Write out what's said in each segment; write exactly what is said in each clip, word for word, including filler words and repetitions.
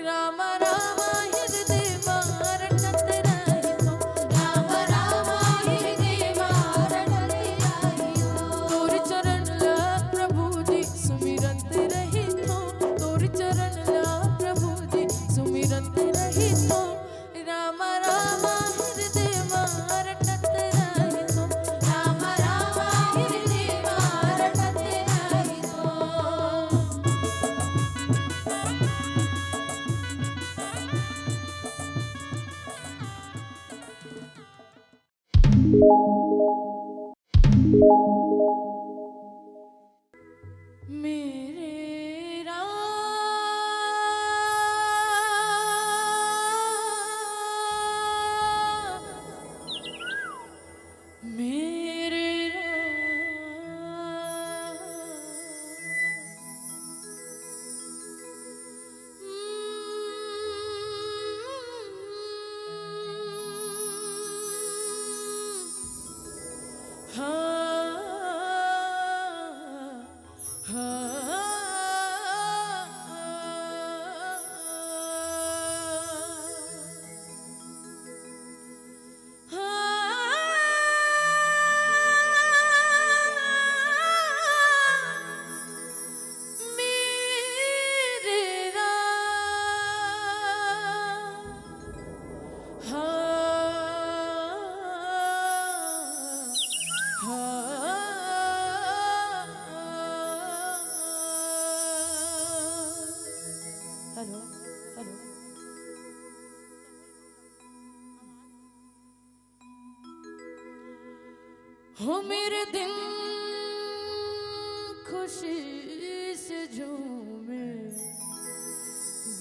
राम राम हृदय मा रटत रहिथों। राम राम हृदय मा रटत रहिथों। तोर चरण ला प्रभु जी सुमिरत रहिथों। तोर चरण ला प्रभु जी सुमिरत रहिथों। राम राम हृदय मा रटत रहिथों। राम राम हृदय मा रटत रहिथों। मेरे राम, मेरे राम। Hello, hello. हो मेरे दिन खुशी से झूमे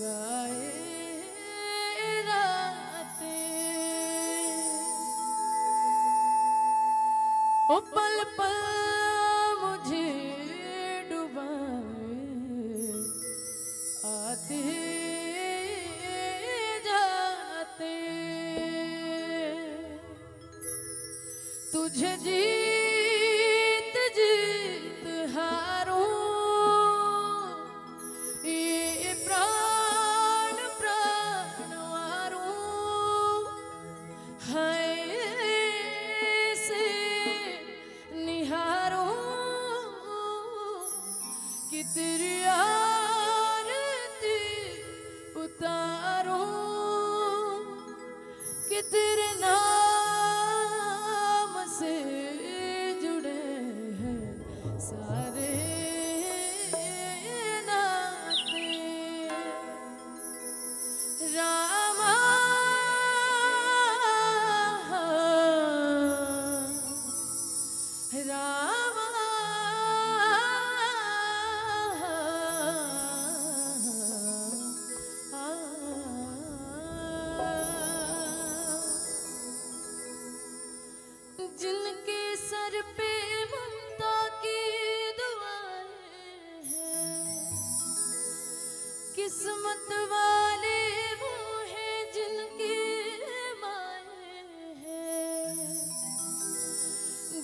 गाए रातें। ओ पल पल मुझे डुबाए आते जाते। तुझे जीत जीत हारूं, ये प्राण प्राण वारूं, हाय से निहारूं कि तेरी आरती उतारूं, कि तेरे नाम से जुड़े हैं सारे नाते। रामा, रामा, जिनके सर पे ममता की दुआएं हैं, किस्मत वाले वो हैं जिनके माए हैं।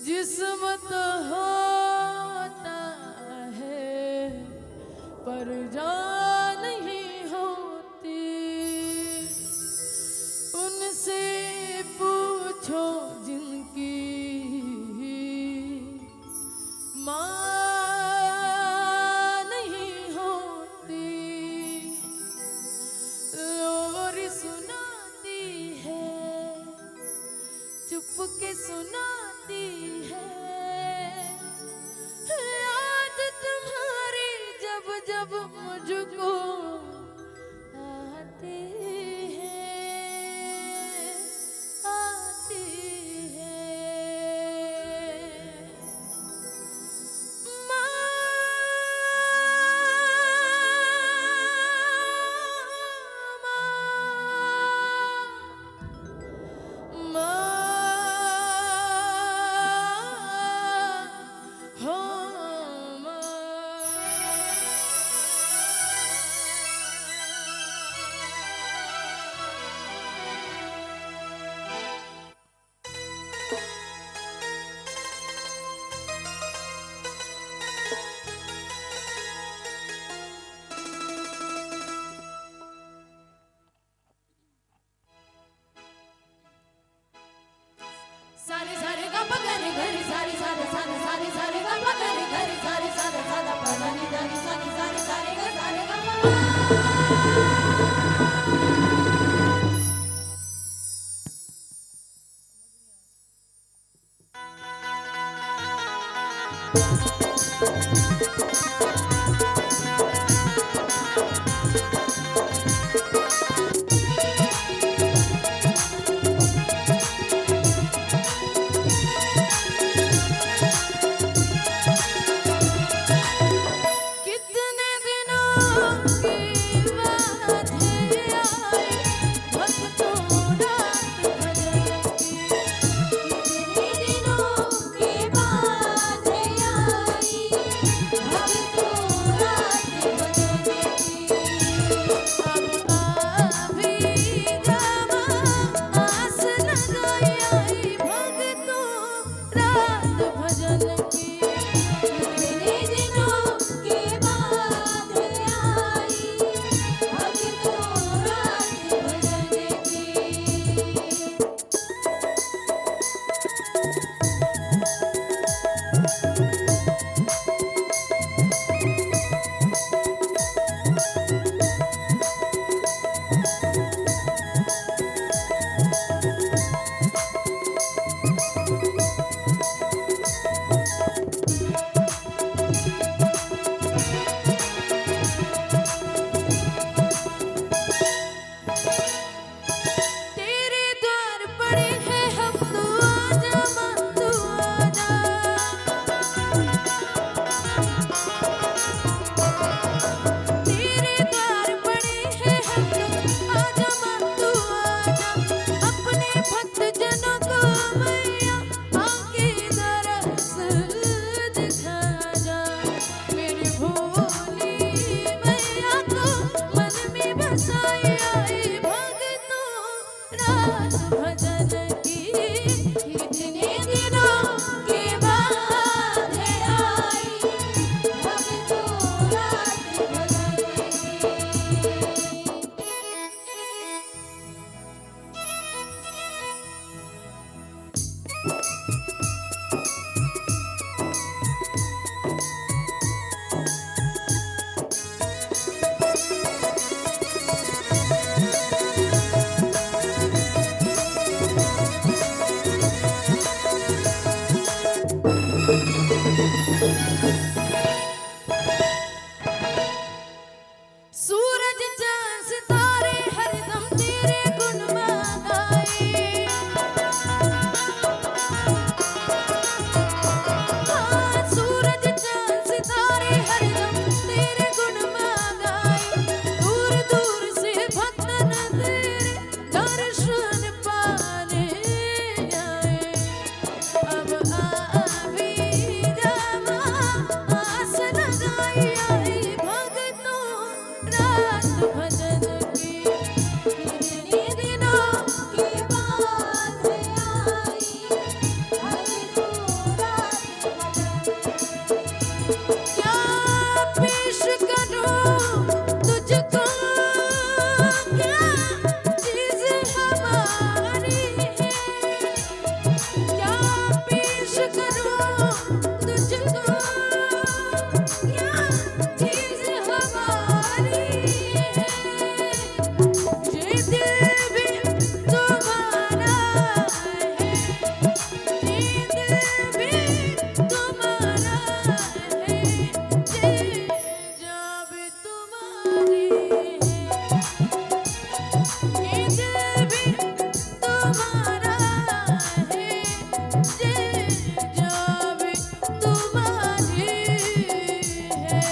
जिस्म तो होता है पर जान नहीं होती। उनसे पूछो जिनकी माँ नहीं होती। लोरी सुनाती है, चुप के सुनाती है याद तुम्हारी, जब जब मुझको आती है, आती है। माँ, माँ, माँ। कितने दिनों के बाद है आई भक्तों रात भजन की। कितने दिनों के बाद है आई भक्तों रात भजन की। अब आ भी जावा आस लगाई आई भक्तों रात भजन की। कितने दिनों के बाद आई भक्तों रात भजन की। तेरे द्वार पड़े हैं हम, तू आजा माँ, तू आजा। तेरे द्वार पड़े हैं हम, तू आजा माँ, तू आजा। अपने भक्त जनों को मैया आके दरस दिखा जा। मेरी भोली मैया को मन में बसाई आई भक्तों रात भजन की। कितने दिनों के बाद है आई भक्तों रात भजन की। सूरज चांद सितारे हरदम तेरे गुण गाए। हाँ, सूरज चांद सितारे हरदम तेरे गुण गाए। दूर दूर से भक्तन तेरे दर्शन पाने आए। अब आ भी जावा आस लगाई आई भक्तों रात भजन की। कितने दिनों के बाद आई भक्तों रात भजन की। क्या पेश करूं तुझको, क्या चीज हमारी है? क्या पेश करूं तुझको, क्या चीज हमारी है? ये दिल भी तुम्हारा है, ये दिल भी तुम्हारा है, ये जान भी तुम्हारी है, ये दिल भी तुम्हारा है, ये जान भी तुम्हारी है।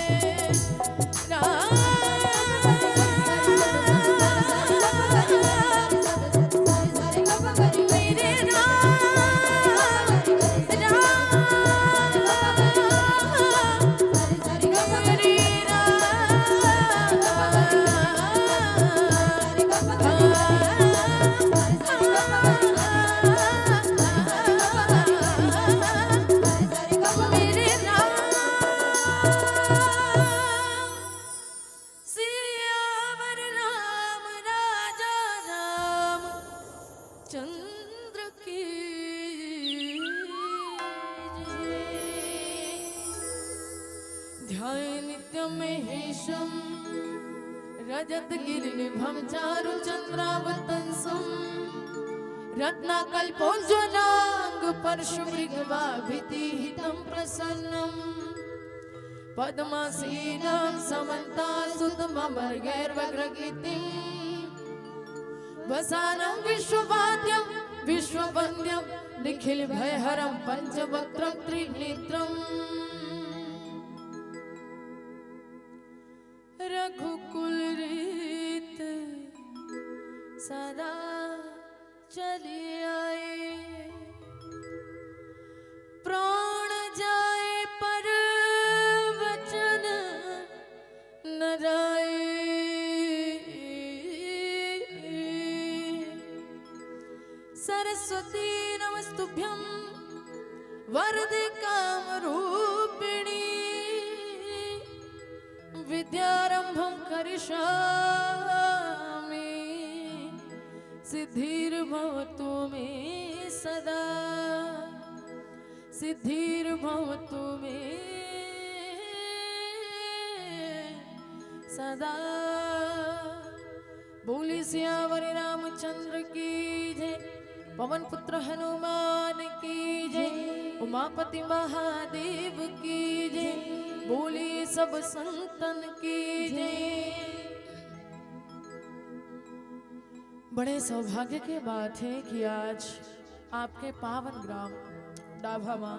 सियावर राम राजा राम चंद्र की जय। ध्यान नित्यम महेशम रजत गिरि निभम चारु चंद्रावतंसम। रत्नाकल्पोज्ज्वलाङ्गपरशुमृगवाभितीहितं प्रसन्नम्। पद्मासीनं समन्तासुतममर्गैर्वग्रगीतिं वसानं विश्ववाद्यं विश्ववन्द्यं निखिलभयहरं पञ्चवक्त्रं त्रिनेत्रम्। रघुकुल रीत सदा चली आए, प्राण जाए पर वचन न जाए। सरस्वती नमस्तुभ्यं वरदे कामरूपिणी, विद्यारम्भं करिष्यामि सिद्धिर्भवतु मे सदा, सिद्धिर्भवतु मे सदा। बोली सियावर रामचंद्र की जय, पवन पुत्र हनुमान की जय, उमापति महादेव की जय, बोली सब संतन की जय। बड़े सौभाग्य के बात है कि आज आपके पावन ग्राम डाभा मां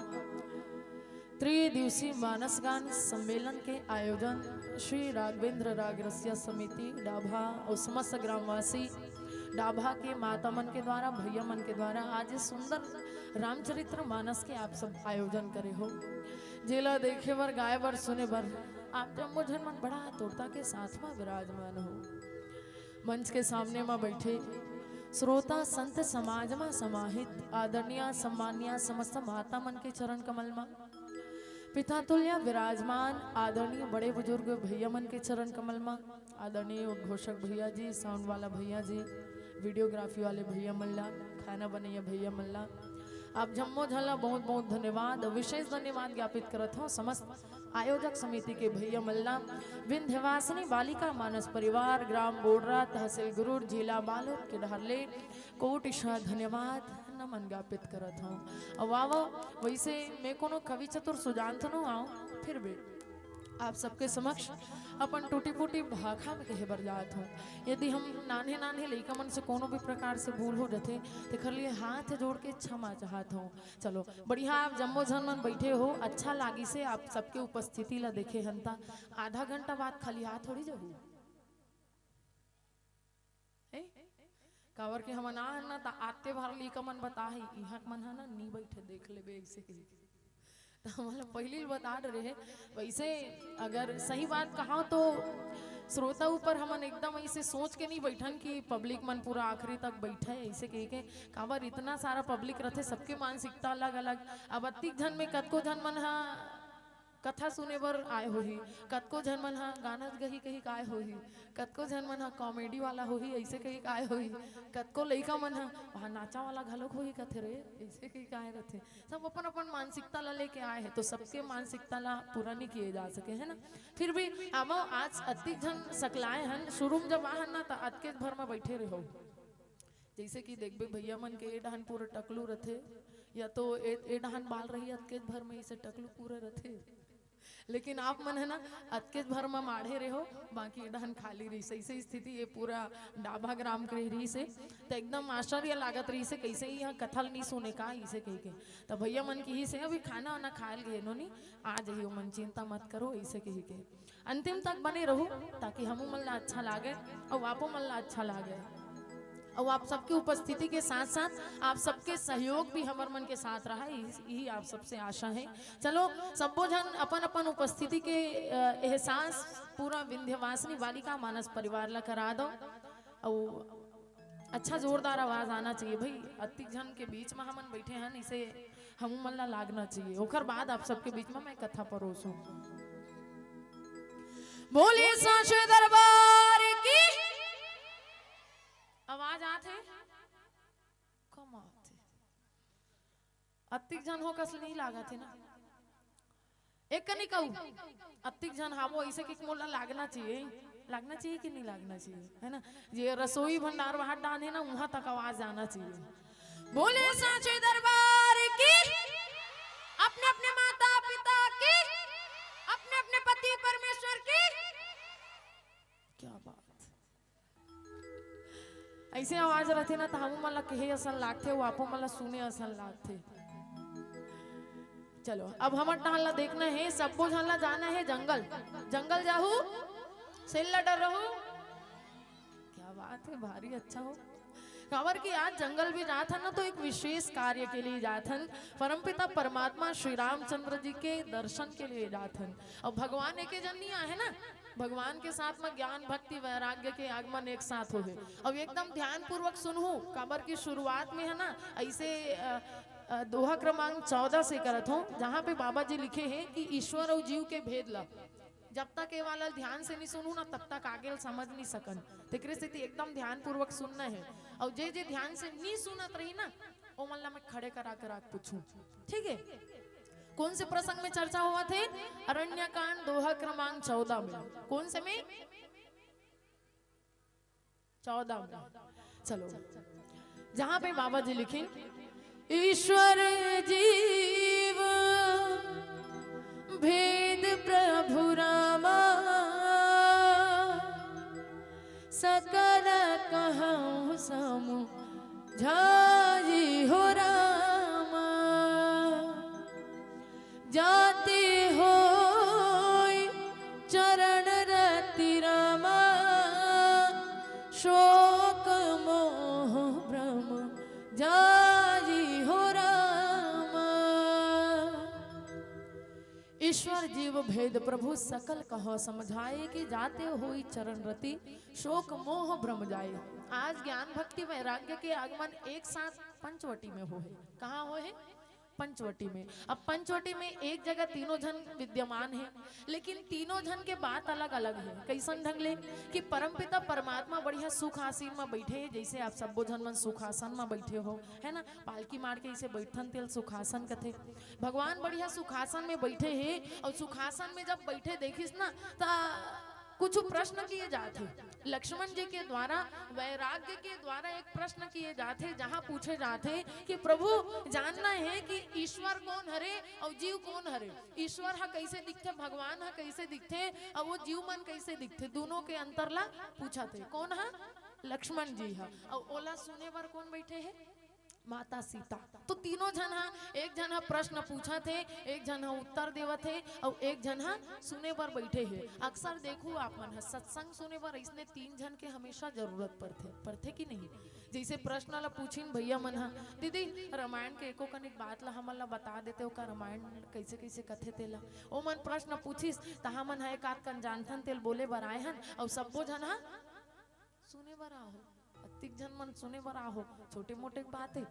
त्रिदिवसीय मानस गान सम्मेलन के आयोजन श्री राघवेंद्र राग रसिया समिति डाभा और समस्त ग्रामवासी डाभा के माता मन के द्वारा, भैया मन के द्वारा आज इस सुंदर रामचरित्र मानस के आप सब आयोजन करे हो, जेला देखे बर, गाए बर, सुने बर आप जम्मो झन मन बड़ा आतुरता के साथ में विराजमान हो। मंच के सामने में बैठे श्रोता संत समाज में समाहित आदरणीय सम्माननीय समस्त माता मन के चरण कमल में, पिता तुल्य विराजमान आदरणीय बड़े बुजुर्ग भैया मन के चरण कमल में, आदरणीय उद्घोषक भैया जी, साउंड वाला भैया जी, वीडियोग्राफी वाले भैया मन ला, खाना बनैया भैया मन ला, आप जम्मो झन ला बहुत बहुत धन्यवाद, विशेष धन्यवाद ज्ञापित करत हूँ समस्त आयोजक समिति के भैया मन ला, विंध्यवासिनी बालिका मानस परिवार, ग्राम बोडरा, तहसील गुरूर, जिला बालोद के डहर ले कोटिशा धन्यवाद नमन ज्ञापित करत हूँ। अब आवो, वैसे मैं कोनो कवि चतुर सुजान तो नो आऊँ, फिर भी आप सबके समक्ष अपन टूटी फूटी भाखा में कहे बर जात हूँ। यदि हम नान्हे नान्हे लइका मन से कोनो भी प्रकार से भूल हो जाथे, तेखर लिए हाथ जोड़ के क्षमा चाहत हूँ। चलो, बढ़िया, आप जम्मो झन मन बैठे हो, अच्छा लागिसे आप सबके उपस्थिति ला देखे हन ता। आधा घंटा बाद खाली हाथ थोड़ी जाहू। ए? काबर के हमन आ हन ना, त आते भर लइका मन बता है, इहाँ के मन ह ना नी बैठे, देख लेबे, ऐसे कही। त हमन ला पहिली ल बता डरे हे। वैसे अगर सही बात कहा तो श्रोता ऊपर हमन एकदम ऐसे सोच के नहीं बैठन कि पब्लिक मन पूरा आखिरी तक बैठे, ऐसे कही के। काबर इतना सारा पब्लिक रथे, सबके मानसिकता अलग-अलग। अब अतिक झन में कतको झन मन ह कथा सुने बर आए होही, कतको झन मन ह गाना गही कही के आए होही, कतको झन मन ह कॉमेडी वाला होही, ऐसे कही के आए होही, कतको लइका मन ह वहाँ नाचा वाला घलोक होही कथे रे, ऐसे कही के आए रथे। सब अपन-अपन मानसिकता ला लेके आए हैं, तो सबके मानसिकता ला पूरा नहीं किए जा सके, है ना? फिर भी आवो, आज अतिक झन सकलाए हन, शुरू में जब आ हन ना, त अतकेच भर में बैठे रहो। जैसे कि देखबे, भैया मन के ए डहन पूरा टकलू रथे, या तो ए, ए डहन बाल रही, अतकेच भर में इसे टकलू पूरा रथे। लेकिन आप मन है ना, अतकेच भर में माढ़े रहो, बाकी ए डहन खाली रही। सही से स्थिति ये पूरा डाभा ग्राम के रही से, तो एकदम आश्चर्य लागत रही से, कैसे ही यहाँ कथा ल नहीं सुने का, इसे कही के। तो भैया मन की ही से अभी खाना वाना खायल गए नो नी, आ जाइए मन, चिंता मत करो, इसे कही के। अंतिम तक बने रहू, ताकि हमू मन ला अच्छा लागे अउ आपो मन ला अच्छा लागे। अउ आप सबके उपस्थिति के साथ-साथ आप सबके सहयोग भी हमर मन के साथ रहा, यही, यही आप सबसे आशा है। चलो, सब्बो झन अपन-अपन उपस्थिति के, अ, एहसास पूरा विंध्यवासिनी बालिका मानस परिवार ला करा दो। अउ अच्छा जोरदार आवाज आना चाहिए भाई, अतिक झन के बीच में हमन बैठे हन, इसे हमू मन ला लागना चाहिए। ओकर बाद आप सबके बीच में मैं कथा परोसूं। बोलिए सांचे दरबार की। आवाज आत हे? कम आत हे। अतिक झन हो कस नहीं लागत हे ना। एक कनी कहू, अतिक झन हावो, ऐसे कि मोला लागना चाहिए, लागना चाहिए कि नहीं लागना चाहिए, है ना? ये रसोई भंडार वहां डान है ना, वहां तक आवाज आना चाहिए। बोले सांचे दरबार की, अपने अपने माता पिता की, अपने अपने पति परमेश्वर की। क्या बात। ऐसे आवाज रहिथे ना, त हमू मन ला कहे असन लागथे, अउ आपो मन ला सुने असन लागथे। चलो, अब हमर डाहर ला देखना हे, सब्बो झन ला जाना हे जंगल। जंगल जाहू, सेल ला डरहू। क्या बात है, भारी अच्छा हो। काबर कि आज जंगल भी जात हन ना, तो एक विशेष कार्य के लिए जात हन। परमपिता परमात्मा श्री रामचंद्र जी के दर्शन के लिए जात हन। अउ भगवान एके झन नहीं आहे ना, भगवान के साथ में ज्ञान, भक्ति, वैराग्य के आगमन एक साथ होहे। अउ एकदम ध्यानपूर्वक सुनहू, काबर कि शुरुआत में है ना, ऐसे, अ, अ, दोहा क्रमांक चौदह से करत हूँ, जहाँ पे बाबा जी लिखे हैं कि ईश्वर अउ जीव के भेद ला जब तक ये वाला ध्यान से नहीं सुनू ना, तब तक आगे ल समझ नहीं सकन। तेकरे सेती एकदम ध्यानपूर्वक सुनना है। अउ जे जे ध्यान से नहीं सुनत रही ना, ओमन ला मैं खड़े करा करा के पूछूं, ठीक है? कौन से प्रसंग में चर्चा होवत हे? अरण्यकांड, दोहा क्रमांक चौदह में। कौन से में? चौदह में। चलो, जहां पे बाबा जी लिखे, ईश्वर जीव भेद प्रभु रामा, सकल कहूँ समुझाई हो रामा। जाति होय चरण रति रामा, शोक मोह भ्रम जाई हो रामा। ईश्वर जीव भेद प्रभु सकल कहो समझाए, कि जाते होई चरण रति शोक मोह भ्रम जाए। आज ज्ञान भक्ति वैराग्य के आगमन एक साथ पंचवटी में होहे। कहाँ होहे? पंचवटी में। अब पंचवटी में एक जगह तीनों झन विद्यमान है, लेकिन तीनों झन के बात अलग-अलग है। कैसन ढंग ले? कि परमपिता परमात्मा बढ़िया सुखासीन में बैठे हैं, जैसे आप सब्बो झन मन सुखासन में बैठे हो, है ना? पालकी मार के इसे बैठन तेल सुखासन कथे। भगवान बढ़िया सुखासन में बैठे हैं, और सुखासन में जब बैठे देखिस ना, त कुछ प्रश्न किए जाते, लक्ष्मण जी के द्वारा, वैराग्य के द्वारा एक प्रश्न किए जाते, जहां पूछे जाते कि प्रभु, जानना है कि ईश्वर कौन हरे और जीव कौन हरे, ईश्वर ह कैसे दिखथे, भगवान ह कैसे दिखथे, और वो जीव मन कैसे दिखथे, दोनों के अंतर ला पूछत हे। कौन ह? लक्ष्मण जी ह। और ओला सुने बर कौन बैठे है? माता सीता। तो तीनों झन ह, एक झन ह प्रश्न पूछत हे, एक झन ह उत्तर देवत हे, अउ एक झन ह सुने बर बैठे हे। अक्सर देखू आप मन ह, सत्संग सुने बर इसने तीन झन के हमेशा जरूरत पड़थे, पड़थे कि नहीं? जैसे प्रश्न ला पूछिन भैया मन ह, "दीदी, रामायण के एको कनिक बात ला हमन ला बता देते, ओकर रामायण कैसे कैसे कथे तेला।" ओ मन प्रश्न पूछिस, त हमन ह एक आध कन जानथन तेल बोले बर आए हन, अउ सब्बो झन ह सुने बर आहो, अतिक झन मन सुने बर आहो, छोटे मोटे बात है।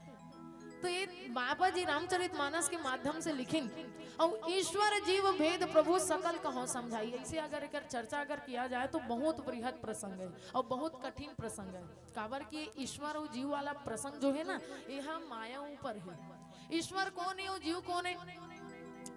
तो ये बाबा जी रामचरित मानस के माध्यम से लिखिन, "और ईश्वर जीव भेद प्रभु सकल कहो समझाई।" ऐसे अगर एकर चर्चा अगर किया जाए तो बहुत बृहद प्रसंग है और बहुत कठिन प्रसंग है। काबर कि ईश्वर और जीव वाला प्रसंग जो है ना, ये हम माया ऊपर है। ईश्वर कौन है और जीव कौन है?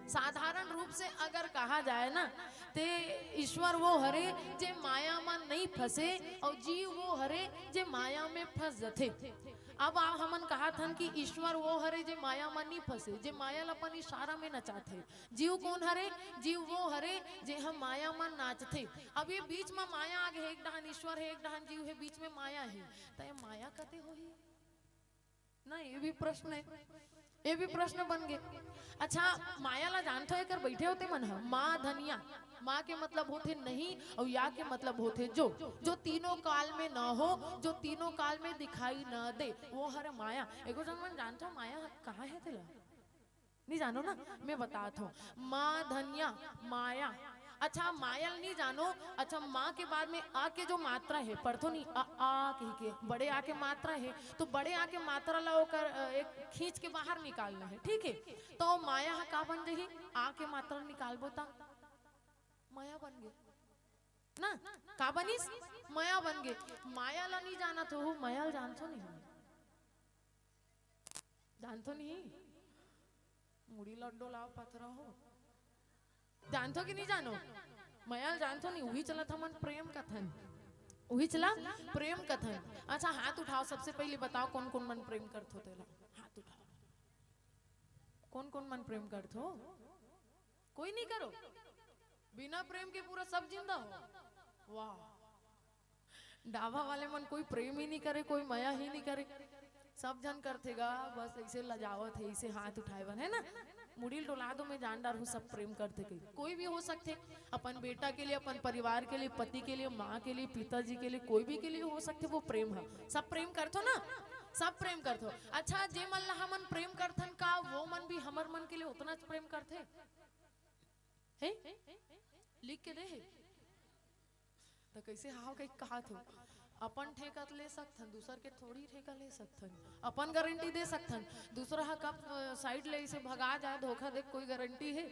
साधारण रूप से अगर कहा जाए ना, ते ईश्वर वो हरे जे माया म नहीं फंसे, और जीव वो हरे जे माया में फंस जथे। अब आप हमन कहा थन कि ईश्वर वो हरे जे माया म नहीं फंसे, जे माया ल अपन इशारा में नचाथे। जीव कौन हरे? जीव वो हरे जे हम माया म नाचथे। अब ये बीच में माया आ गए, एक डहान ईश्वर है, एक डहान जीव है, बीच में माया है, तो ये माया कते होही? ना, ये भी प्रश्न है, ये भी प्रश्न बन गए। अच्छा, माया ला जानथो एकर बैठे होते मन ह, माँ धनिया, माँ के मतलब होथे नहीं और या के मतलब होथे जो, जो तीनों काल में न हो, जो तीनों काल में दिखाई न दे, वो हर माया। एगो जन मन जानथो माया कहाँ है तेला? नहीं जानो ना, मैं बतात हूँ। माँ धनिया, माया। अच्छा, माया नहीं जानो। अच्छा, माँ के बाद में आ के जो मात्रा है, पढ़थो नहीं, अ, आ कही के, बड़े आ के मात्रा है, तो बड़े आ के मात्रा ला ओकर, अ, एक खींच के बाहर निकालना है, ठीक है? तो माया ह का बन जही? आ के मात्रा निकालबो ता माया बन गए ना? का बनिस? माया बन गए। माया ला नहीं जानत हो, माया ला जानथो नहीं हो? जानथो नहीं? मुड़ी लड्डो लाओ पथरा हो। जानथो कि नहीं जानो? मया ल जानथो नहीं, उही चलत हमन प्रेम कथन। उही चला प्रेम कथन। अच्छा, हाथ उठाओ, सबसे पहले बताओ कौन कौन मन प्रेम करथो तेला। कोन कोन मन प्रेम करथो? कोई नहीं करो। बिना प्रेम के पूरा सब जिंदा हो। वाह। डाबा वाले मन कोई प्रेम ही नहीं करे, कोई मया ही नहीं करे। सब झन करथे गा, बस ऐसे लजावत हे, ऐसे हाथ उठाए बर, है ना? मुड़ी ल डोला दो, मैं जान डारहूं, सब प्रेम करथे कही। कोई भी हो सकथे, अपन बेटा के लिए, अपन परिवार के लिए, पति के लिए, माँ के लिए, पिताजी के लिए, कोई भी के लिए हो सकथे, वो प्रेम है। सब प्रेम करथो ना? सब प्रेम करथो। अच्छा, जे मन ला हमन प्रेम करथन, का वो मन भी हमर मन के लिए उतना प्रेम करथे? हैं? लिख के दे हे। त कैसे हाव कहि कहात हो? अपन ठेका ले सकथन, दूसर के थोड़ी ठेका ले सकथन। अपन गारंटी दे सकथन, दूसरा ह कब, अ, साइड ले इसे भगा जाए, धोखा दे, कोई गारंटी हे?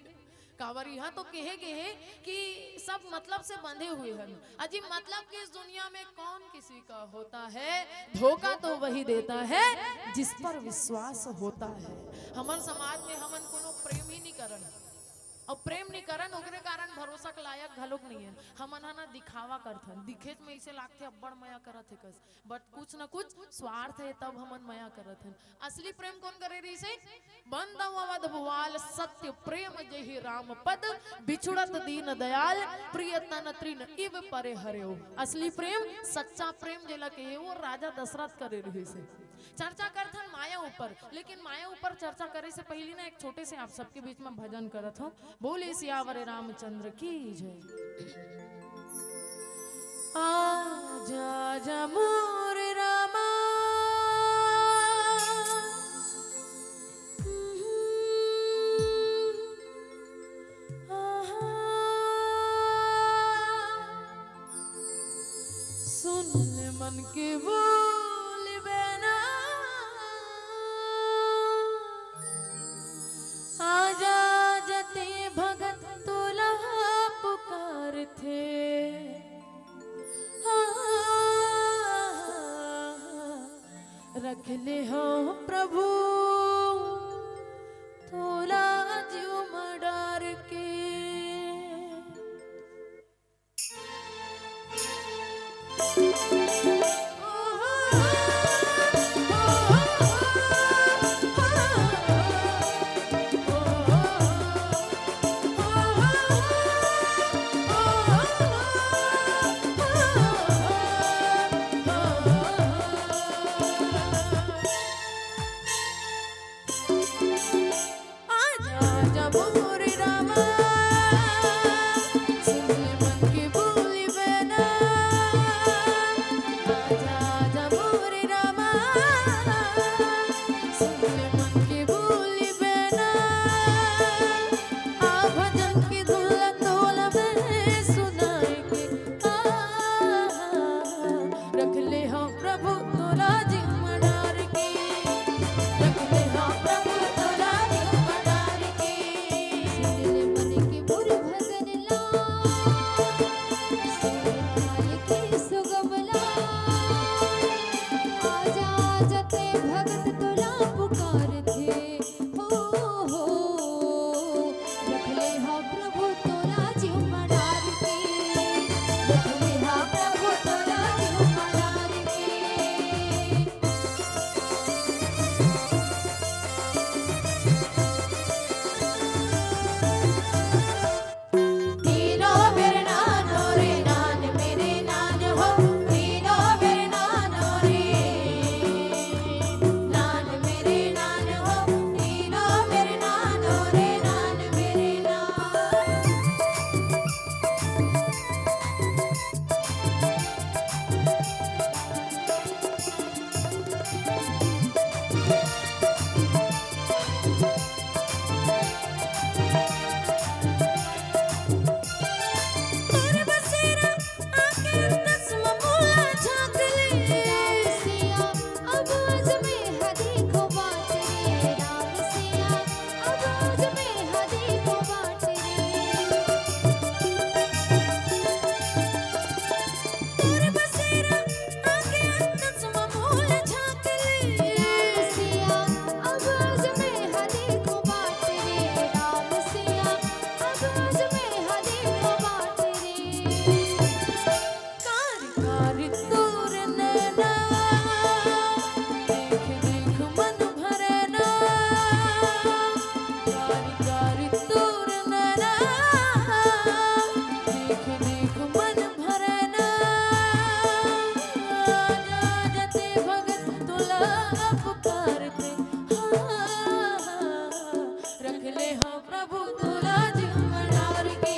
काबर इहाँ तो कहे गे हे कि सब मतलब से बंधे हुए हैं। अजी, मतलब की इस दुनिया में कौन किसी का होता है? धोखा तो वही देता है जिस पर विश्वास होता है। हमर समाज में हमन कोनो प्रेम ही नहीं करन। अउ प्रेम नइ करन, ओकरे कारण भरोसा के लायक घलोक नइ हे। हमन ह ना दिखावा करथन, दिखेच में अइसे लागथे अब्बड़ मया करत हे कस, बट कुछ न कुछ स्वार्थ हे, तब हमन मया करत हन। असली प्रेम कोन करे रहिस हे? बंदव अवध भुआल सत्य प्रेम जेहि राम पद, बिछुड़त दीन दयाल प्रिय तन तृण इव परे हरेउ। असली प्रेम, सच्चा प्रेम जेला कहे, वो राजा दशरथ करे रहिस हे। चर्चा करथन माया ऊपर, लेकिन माया ऊपर चर्चा करे से पहली ना एक छोटे से आप सबके बीच में भजन करत हो। बोले सियावर रामचंद्र की जय। आजा आजा मोर रामा। आहा। सुन ले मन के बोल बेना। आजा आजा ते भगत तोला पुकारथे। रख ले हो प्रभु तोला जीव म डार के। पुकारते, हाँ, रख ले हाँ प्रभु तोला जीव मडार के,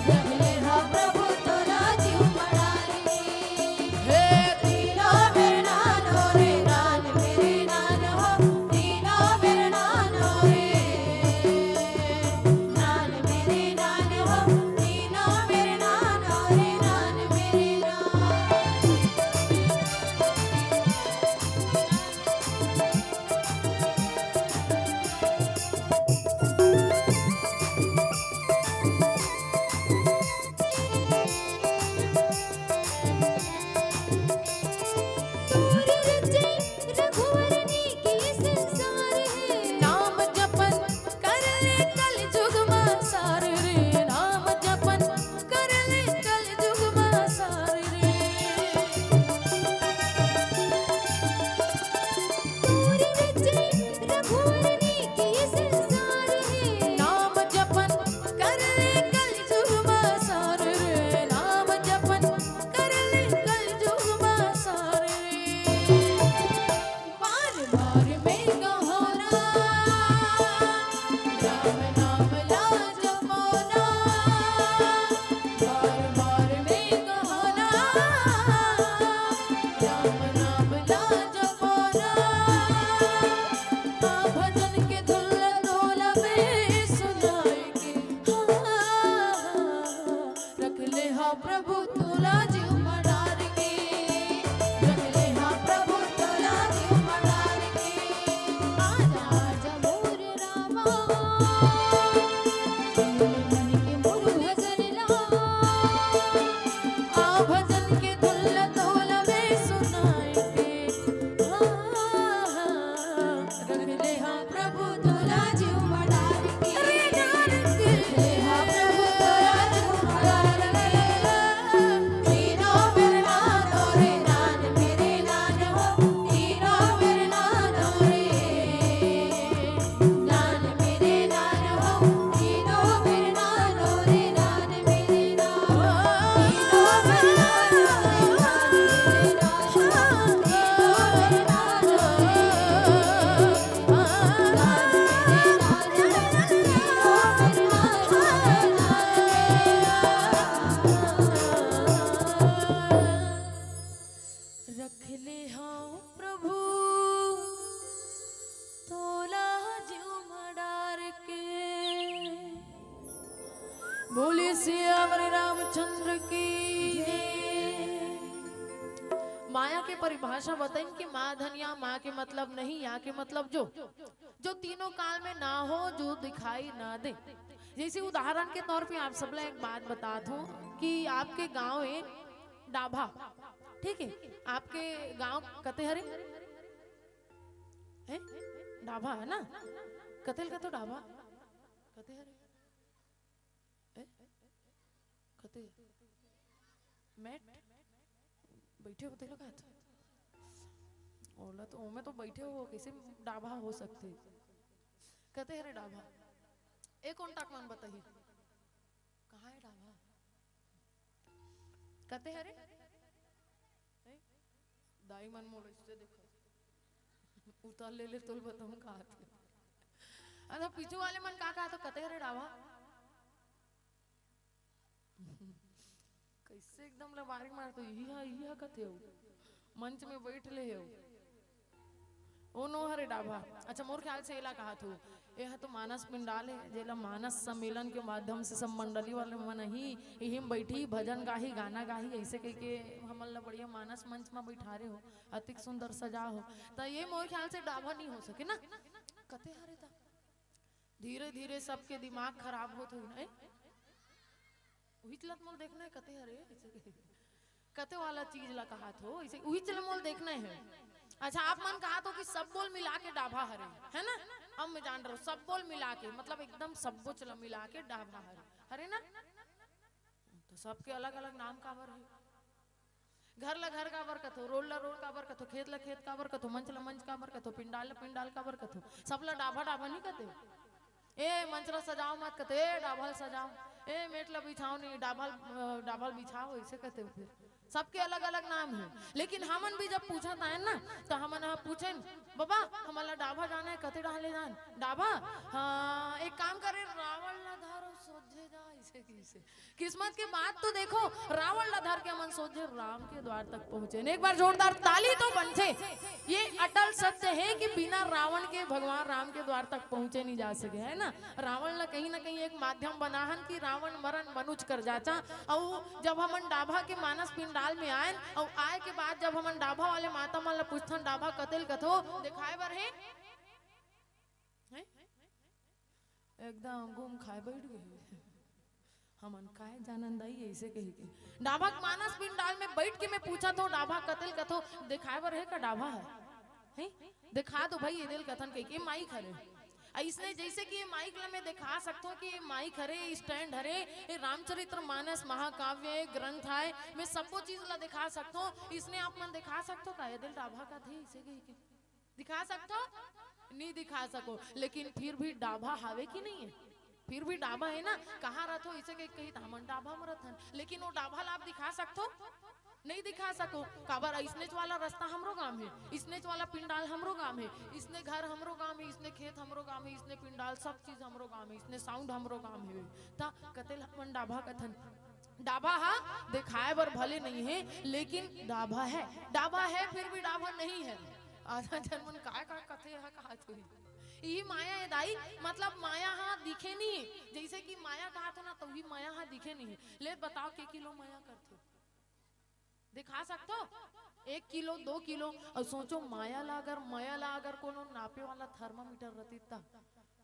रख ले हाँ प्रभु तोला जीव मडार के। हे तीनों मेरे नानो रे, नान मेरे नानो हो, तीनों मेरे नानो रे, नान मेरे नानो हो, तीनों मेरे नानो रे, नान मेरे नानो। तोर रचे रघुवर नीक ये संसार हे। नाम जपन कर ले कल जुग मा सार रे, नाम जपन कर ले कल जुग मा सार रे। तोर रचे रघुवर नीक ये संसार हे। नाम जपन कर ले कल जुग मा सार रे, नाम जपन कर ले कल जुग मा सार रे। बार बार में कहो ना, राम नाम ला जपो ना। बार बार में कहो ना, राम नाम ला जपो ना। आ भजन के धुन तोला में सुनाए के, हाँ, रख ले हा प्रभु तोला जीव मडार के, रख ले हा प्रभु तोला जीव मडार के। आजा आजा मोर रामा, सुन मन के मोर भजन ला। आ भजन के धुन तोला में सुनाए के, हाँ, रख ले हा प्रभु तोला जीव मडार के। अरे जान के। रख ले हा प्रभु तोला जीव मडार के। तीनों मेरे नानो रे, नान मेरे नानो हो, तीनों मेरे नानो रे। नान मेरे नानो हो, तीनों मेरे नानो रे, नान मेरे नानो। तीनों मेरे नानो रे, नान मेरे नानो। रख ले हंव प्रभु तोला जीव मडार के। बोलिए सियावर रामचंद्र की जय। माया के परिभाषा बताइन कि माँ धन या, माँ के मतलब नहीं, या के मतलब जो, जो तीनों काल में ना हो, जो दिखाई ना दे। जैसे उदाहरण के तौर पे आप सबला एक बात बतात हूँ कि आपके गांव है डाभा, ठीक है, आपके गांव कते हरे? हैं? डाभा है ना? कते ल कथो डाभा? कते हरे? ए? कते? मैट? बैठे हो, तेला कहत। ओला तो, ओमे तो बैठे हो, कैसे डाभा हो सकथे? कते हरे डाभा? ए, contact मन बताही। कहाँ है डाभा? कते हरे? हैं? दाई मन मोला इससे देखो। उतार ले ले, तोल बताऊं कहाँ थे। अच्छा, पीछू वाले मन का कहा तो कते हरे डाभा? कैसे एकदम लबारी मार तो, इही हा, इही हा कथे हो। मंच में बैठ ले हो। ओ नो हरे डाभा। अच्छा, मोर ख्याल से एला कहा थू। ए हा तो मानस पिंडाल है, जेला मानस सम्मेलन के माध्यम से सब मंडली वाले मन ही, इही में बैठी, भजन गाही, गाना गाही, ऐसे कह के हमन ला बढ़िया मानस मंच में बैठारे हो, अतिक सुंदर सजा हो। त ये मोर ख्याल से डाभा नहीं हो सके ना। कते हरे त धीरे-धीरे सबके दिमाग खराब होत होही ना, ए? उहिच ला त मोला देखना है, कते हरे, ऐसे कते वाला चीज ला कहात हो, ऐसे उहिच ला मोला देखना है। अच्छा, आप मन कहात हो कि सब बोल मिला के डाभा हरे, है ना? अब मैं जान रहा हूँ, सब बोल मिला के, मतलब एकदम सब बोच ला मिला के डाभा हरे, हरे ना? तो सबके अलग-अलग नाम काबर है? घर ला घर काबर कथो, रोड ला रोड काबर कथो, खेत ला खेत काबर कथो, मंच ला मंच काबर कथो, पिंडाल ला पिंडाल काबर कथो? सबला डाभा डाभा नहीं कथे। ए मंच ला सजाओ मत कथे, ए डाभा ला सजाओ, ए मेट ला बिछाओ नहीं, डाभा ला, अ, डाभा ला बिछाओ, ऐसे कथे फिर। सबके अलग-अलग नाम हे। लेकिन हमन भी जब पूछत आएन ना, त हमन ह पूछेन, "बबा, हमन ला डाभा जाना हे, कते डहर ले जान?" "डाभा? हाँ, एक काम करे, रावण ला धर अउ सोझे जा," अइसे कहिसे। किस्मत के बात तो देखो, रावण ला धर के हमन सोझे राम के द्वार तक पहुंचे। एक बार जोरदार ताली तो बनथे। ये अटल सत्य हे कि बिना रावण के भगवान राम के द्वार तक पहुंचे नहीं जा सके, है ना? रावण ला कहीं ना कहीं एक माध्यम बनाहन कि रावण मरन मनुज कर जाचा। अउ जब हमन डाभा के मानस पिंडाल में आएन, अउ आए के बाद जब हमन डाभा वाले माता मन ला पूछथन, "डाभा कते ल कथो?" "देखाए बर हे।" हैं? एकदम गुम खाए बैठ गे। हमन काय जानन दाई, अइसे कहिके। डाभा के मानस पिंडाल में बैठ के मैं पूछत हों, "डाभा कते ल कथो?" "देखाए बर हे का डाभा ह?" हैं? "देखा दो भाई, एदे ल कथन," कहिके माइक हरे। अइसने जइसे कि ये माइक ला मैं देखा सकथों कि ये माइक हरे, ये स्टैंड हरे, ये रामचरित्र मानस महाकाव्य, ये ग्रंथ आय, मैं सब्बो चीज ला देखा सकथों। इसने आप मन देखा सकथो का? एदे ल डाभा कथे, अइसे कहिके। दिखा सकथो? नहीं दिखा सको, लेकिन फिर भी डाभा हावे कि नहीं हे? फिर भी डाभा हे ना। कहाँ रथो, अइसे कहिके कही, "त हमन डाभा में रथन।" लेकिन वो डाभा ला आप दिखा सकथो? नहीं दिखा सको। काबर, अइसनेच वाला रस्ता हमरो गांव हे, अइसनेच वाला पिंडाल हमरो गांव हे, अइसने घर हमरो गांव हे, अइसने खेत हमरो गांव हे, अइसने पिंडाल, सब चीज हमरो गांव हे, अइसने साउंड हमरो गांव हे। त कते ल हमन डाभा कथन? डाभा ह देखाए बर भले नहीं हे, लेकिन डाभा हे। डाभा हे, फिर भी डाभा नहीं हे। आधा झन मन काय काय कथे, ह कहात होही। इही माया हे दाई, मतलब माया ह दिखे नहीं। जइसे कि माया कहात हो ना, त उही माया ह दिखे नहीं। ले बताओ, के किलो माया करथे? देखा सकथो? एक किलो, दो किलो। अउ सोचो, माया ला अगर, माया ला अगर कोनो नापे वाला थर्मामीटर रतिस त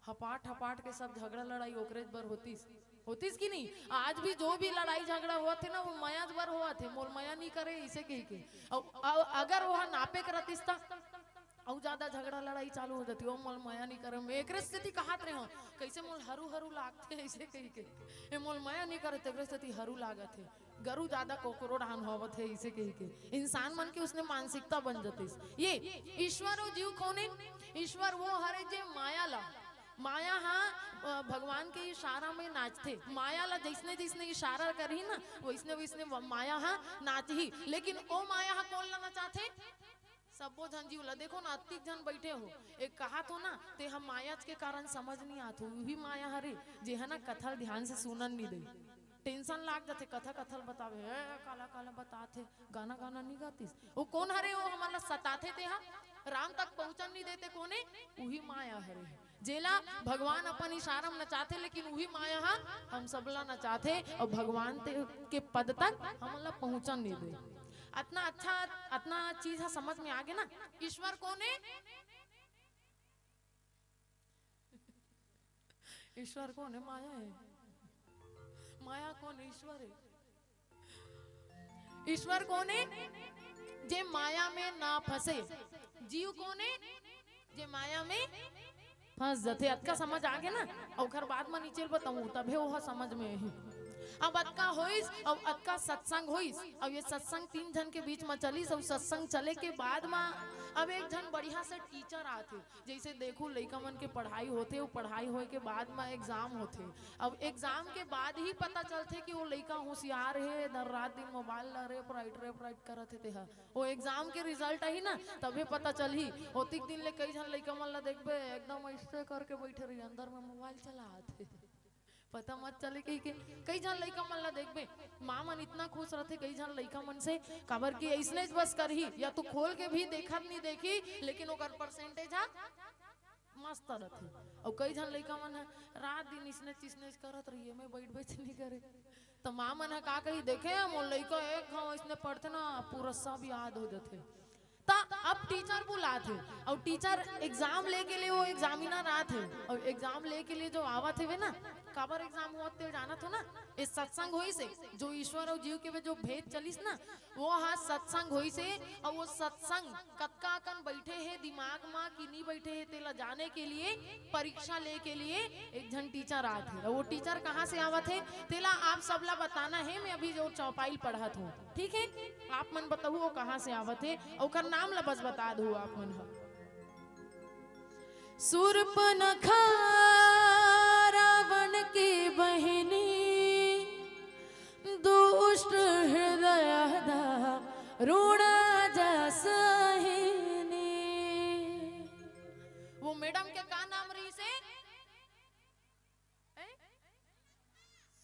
हपाट हपाट के सब झगड़ा लड़ाई ओकरेच बर होतिस, होतिस कि नहीं? आज भी जो भी लड़ाई झगड़ा होवत हे ना, वो माया बर होवत हे। "मोल माया नहीं करे," अइसे कहिके। अउ, अउ अगर वो नापे के रतिस त अउ ज्यादा झगड़ा लड़ाई चालू हो जाती, "ओ मोल माया नहीं करे, मैं एकरे सेती कहात रहे हूँ, कइसे मोल हरू हरू लागथे," अइसे कहिके। "ए मोल माया नहीं करे, तेकरे सेती हरू लागत हे।" गरु ज्यादा कोकरो डहान होवत हे, अइसे कहिके। इंसान मन के उसने मानसिकता बन जातिस। ये ईश्वर अउ जीव कोन हे? ईश्वर वो हरे जे माया ला, माया ह, अ, भगवान के इशारा में नाचथे। माया ला जइसने जइसने इशारा करही ना, वइसने वइसने व-, माया ह नाचही। लेकिन ओ माया ह कोन ला नचाथे? सब्बो झन जीव ला। देखो ना, अतिक झन बइठे हो, एक कहात हो ना, ते ह मायाच के कारण समझ नहीं आत हो। उही माया हरे, जे ह ना कथा ल ध्यान से सुनन नहीं दे। टेंशन लाग जाथे, कथा कथा ल बतावे, "ए, काला काला बतात हे, गाना गाना नहीं गातिस।" वो कोन हरे, वो हमन ला सताथे ते ह, राम तक पहुंचन नहीं देते कोने, उही माया हरे। जेला भगवान अपन इशारा में नचाथे, लेकिन उही माया ह हम सब ला नचाथे अउ भगवान ते, के पद तक हमन ला पहुंचन नहीं दे। अतना अच्छा, अतना चीज ह समझ में आगे ना। ईश्वर कोन हे? ईश्वर कोन हे? माया हे। माया कोन हे? ईश्वर हे। ईश्वर कोन हे? जे माया में ना फंसे। जीव कोन हे? जे माया में फंस जथे। अतका समझ आगे ना, अउ ओखर बाद म नीचे ल बताऊं, तभे ओह समझ में आही। अब अतका होइस, अब अतका सत्संग होइस, अब ये सत्संग तीन झन के बीच म चलिस, अउ सत्संग चले के बाद म अब एक झन बढ़िया से टीचर आथे। जइसे देखो, लइका मन के पढ़ाई होथे, अउ पढ़ाई होए के बाद म एग्जाम होथे। अब एग्जाम के बाद ही पता चलथे कि वो लइका होशियार हे, न रात दिन मोबाइल ल रेप राइट, रेप राइट करत हे तेहा। वो एग्जाम के रिजल्ट आही ना, तभे पता चलही। ओतिक दिन ले कई झन लइका मन ला देखबे, एकदम अइसे करके बइठे रही, अंदर में मोबाइल चलात हे। पता मत चले कहिके। कई झन लइका मन ला देखबे, माँ मन इतना खुश रथे कई झन लइका मन से, काबर कि अइसनेच बस करही, या तो खोल के भी देखत नहीं देखही, लेकिन ओकर परसेंटेज ह मस्त रथे। अउ कई झन लइका मन ह रात दिन इसने चिसने करत रही, एमे बइठबेच नहीं करे। त माँ मन ह का कही, "देखे, मोर लइका एक घाव इसने पढ़थे ना, पूरा सब याद हो जथे।" त अब टीचर बुलाथे, अउ टीचर एग्जाम लेके लिए वो एग्जामिनर आथे, अउ एग्जाम लेके लिए जो आवत हेवे ना, काबर एग्जाम होवत ते जानत हो ना, ए सत्संग होइस हे, जो ईश्वर अउ जीव के में जो भेद चलिस ना, वो ह सत्संग होइस हे। अउ वो सत्संग कतका अकन बइठे हे दिमाग म कि नी बइठे हे, तेला जाने के लिए, परीक्षा ले के लिए एक झन टीचर आथे। अउ वो टीचर कहाँ से आवत हे, तेला आप सब ला बताना हे। मैं अभी जो चौपाई पढ़त हूँ, ठीक है, आप मन बताहू वो कहाँ से आवत हे, ओकर नाम ला बस बता दू आप मन ह। सूर्पनखा रावण के बहिनी, दुष्ट हृदय रुण जसहिनी। वो मैडम के का नाम रहिसे? हैं?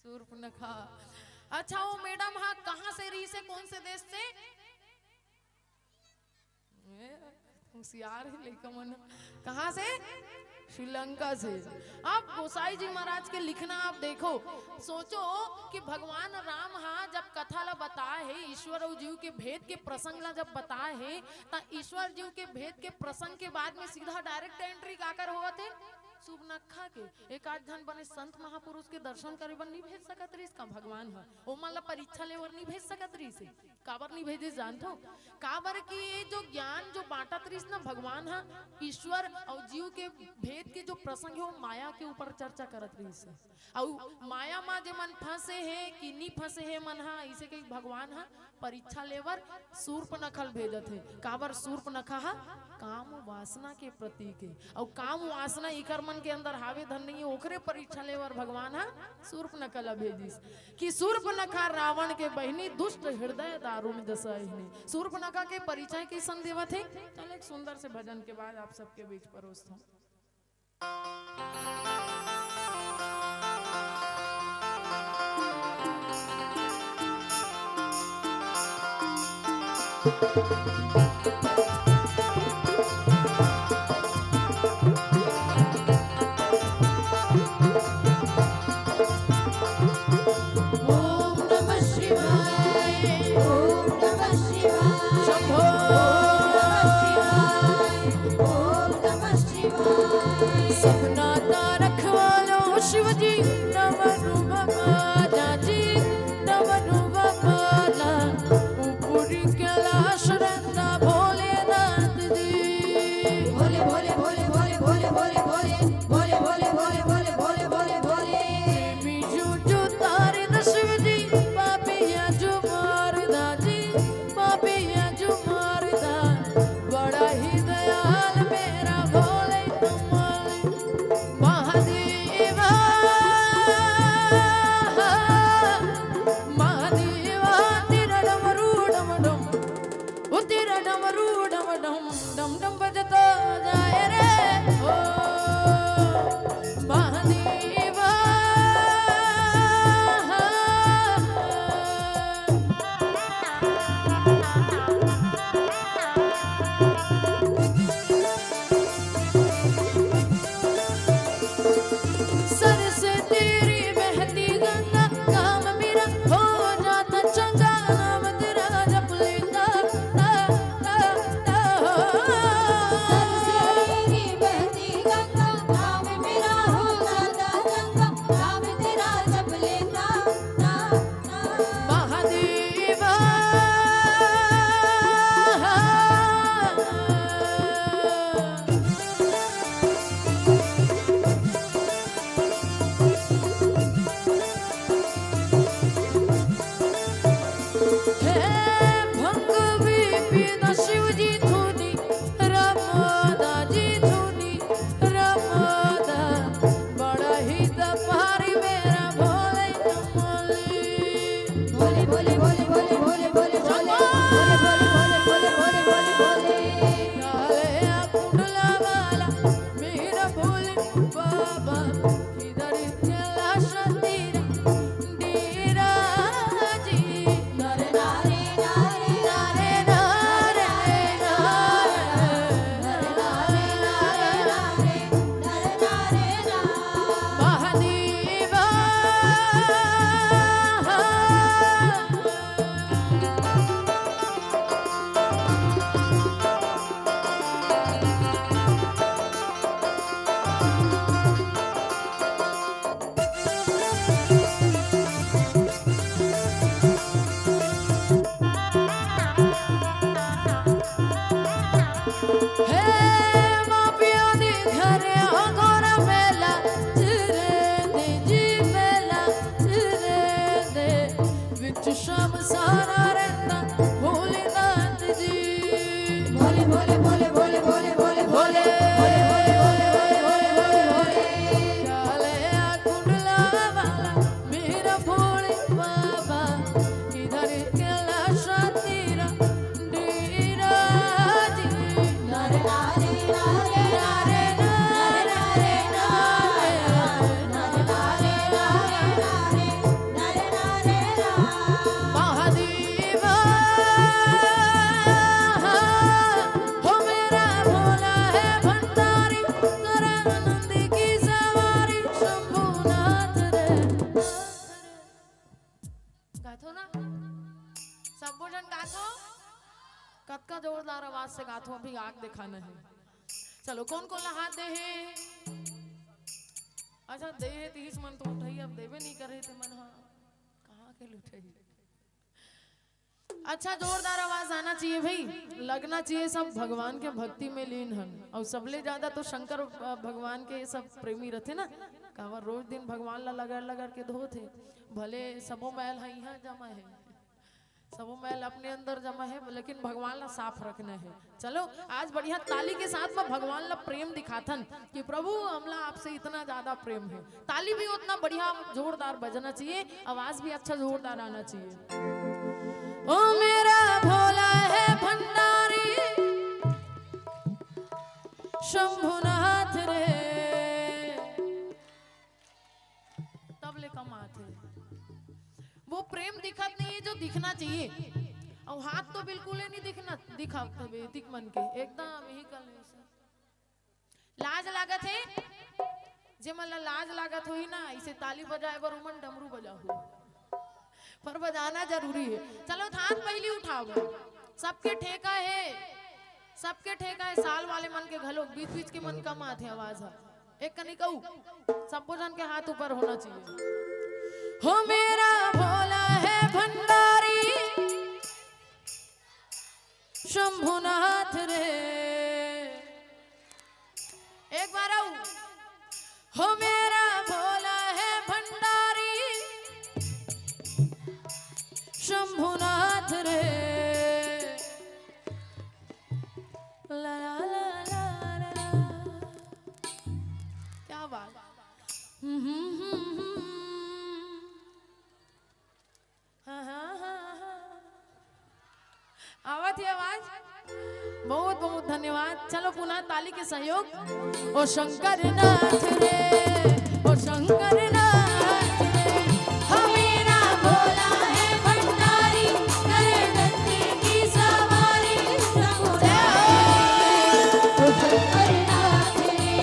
सूर्पनखा। अच्छा, वो मैडम हा कहाँ से रहिसे, कौन से देश से? ए, होशियार हे लइका मन। कहाँ से? श्रीलंका से। अब गोसाई जी महाराज के लिखना आप देखो, सोचो कि भगवान राम हा जब कथा ला बताए हे, ईश्वर अउ जीव के भेद के प्रसंग ला जब बताए हे, त ईश्वर जीव के भेद के प्रसंग के बाद में सीधा direct entry काकर होवत हे? सूर्पनखा के। एक आध झन बने संत महापुरुष के दर्शन करे बर नहीं भेज सकत रहिस का भगवान हा? ओमन ला परीक्षा ले बर नहीं भेज सकत रहिस हे? काबर नहीं भेजे जानथो? काबर कि ये जो ज्ञान जो बांटत रहिस ना भगवान हा, ईश्वर अउ जीव के भेद के जो प्रसंग हे, वो माया के ऊपर चर्चा करत रहिस हे। अउ माया मा जे मन फंसे हे कि नहीं फंसे हे मन हा, इसे कही भगवान हा परीक्षा ले बर सूर्पनखा ल भेजत हे। काबर? सूर्पनखा हा काम वासना के प्रतीक हे। अउ काम वासना इकर मन के अंदर हावे धन नहीं हे, ओकरे परीक्षा ले बर भगवान हा सूर्पनखा ला भेजिस कि सूर्पनखा रावण के बहिनी, दुष्ट हृदय दारुण जसहिनी। सूर्पनखा के परिचय कइसन देवत हे? चल, एक सुंदर से भजन के बाद आप सबके बीच परोसत हूँ। ओम नमः शिवाय, ओम नमः शिवाय, शंभो। ओम नमः शिवाय, ओम नमः शिवाय। सपना का रखवालो शिव जी, नव रूप वाला जी, नव रूप वाला। ऊपरी कैलाश रहता भोलेनाथ जी। भोले, भोले, भोले, भोले। प्रेमी जू जू तारी द शिव जी, पापिया जू मार दा जी, पापिया जू मार दा। बड़ा ही दयाल मेरा भोले कमल महादेवा, महादेवा। तिरडम रूडम डम, ओ तिरडम रूडम डम, डम डम बजतो जाए रे ओ महादेवा। सर से तेरी बहती गंगा, काम मेरा हो जाता चंगा, नाम तेरा जप लेता। सर से तेरी बहती गंगा, काम मेरा हो जाता चंगा, नाम तेरा जप लेता। महादेवा। हे भंग भी पीना शिव जी धुनी, रमादा जी धुनी, रमादा। बड़ा ही दपारी मेरा भोले कमली। भोले, भोले, भोले। काले आ कुंडला वाला मेरा भोले बाबा, इधर कैलाश तेरा डेरा जी। नारे, नारे, नारे, नारे, नारे, नारे। हे माँ पिया दी घरे हो गोरा मेला, चिरे दी जी मेला, चिरे दे। विच शाम सारा रहता भोलेनाथ जी। भोले, भोले, भोले। काले आ कुंडला वाला मेरा भोले बाबा, इधर कैलाश तेरा हाथ में अभी आग दिखाना है। चलो, कौन कौन ला हाथ दे हे? अच्छा, दे हे तीस मन तो उठाई, अब देवे नहीं करे ते मन, हाँ, कहाँ के लुटाई? अच्छा, जोरदार आवाज आना चाहिए भाई, लगना चाहिए सब भगवान के भक्ति में लीन हन। और सबले ज्यादा तो शंकर, अ, भगवान के सब प्रेमी रहते ना, काबर रोज दिन भगवान ला लगड़ लगड़ के धोत हे। भले सबो मैल ह इहाँ जमा है, सबो मैल अपने अंदर जमा है, लेकिन भगवान ला साफ रखना है। चलो, आज बढ़िया ताली के साथ में भगवान ला प्रेम दिखाथन कि प्रभु, हमला आपसे इतना ज्यादा प्रेम है। ताली भी उतना बढ़िया जोरदार बजना चाहिए, आवाज भी अच्छा जोरदार आना चाहिए। ओ मेरा भोला है भंडारी, शंभुनाथ रे, तब ले कमात है। वो प्रेम दिखत नहीं है जो दिखना चाहिए। और हाथ तो बिल्कुल ही नहीं दिखना, दिखा तबे दिख मन के एकदम यही कल है सर। लाज लागत है, जे मन ला लाज लागत होही ना, इसे ताली बजाए बर उमन डमरू बजाहू, पर बजाना जरूरी है। चलो, हाथ पहली उठाओ, सबके ठेका है, सबके ठेका है। साल वाले मन के घलो बीच बीच के मन कम आथे आवाज ह। एक कनी कहू, सबको जन के हाथ ऊपर होना चाहिए। हो मेरा भोला है भंडारी, शंभुनाथ रे। एक बार आऊ। हो मेरा भोला है भंडारी, शंभुनाथ रे। ला ला ला ला ला ला। क्या बात। हम्म, हम्म, हम्म, हम्म। हाँ, हाँ, हाँ, हाँ। आवत है आवाज? बहुत, बहुत धन्यवाद। चलो, पुनः ताली के सहयोग। ओ शंकर नाथ रे, ओ शंकर नाथ रे, हमेरा भोला है भंडारी, करे नंदी की सवारी, प्रभु रे। ओ शंकर नाथ रे,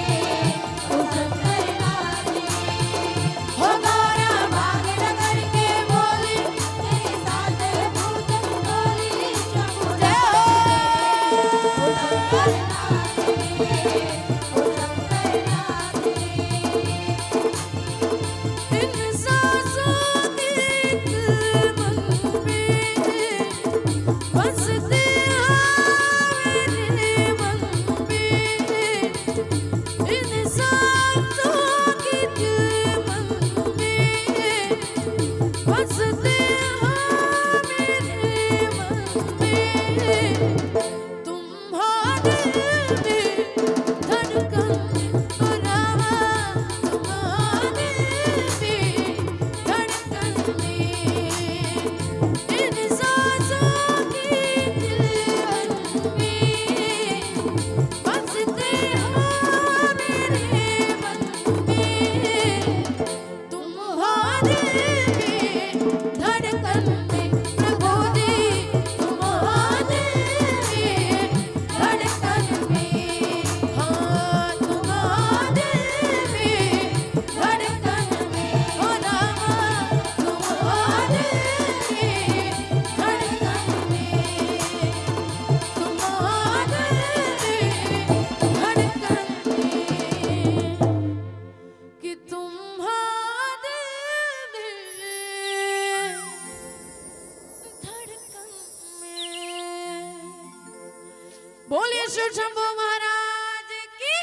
बोलिए शिव शंभो महाराज की।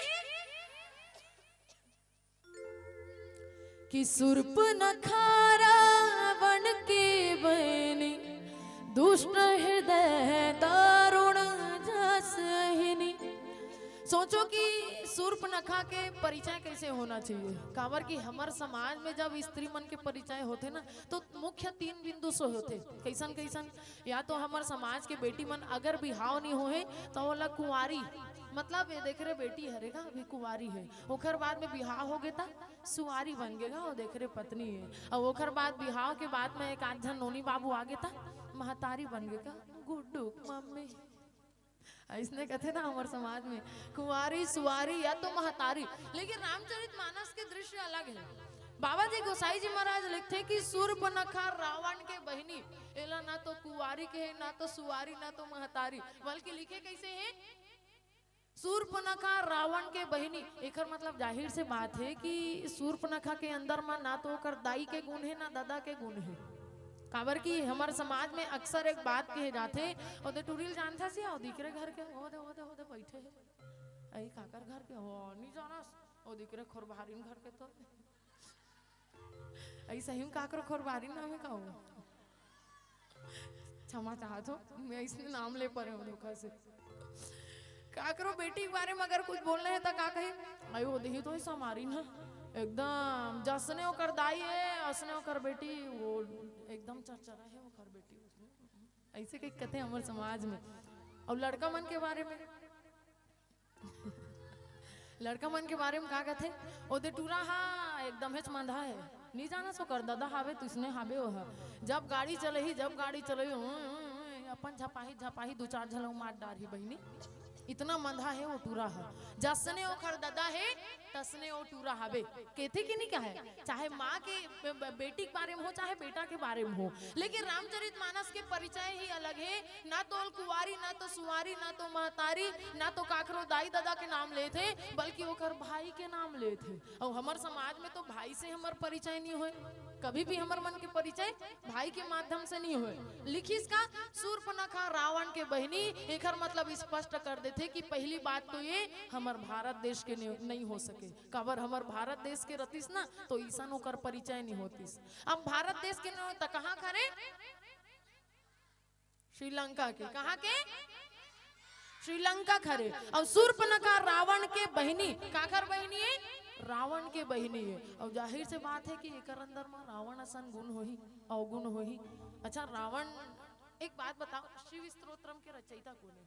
कि सुर्पनखा रावण के बहिनी, दुष्ट हृदय दारुण जस अहिनी। सोचो कि सुर्पनखा के परिचय कैसे होना चाहिए, काबर कि हमर समाज में जब स्त्री मन के परिचय होथे ना, तो मुख्य तीन बिंदु से होथे। कैसन कैसन? या तो हमर समाज के बेटी मन अगर बिहाव नहीं होहे, तो ओला कुंवारी, मतलब ये देख रे बेटी हरे का अभी कुंवारी है, ओखर बाद में बिहाव हो गे ता सुवारी बन गे गा, वो देख रे पत्नी है। और ओखर बाद बिहाव के बाद में एक आध झन नोनी बाबू आ गे ता महतारी बन गे का, गुड्डू मम्मी। ऐसने कथे ना हमर समाज में, कुंवारी सुवारी या तो महतारी। लेकिन रामचरित मानस के दृश्य अलग है। बाबा जी गोसाई जी महाराज लिखथे कि सुर्पनखा रावण के बहिनी, एला ना तो कुंवारी के है, ना तो सुवारी, ना तो महतारी, बल्कि लिखे कैसे है? सूर्पनखा रावण के बहिनी, एकर मतलब जाहिर से बात हे कि सूर्पनखा के अंदर म ना तो ओकर दाई के गुण हे, ना ददा के गुण हे। काबर कि हमर समाज में अक्सर एक बात कहे जाथे, "ओदे टुरी ल जानथस या, ओदे इकरे घर के, ओदे, ओदे, ओदे बइठे हे।" अई काकर घर के? "हो, नी जानस, ओदे इकरे खोरबारिन घर के तो।" अई सही में काकरो खोरबारिन नाम हे का वो? क्षमा चाहत हो, मैं इसने नाम ले परे हूँ धोखा से। काकरो बेटी के बारे में अगर कुछ बोलना हे त का कही? "अई ओदे ही तो हे संगवारी ना, एकदम जसने ओकर दाई हे, असने ओकर बेटी, वो एकदम चरचरा हे ओकर बेटी।" अइसे कही कथे हमर समाज में। अउ लड़का मन के बारे में, लड़का मन के बारे में का कथे? "ओदे टूरा हा एकदम हेच मंधा हे, नी जानस ओकर ददा हावे, तइसने हावे ओह। जब गाड़ी चलही, जब गाड़ी चलही, उं, उं, उं, अपन झपाही, झपाही दू चार झन ल मार डारही बहिनी, इतना मंधा हे वो टूरा हा। जसने ओकर ददा हे, तसने वो टूरा हावे।" कथे कि नी कहे? चाहे माँ के ब-, ब-, बेटी के बारे में हो, चाहे बेटा के बारे में हो, लेकिन रामचरित मानस के परिचय ही अलग हे। ना तो कुंवारी, ना तो सुंवारी, ना तो महतारी, ना तो काकरो दाई ददा के नाम लेथे, बल्कि ओकर भाई के नाम लेथे। अउ हमर समाज में तो भाई से हमर परिचय नी होय, कभी भी हमर मन के परिचय भाई के माध्यम से नी होय। लिखिस का, सूर्पनखा रावण के बहिनी, एकर मतलब स्पष्ट कर देथे कि पहली बात तो ये हमर भारत देश के नी, नी हो सके। काबर हमर भारत देश के रतिस ना, तो इसन ओकर परिचय नी होतिस। अब भारत देश के नी होय त कहाँ के हरे? श्रीलंका के। कहाँ के? श्रीलंका के हरे। अउ सूर्पनखा रावण के बहिनी, काकर बहिनी हे? रावण के बहिनी हे। अउ जाहिर से बात हे कि एकर अंदर म रावण असन गुण होही, अवगुण होही। अच्छा, रावण, एक बात बताओ, शिव स्त्रोत्रम के रचयिता कोन हे?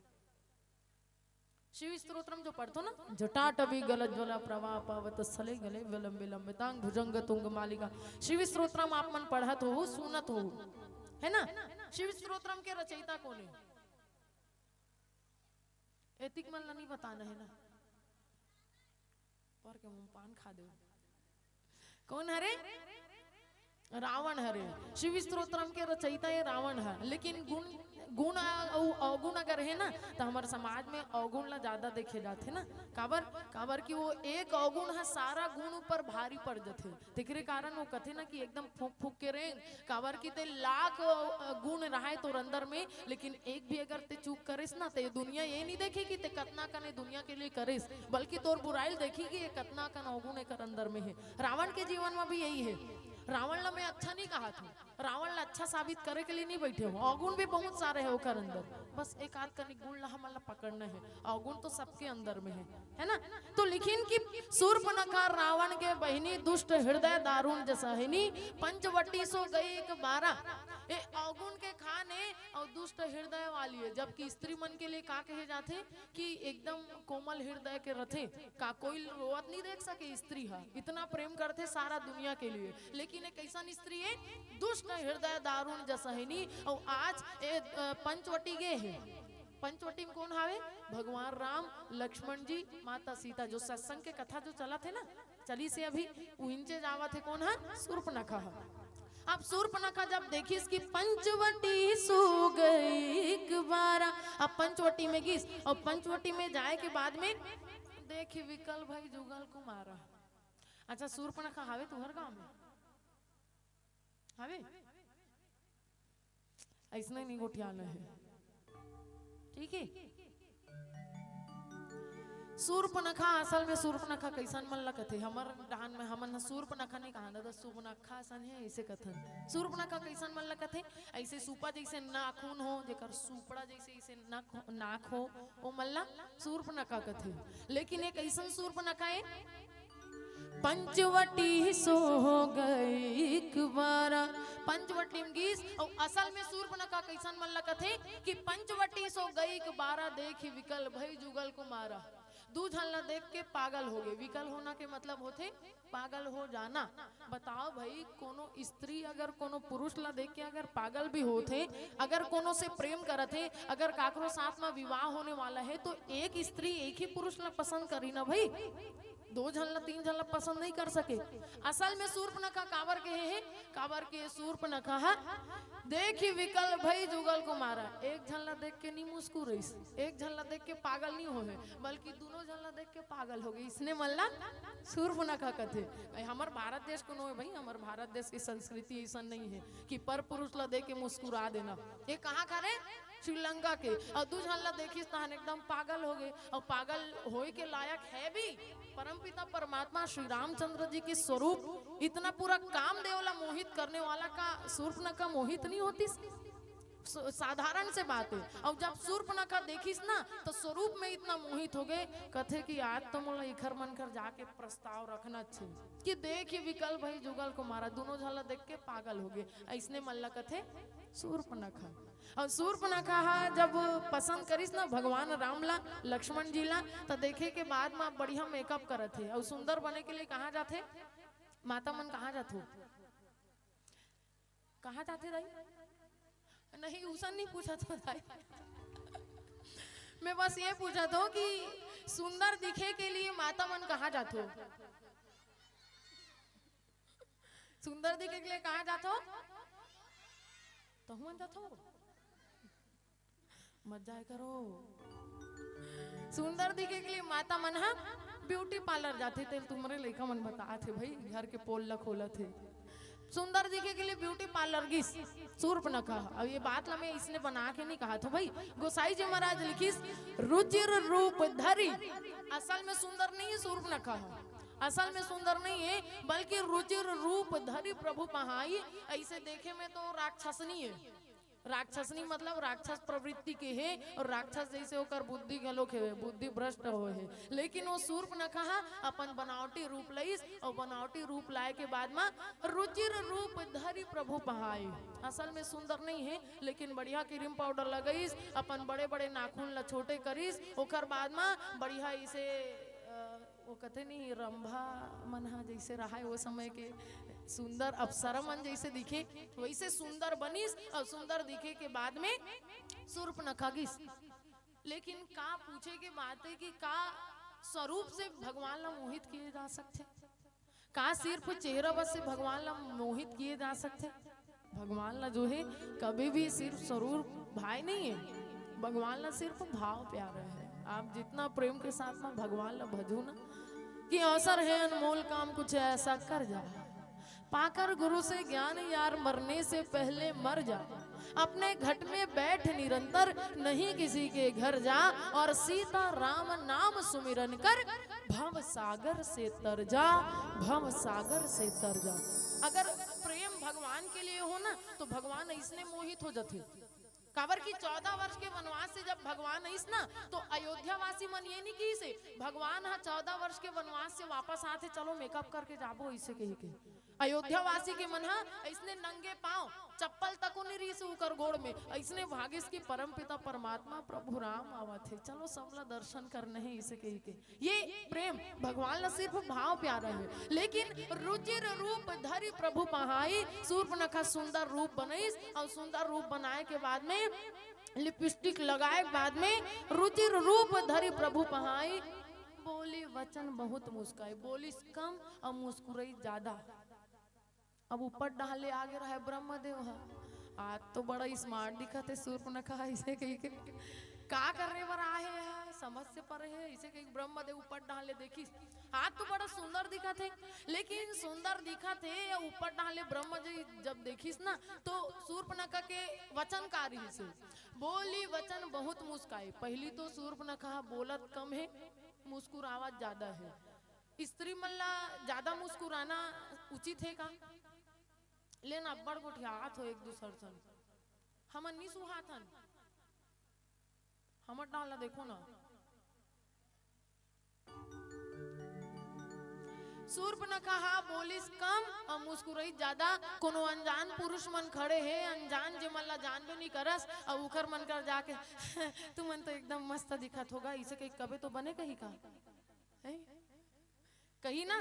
शिव स्त्रोत्रम जो पढ़थो ना, "जटाटवी गलज्वला प्रवाह पावत सले गले विलंबितांग भुजंग तुंग मालिका।" शिव स्त्रोत्रम आप मन पढ़त हो, सुनत हो, हे ना? शिव स्त्रोत्रम के रचयिता कोन हे? एतिक मन ला नी बताना हे ना, पर के मुंह पान खा दे। कोन हरे? रावण हरे। शिव स्त्रोत्रम के रचयिता ये रावण हे, लेकिन गुण, गुण अउ अवगुण अगर हे ना, त हमर समाज में अवगुण ला ज्यादा देखे जाथे ना। काबर? काबर कि वो एक अवगुण ह सारा गुण ऊपर भारी पड़ जथे। तेकरे कारण वो कथे ना कि एकदम फूंक फूंक के रेंग, काबर कि ते लाख, अ, गुण रहाय तोर अंदर में, लेकिन एक भी अगर ते चूक करेस ना, ते दुनिया ये नी देखे कि ते कतना कन ए दुनिया के लिए करेस, बल्कि तोर बुराई ल देखही कि ये कतना कन अवगुण एकर अंदर में हे। रावण के जीवन में भी यही हे। रावण ला मैं अच्छा नी कहत हूँ, रावण ला अच्छा साबित करे के लिए नी बइठे हूँ। अवगुण भी बहुत सारे हे ओकर अंदर, बस एक आध कनिक गुण ला हमन ला पकड़ना हे। अवगुण तो सबके अंदर में हे, हे ना? तो लिखिन कि सूर्पनखा रावण के बहिनी, दुष्ट हृदय दारुण जसहिनी, पंचवटी सो गई एक बारा। ए अवगुण के खान हे अउ दुष्ट हृदय वाली हे, जबकि स्त्री मन के लिए का कहे जाथे कि एकदम कोमल हृदय के रथे। का कोई रोवत नी देख सके स्त्री ह? इतना प्रेम करथे सारा दुनिया के लिए, लेकिन एक अइसन स्त्री हे, दुष्ट हृदय दारुण जसहिनी। अउ आज ए, अ, पंचवटी गे हे, पंचवटी में कोन हावे? भगवान राम, लक्ष्मण जी, माता सीता, जो सत्संग के कथा जो चलत हे ना, चलिस हे अभी, उहिंचे जावत हे कोन ह? सूर्पनखा ह। अब सूर्पनखा जब देखिस कि पंचवटी सो गई एक बारा, अब पंचवटी में गिस, अउ पंचवटी में जाय के बाद में देखी विकल भई जुगल को मारा। अच्छा, सूर्पनखा हावे तुंहर गांव में? हावे? अइसने नी गोठियाना हे, ठीक हे? सूर्पनखा, असल में सूर्पनखा कइसन मन ला कथे? हमर डहान में हमन ह सूर्पनखा नी कहन दादा, सुर्पनखा असन हे, अइसे कथन। सूर्पनखा कइसन मन ला कथे? अइसे सूपा जइसे नाखून हो, जेकर सूपड़ा जइसे अइसे नाक हो, नाक हो, ओ मन ला सूर्पनखा कथे। लेकिन एक अइसन सूर्पनखा हे, पंचवटी सो गई एक बारा। पंचवटी में गिस, अउ असल में सूर्पनखा कइसन मन ला कथे कि पंचवटी सो गई एक बारा, देखी विकल भई जुगल को मारा। दू झन ला देख के पागल हो गे। विकल होना के मतलब होथे पागल हो जाना। बताओ भई, कोनो स्त्री अगर कोनो पुरुष ला देख के अगर पागल भी होथे, अगर कोनो से प्रेम करत हे, अगर काकरो साथ में विवाह होने वाला हे, तो एक स्त्री एक ही पुरुष ला पसंद करी ना भई। दो झन ला, तीन झन ला पसंद नहीं कर सके। असल में सूर्पनखा काबर के हे, काबर के सूर्पनखा ह देखी विकल भई जुगल को मारा। एक झन ला देख के नहीं मुस्कुराइस, एक झन ला देख के पागल नहीं होहे, बल्कि दोनों झन ला देख के पागल हो गई। इसने मन ला सूर्पनखा कथे। भाई, हमर भारत देश को नोहे भाई, हमर भारत देश की संस्कृति ऐसा नहीं है कि पर पुरुष ला देख के मुस्कुरा देना। ये कहाँ का रे? श्रीलंका के। और दू झन ला देखिस तहन एकदम पागल हो गए। और पागल होए के लायक है भी। परमपिता परमात्मा श्री रामचंद्र जी के स्वरूप इतना पूरा कामदेव ला मोहित करने वाला का सूर्पनखा मोहित नहीं होतिस? स-, साधारण से बात है। और जब सूर्पनखा देखिस ना, तो स्वरूप में इतना मोहित हो गए, कथे कि आज तो मोला इखर मन कर जाके प्रस्ताव रखना चाहिए कि देखी विकल भई जुगल को मारा, दोनों झन ला देख के पागल हो गए। ऐसने मन ला कथे सूर्पनखा। और सूर्पनखा हा जब पसंद करिस ना भगवान राम ला, लक्ष्मण जी ला, तो देखे के बाद में बढ़िया मेकअप करत हे। और सुंदर बने के लिए कहाँ जाथे? माता मन कहाँ जाथो? कहाँ जाथे दाई? नहीं, उसन नहीं पूछा था दाई। मैं बस ये पूछा था कि सुंदर दिखे के लिए माता मन कहाँ जाथो? सुंदर दिखे के लिए कहाँ जाथो? तो मन जाथो? मत जाए करो। सुंदर दिखे के लिए माता मन हा ब्यूटी पार्लर जाथे, तेल तुम्हरे लइका मन बतात हे भाई, घर के पोल ला खोलत हे। सुंदर दिखे के लिए ब्यूटी पार्लर गिस सूर्पनखा। अब ये बात ला मैं इसने बना के नहीं कहा था भाई, गोसाई जी महाराज लिखिस, रुचिर रूप धरी। असल में सुंदर नहीं है सूर्पनखा, असल में सुंदर नहीं है, बल्कि रुचिर रूप धरी प्रभु पहाई। ऐसे देखे में तो राक्षसनी है, राक्षसनी मतलब राक्षस प्रवृत्ति के हे, और राक्षस जैसे ओकर बुद्धि घलोक हे, बुद्धि भ्रष्ट होए हे। लेकिन वो सूर्पनखा हा अपन बनावटी रूप लइस, और बनावटी रूप लाए के बाद मा रुचिर रूप धरी प्रभु पहाई। असल में सुंदर नहीं है, लेकिन बढ़िया क्रीम पाउडर लगइस, अपन बड़े बड़े नाखून ला छोटे करिस, ओकर बाद मा बढ़िया इसे, अ, वो कथे नहीं, रंभा मन हा जैसे रहाय, वो समय के सुंदर अप्सरा मन जैसे दिखे, वैसे सुंदर बनिस। और सुंदर दिखे के बाद में सूर्पनखा गिस। लेकिन का पूछे के बात है कि का स्वरूप से भगवान ला मोहित किए जा सकथे? का सिर्फ चेहरा बस से भगवान ला मोहित किए जा सकथे? भगवान ला जो है, कभी भी सिर्फ स्वरूप भाई नहीं है, भगवान ला सिर्फ भाव प्यारा है। आप जितना प्रेम के साथ में भगवान ला भजो ना, कि अवसर है अनमोल काम कुछ ऐसा कर जा, पाकर गुरु से ज्ञान यार मरने से पहले मर जा, अपने घट में बैठ निरंतर, नहीं किसी के घर जा, और सीता राम नाम सुमिरन कर, भव सागर से तर जा, भव सागर से तर जा। अगर प्रेम भगवान के लिए हो ना, तो भगवान ऐसने मोहित हो जाथे। काबर कि चौदह वर्ष के वनवास से जब भगवान आइस ना, तो अयोध्या वासी मन ये नहीं कहिस हे, भगवान हा चौदह वर्ष के वनवास से वापस आथे, चलो मेकअप करके जाबो, ऐसे कही के। अयोध्या वासी के मन हा ऐसने नंगे पांव, चप्पल तको नहीं रहिस उकर गोड़ में, ऐसने भागिस कि परमपिता परमात्मा प्रभु राम आवत हे, चलो सबला दर्शन करना है, ऐसे कही के। ये प्रेम भगवान ला सिर्फ भाव प्यारा है, लेकिन रुचिर रूप धरी प्रभु पहाई, सूर्पनखा सुंदर रूप बनइस, और सुंदर रूप बनाए के बाद में लिपस्टिक लगाए के बाद में रुचिर रूप धरी प्रभु पहाई, बोली वचन बहुत मुस्काई, बोलिस कम और मुस्कुराई ज्यादा। अब ऊपर डाले आगे रहे ब्रह्मदेव हा, आज तो बड़ा स्मार्ट दिखत हे सूर्पनखा, ऐसे कही के का करने बर आए हे, समझ से परे हे, ऐसे कही ब्रह्मदेव ऊपर डाले देखिस, आज तो बड़ा सुंदर दिखत हे। लेकिन सुंदर दिखत हे या ऊपर डाले ब्रह्म जी जब देखिस ना, तो सूर्पनखा के वचन का रहिस हे, बोली वचन बहुत मुस्काई। पहली तो सूर्पनखा बोलत कम हे, मुस्कुरावत ज्यादा हे। स्त्री मन ला ज्यादा मुस्कुराना उचित हे का? लेन अब्बड़ गोठियात हो एक दूसर सन, हमन नी सुहाथन। हमर डाल ला देखो ना। सूर्पनखा हा बोलिस कम और मुस्कुराई ज्यादा। कोनो अनजान पुरुष मन खड़े हे, अनजान जे मन ला जानबे नहीं करस, और उखर मन कर जाके तुमन तो एकदम मस्त दिखत होगा, इसे कही कबे तो बने कही का? हैं? कही ना,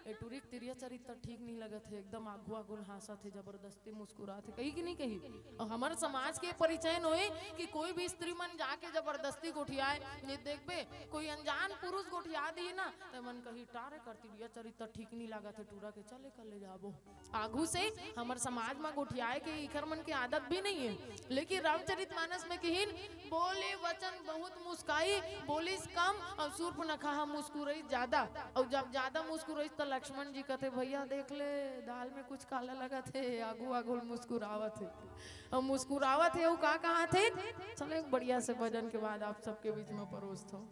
ए टुरी के तिरिया चरित्र ठीक नहीं लगत हे, एकदम आगू आगू हाँसत हे, जबरदस्ती मुस्कुरात हे, कही कि नहीं कही? और हमर समाज के परिचय नोहे कि कोई भी स्त्री मन जाके जबरदस्ती गोठियाए, नहीं देखबे, कोई अनजान पुरुष गोठिया दिही ना, त मन कही, "टारे करती बिया चरित्र ठीक नी लागत हे, टूरा के चले कर ले जाबो।" आगू से हमर समाज म गोठियाए के इखर मन के आदत भी नहीं है, लेकिन रामचरित मानस में किहिन, "बोले वचन बहुत मुस्काई, बोलिस कम और सूर्पनखा ह मुस्कुरई ज्यादा।" और जब ज्यादा मुस्कुरई त लक्ष्मण जी कहते, "भैया देख ले, दाल में कुछ काला लगत हे, आगू आगू मुस्कुरावत हे।" और मुस्कुरावत हे, वो का कहा थे? चलो, एक बढ़िया से भजन के बाद आप सबके बीच में परोसत हूँ।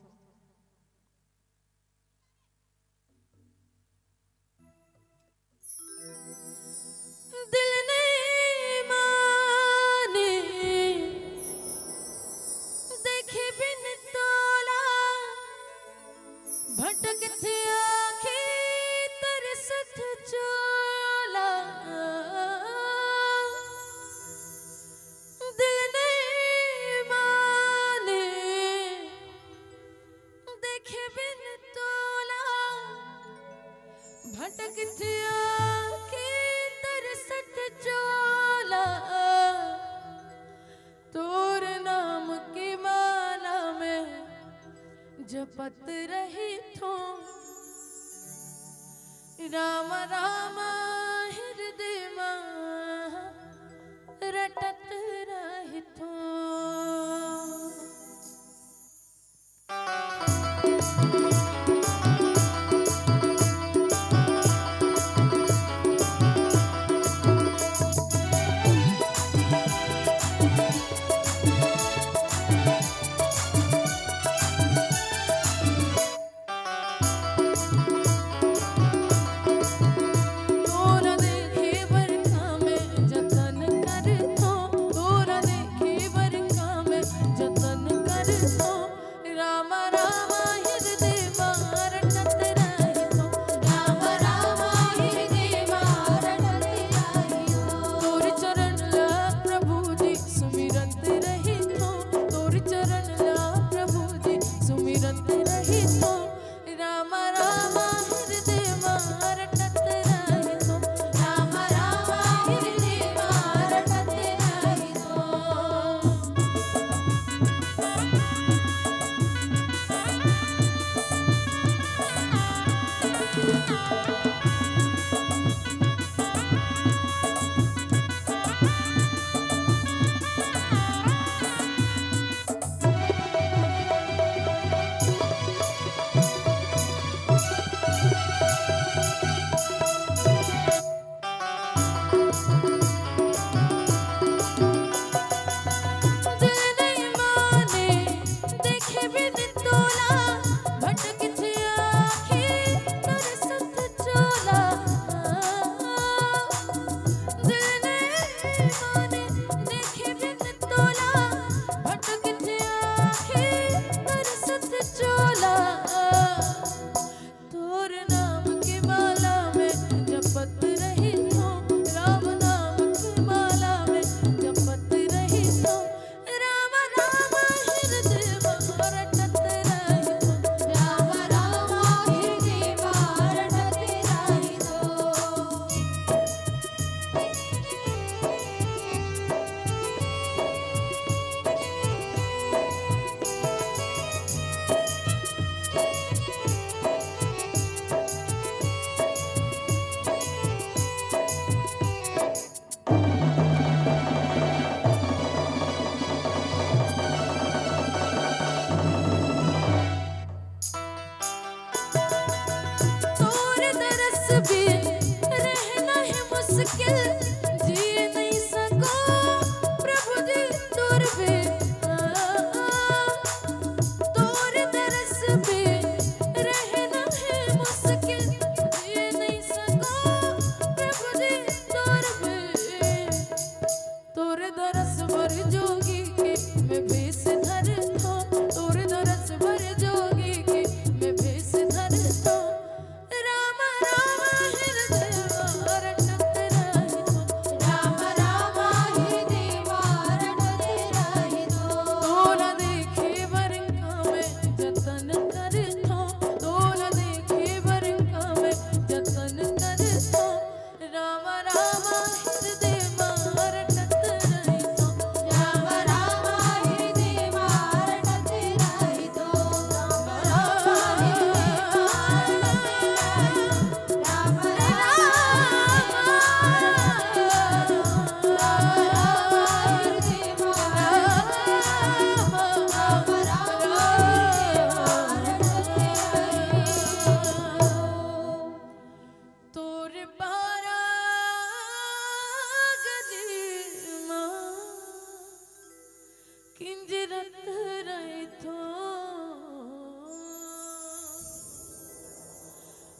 दिल नहीं माने देखे बिन तोला, भटकत आँखें तरसत चोला। दिल नहीं माने देखे बिन तोला, भटकत आँखें तरसत चोला। तोर नाम के माला में जपत रहिथों, राम राम हृदय मा रटत रहिथों। तोरा देखे बर का मैं जतन करथों, तोरा देखे बर का मैं जतन करथों। रामा रामा हृदय मा रटत रहिथों, रामा रामा हृदय मा रटत रहिथों। तोर चरण ला प्रभु जी सुमिरत रहिथों, तोर चरण ला प्रभु जी सुमिरत रहिथों। रामा रामा हृदय मा रटत रहिथों, रामा रामा हृदय मा रटत रहिथों।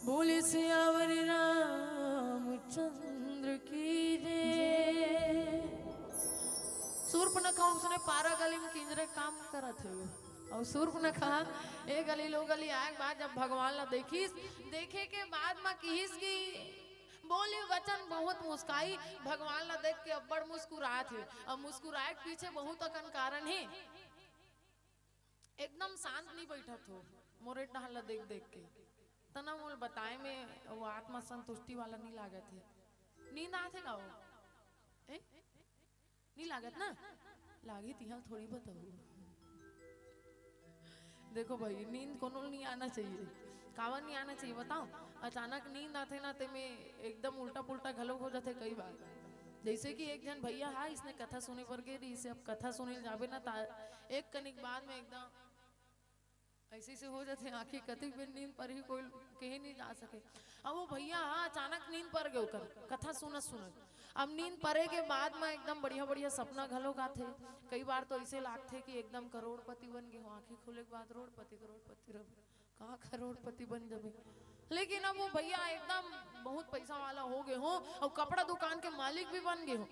बोले सियावर रामचंद्र की जय। सूर्पनखा उसने पारा गली में किंजरे काम करत हे। अउ सूर्पनखा ए गली ले ओ गली आए के बाद जब भगवान ला देखिस, देखे के बाद म किहिस कि बोली वचन बहुत मुस्काई। भगवान ला देख के अब्बड़ मुस्कुरात हे। अउ मुस्कुराए के पीछे बहुत अकन कारण हे। एकदम शांत नहीं बैठत हो, मोरे डहर ला देख देख के। तना मोल बताए में वो आत्मा संतुष्टि वाला नहीं लागत हे। नींद आथे का वो? ए? नहीं लागत ना? लागी तिहा थोड़ी बताऊ। देखो भाई, नींद कोनो नहीं आना चाहिए। कावन नहीं आना चाहिए बताओ? अचानक नींद आथे ना, तेमे एकदम उल्टा पुल्टा घलो हो जाथे कई बार। जैसे कि एक झन भैया हा, इसने कथा सुने बर गे रहिस, अब कथा सुने ल जाबे ना, ता एक कनिक बाद में एकदम ऐसे से हो जाथे, आंखी कतिक बेर नींद पर ही कोई कहे नहीं जा सके। अब वो भैया हा अचानक नींद पर गए ओकर कथा सुनत सुनत। अब नींद परे के बाद में एकदम बढ़िया बढ़िया सपना घलो आथे। कई बार तो ऐसे लागथे कि एकदम करोड़पति बन गए हो, आंखी खुले के बाद रोड़पति करोड़पति रहो। कहाँ करोड़पति बन जबे? लेकिन अब वो भैया एकदम बहुत पैसा वाला हो गए हो अउ कपड़ा दुकान के मालिक भी बन गए हो।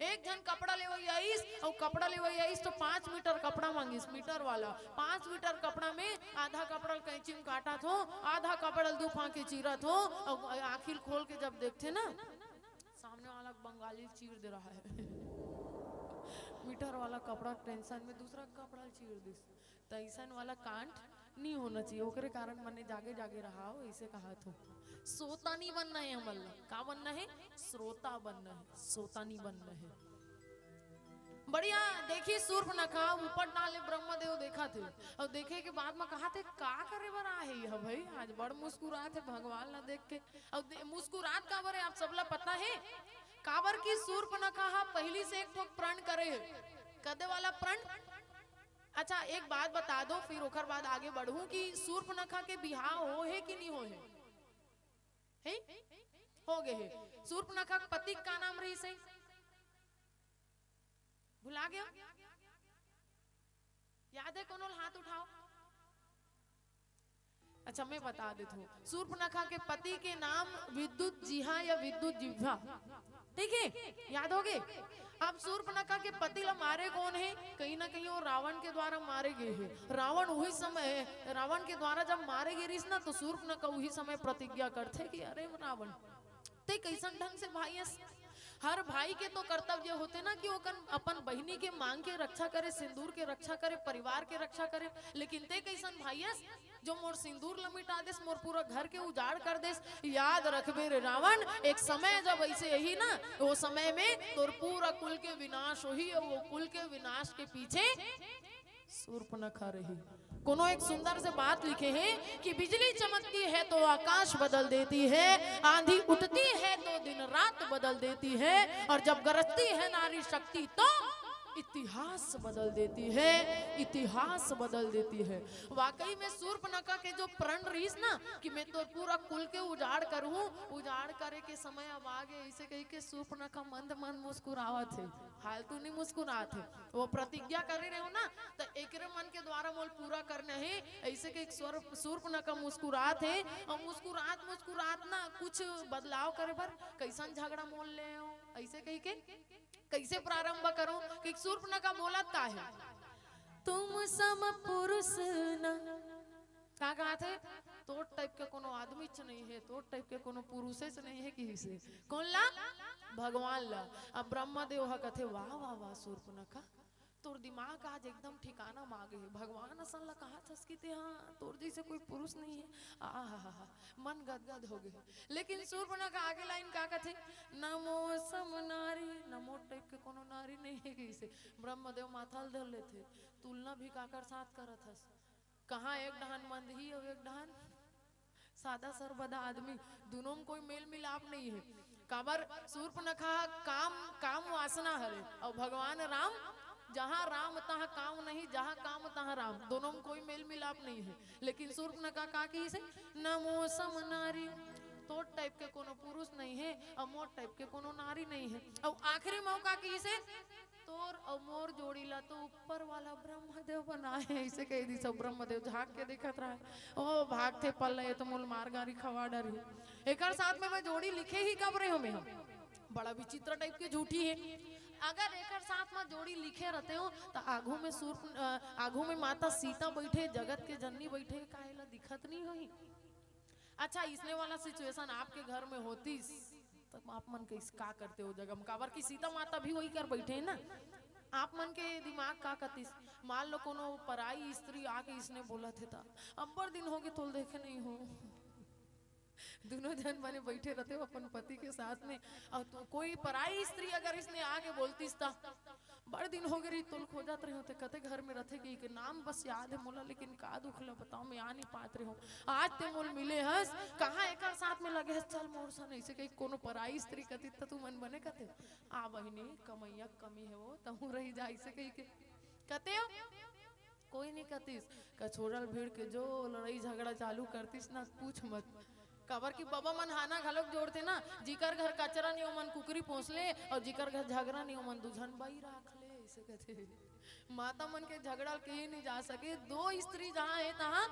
एक झन कपड़ा लेवई आइस अउ कपड़ा लेवई आइस तो पाँच मीटर कपड़ा मांगिस, मीटर वाला। पाँच मीटर कपड़ा में आधा कपड़ा ल कैंची में काटत हो, आधा कपड़ा ल दू फांके चीरत हो। अउ आंखी ल खोल के जब देखथे ना, सामने वाला बंगाली चीर दे रहा है। मीटर वाला कपड़ा टेंशन में दूसरा कपड़ा ल चीर दिस। त अइसन वाला कांड नहीं होना चाहिए। ओकरे कारण मने जागे जागे रहा हो, ऐसे कहा थो। सोता नहीं बनना है हमन ला। का बनना है? श्रोता बनना है, सोता नहीं बनना है। बढ़िया। देखी सूर्पनखा ऊपर डाले ब्रह्मदेव देखा थे, अउ देखे के बाद में कहा थे, का करे बर आहे यह भाई? आज बड़ मुस्कुरात हे, भगवान ला देख के। अउ दे-, मुस्कुरात काबर हे आप सबला पता है? काबर की सूर्पनखा हा पहली से एक ठोक प्रण करे हे। कदे वाला प्रण? अच्छा, एक बात बता दो, फिर ओकर बाद आगे बढ़ूं कि सूर्पनखा के बिहाव हो हे कि नहीं हो हे? हे? हो गए हे। सूर्पनखा के पति का नाम रहिस हे? भुला गया? याद है कोनो ल? हाथ उठाओ। अच्छा, मैं बता देता हूँ। सूर्पनखा के पति के नाम विद्युत जिहा या विद्युत जिह्वा, ठीक है, याद हो गए। अब सूर्पनखा के पति ला मारे कौन है? कहीं ना कहीं वो रावण के द्वारा मारे गए हैं। रावण वही समय, रावण के द्वारा जब मारे गए रहिस ना, तो सूर्पनखा वही समय प्रतिज्ञा करथे कि अरे रावण, ते कैसन ढंग से भाई अस? हर भाई के तो कर्तव्य होथे ना कि ओकर अपन बहिनी के मांग के रक्षा करे, सिंदूर के रक्षा करे, परिवार के रक्षा करे, लेकिन ते कैसन भाई अस जो मोर सिंदूर ल मिटा देस, मोर पूरा घर के उजाड़ कर देस। याद रखबे रे रावण, एक समय जब ऐसे ही ना, वो समय में तोर पूरा कुल के विनाश होही, और वो कुल के विनाश के पीछे सूर्पनखा रही। कोनो एक सुंदर से बात लिखे हैं कि बिजली चमकती है तो आकाश बदल देती है, आंधी उठती है तो दिन रात बदल देती है, और जब गरजती है नारी शक्ति तो इतिहास बदल देती है, इतिहास बदल देती है। वाकई में सूर्पनखा के जो प्रण रहिस ना कि मैं तो पूरा कुल के उजाड़ करूं, उजाड़ करे के समय अब आ गए, ऐसे कही के सूर्पनखा मंद मंद मुस्कुरावत है, फालतू नहीं मुस्कुरात है। वो प्रतिज्ञा करे रहे हो ना, तो एकरे मन के द्वारा मोल पूरा करना है। ऐसे के एक स्वर-, सूर्पनखा मुस्कुरात है, और मुस्कुरात मुस्कुरात ना कुछ बदलाव करे बर कैसन झगड़ा मोल ले हो, ऐसे कही के कैसे प्रारंभ करूं कि सूर्पनखा बोलत का है, तुम सम पुरुष ना, का कहा थे, तोर टाइप के कोनो आदमी च नहीं है, तोर टाइप के कोनो पुरुषे च नहीं है, किसे? कौन ला? भगवान ला। अब ब्रह्मा देव ह कथे, वाह वाह वाह सूर्पनखा, तोर दिमाग आज एकदम ठिकाना मा गे हे। भगवान असन ला कहा थस कि ते, हाँ, तोर जैसे कोई पुरुष नहीं है। आहा, मन गदगद हो गए। लेकिन सूर्पनखा आगे लाइन का कथे, नमो सम नारी, नमो टाइप के कोनो नारी नहीं है, किसे? ब्रह्मदेव माथा ल धर लेथे, तुलना भी काकर साथ करत हस। कहाँ एक डहान मंदही अउ एक डहान सादा सरबदा आदमी, दोनों में कोई मेल मिलाप नहीं है। काबर सूर्पनखा काम, काम वासना हरे, और भगवान राम, जहाँ राम तहाँ काम नहीं, जहाँ काम तहाँ राम, दोनों में कोई मेल मिलाप नहीं है। लेकिन सूर्पनखा का कही से, नमो सम नारी, तोर टाइप के कोनो पुरुष नहीं है और मोर टाइप के कोनो नारी नहीं है। और आखिरी मौका की से तोर अउ मोर जोड़ी ला तो ऊपर वाला ब्रह्मदेव बनाए हे, अइसे कहि दिस। अउ ब्रह्मदेव झांक के देखत रहय, ओ भागथे पल्ला, ये तो मोला मार गारी खवा डरही। एकर साथ में मैं जोड़ी लिखे ही काबर रेहेंव मैं? बड़ा विचित्र type के झूठी हे। अगर एकर साथ में जोड़ी लिखे रहतेंव, त आघू में सूर्प-, अ, आघू में माता सीता बइठे, जगत के जननी बइठे, का एला दिखत नइ होही? अच्छा, इसने वाला situation आपके घर में होतिस, तब आप मन कइसे का करते ओ जगह में? काबर कि सीता माता भी वही कर बइठे हे ना। आप मन के दिमाग का कतिस? मान लो कोनो पराई स्त्री आके इसने बोलत हे त, "अब्बड़ दिन होगे तोला देखे नइ हों।" दूनों झन बने बइठे रहतेव अपन पति के साथ में, अउ तो कोई पराई स्त्री अगर इसने आके बोलतिस त, "बड़ दिन होगे रही तोला खोजत रहेंव, ते कते घर में रथे?" कहिके, "नाम बस याद हे मोला, लेकिन का दुख ला बताओं, मैं आ नइ पात रहेंव। आज ते मोला मिले हस, कहाँ एकर साथ में लगे हस, चल मोर सन," अइसे कहिके कोनो पराई स्त्री कतिस त तुमन बने कते, "आ बहिनी, कमइया के कमी हे वो, तहूँ रहि जा," अइसे कहिके कतेव? कोई नइ कतिस। कछोरा ल भिड़ के जो लड़ई झगड़ा चालू करतिस ना, पूछ मत। काबर कि बबा मन हाना घलोक जोड़थे ना, जिकर घर कचरा नइ ओमन कुकरी पोंस ले, अउ जिकर घर झगरा नइ ओमन दू झन बाई राख ले, अइसे कथे। माता मन के झगड़ा ल कहीं नइ जा सके, दो स्त्री जहाँ हे तहाँ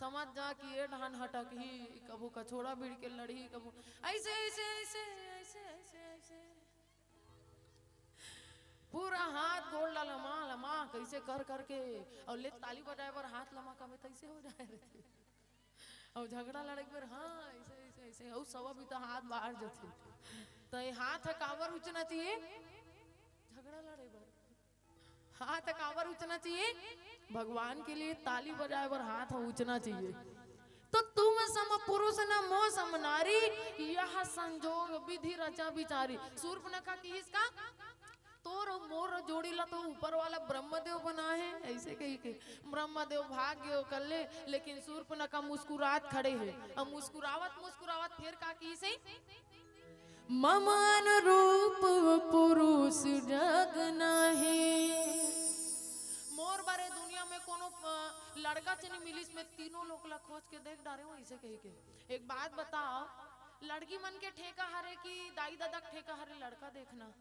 समझ जा कि ये ढान हटकही, कभू कछोरा भिड़ के लड़ही, कभू अइसे, अइसे, अइसे, अइसे, अइसे, अइसे। पूरा हाथ गोड़ ला लमा, लमा, कइसे कर करके, अउ ले ताली बजाए बर हाथ लमा काबे तइसे हो जाए रहिथे। अउ झगड़ा लड़े बर, हाँ, अइसे, अइसे, अइसे, अउ सवा भी त हाथ बाहर जथे। त ये हाथ ह काबर उचना चाहिए? झगड़ा लड़े बर। हाथ ह काबर उचना चाहिए? भगवान के लिए ताली बजाए बर हाथ ह उचना चाहिए। तो तुम सम पुरुष न मो सम नारी, यह संजोग विधि रचा बिचारी। सूर्पनखा किहिस का, तोर अउ मोर जोड़ी ला तो ऊपर वाला ब्रह्मदेव बनाए हे, अइसे कहिके ब्रह्मदेव भाग गे ओकर ले, लेकिन सूर्पनखा मुस्कुरात खड़े हे। अउ मुस्कुरावत मुस्कुरावत फेर का किहिस हे, मम अनुरूप पुरुष जग नाहीं। मोर बर ए दुनिया में कोनो, अ, लड़का च नइ मिलिस, मैं तीनों लोक ला खोज के देख डारेंव, अइसे कहिके। एक बात बताओ, लड़की मन के ठेका हरे कि दाई ददा के ठेका हरे लड़का देखना?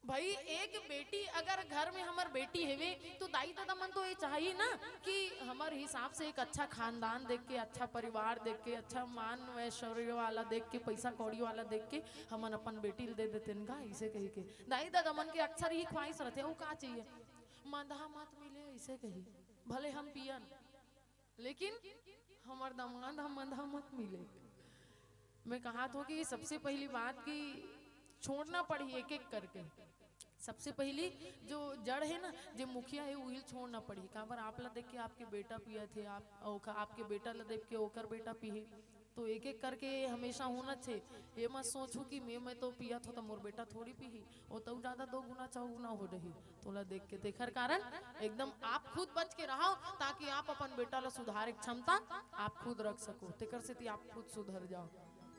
भाई, एक बेटी अगर घर में हमर बेटी हवे, तो दाई ददा मन तो ये चाही ना कि हमर हिसाब से एक अच्छा खानदान देख के, अच्छा परिवार देख के, अच्छा मान ऐश्वर्य वाला देख के, पैसा कौड़ी वाला देख के हमन अपन बेटी ल दे देतेन का, अइसे कहिके। दाई ददा मन के अक्सर इही ख्वाहिश रहिथे, अउ का चाहिए, मंदहा मत मिले, अइसे कही, भले हम पियन। लेकिन हमर दमांद ह मंदहा मत मिले। मैं कहत हों कि सबसे पहिली बात कि छोड़ना पड़ही एक-एक करके। सबसे पहिली जो जड़ हे ना, जे मुखिया हे, उही ल छोड़ना पड़ही। काबर आप ला देख के आपके बेटा पियत हे, आप, ओखा-, आपके बेटा ला देख के ओकर बेटा पीही। तो एक-एक करके हमेशा होना चाहिए। ये मत सोचहू कि मैं, मैं तो पियत हों त मोर बेटा थोड़ी पीही। ओ तो ज्यादा दो गुना, चार गुना हो जाही। तोला देख के, तेखर कारण एकदम आप खुद बच के रहव, ताकि आप अपन बेटा ला सुधारे के क्षमता आप खुद रख सको। तेकर सेती आप खुद सुधर जाव।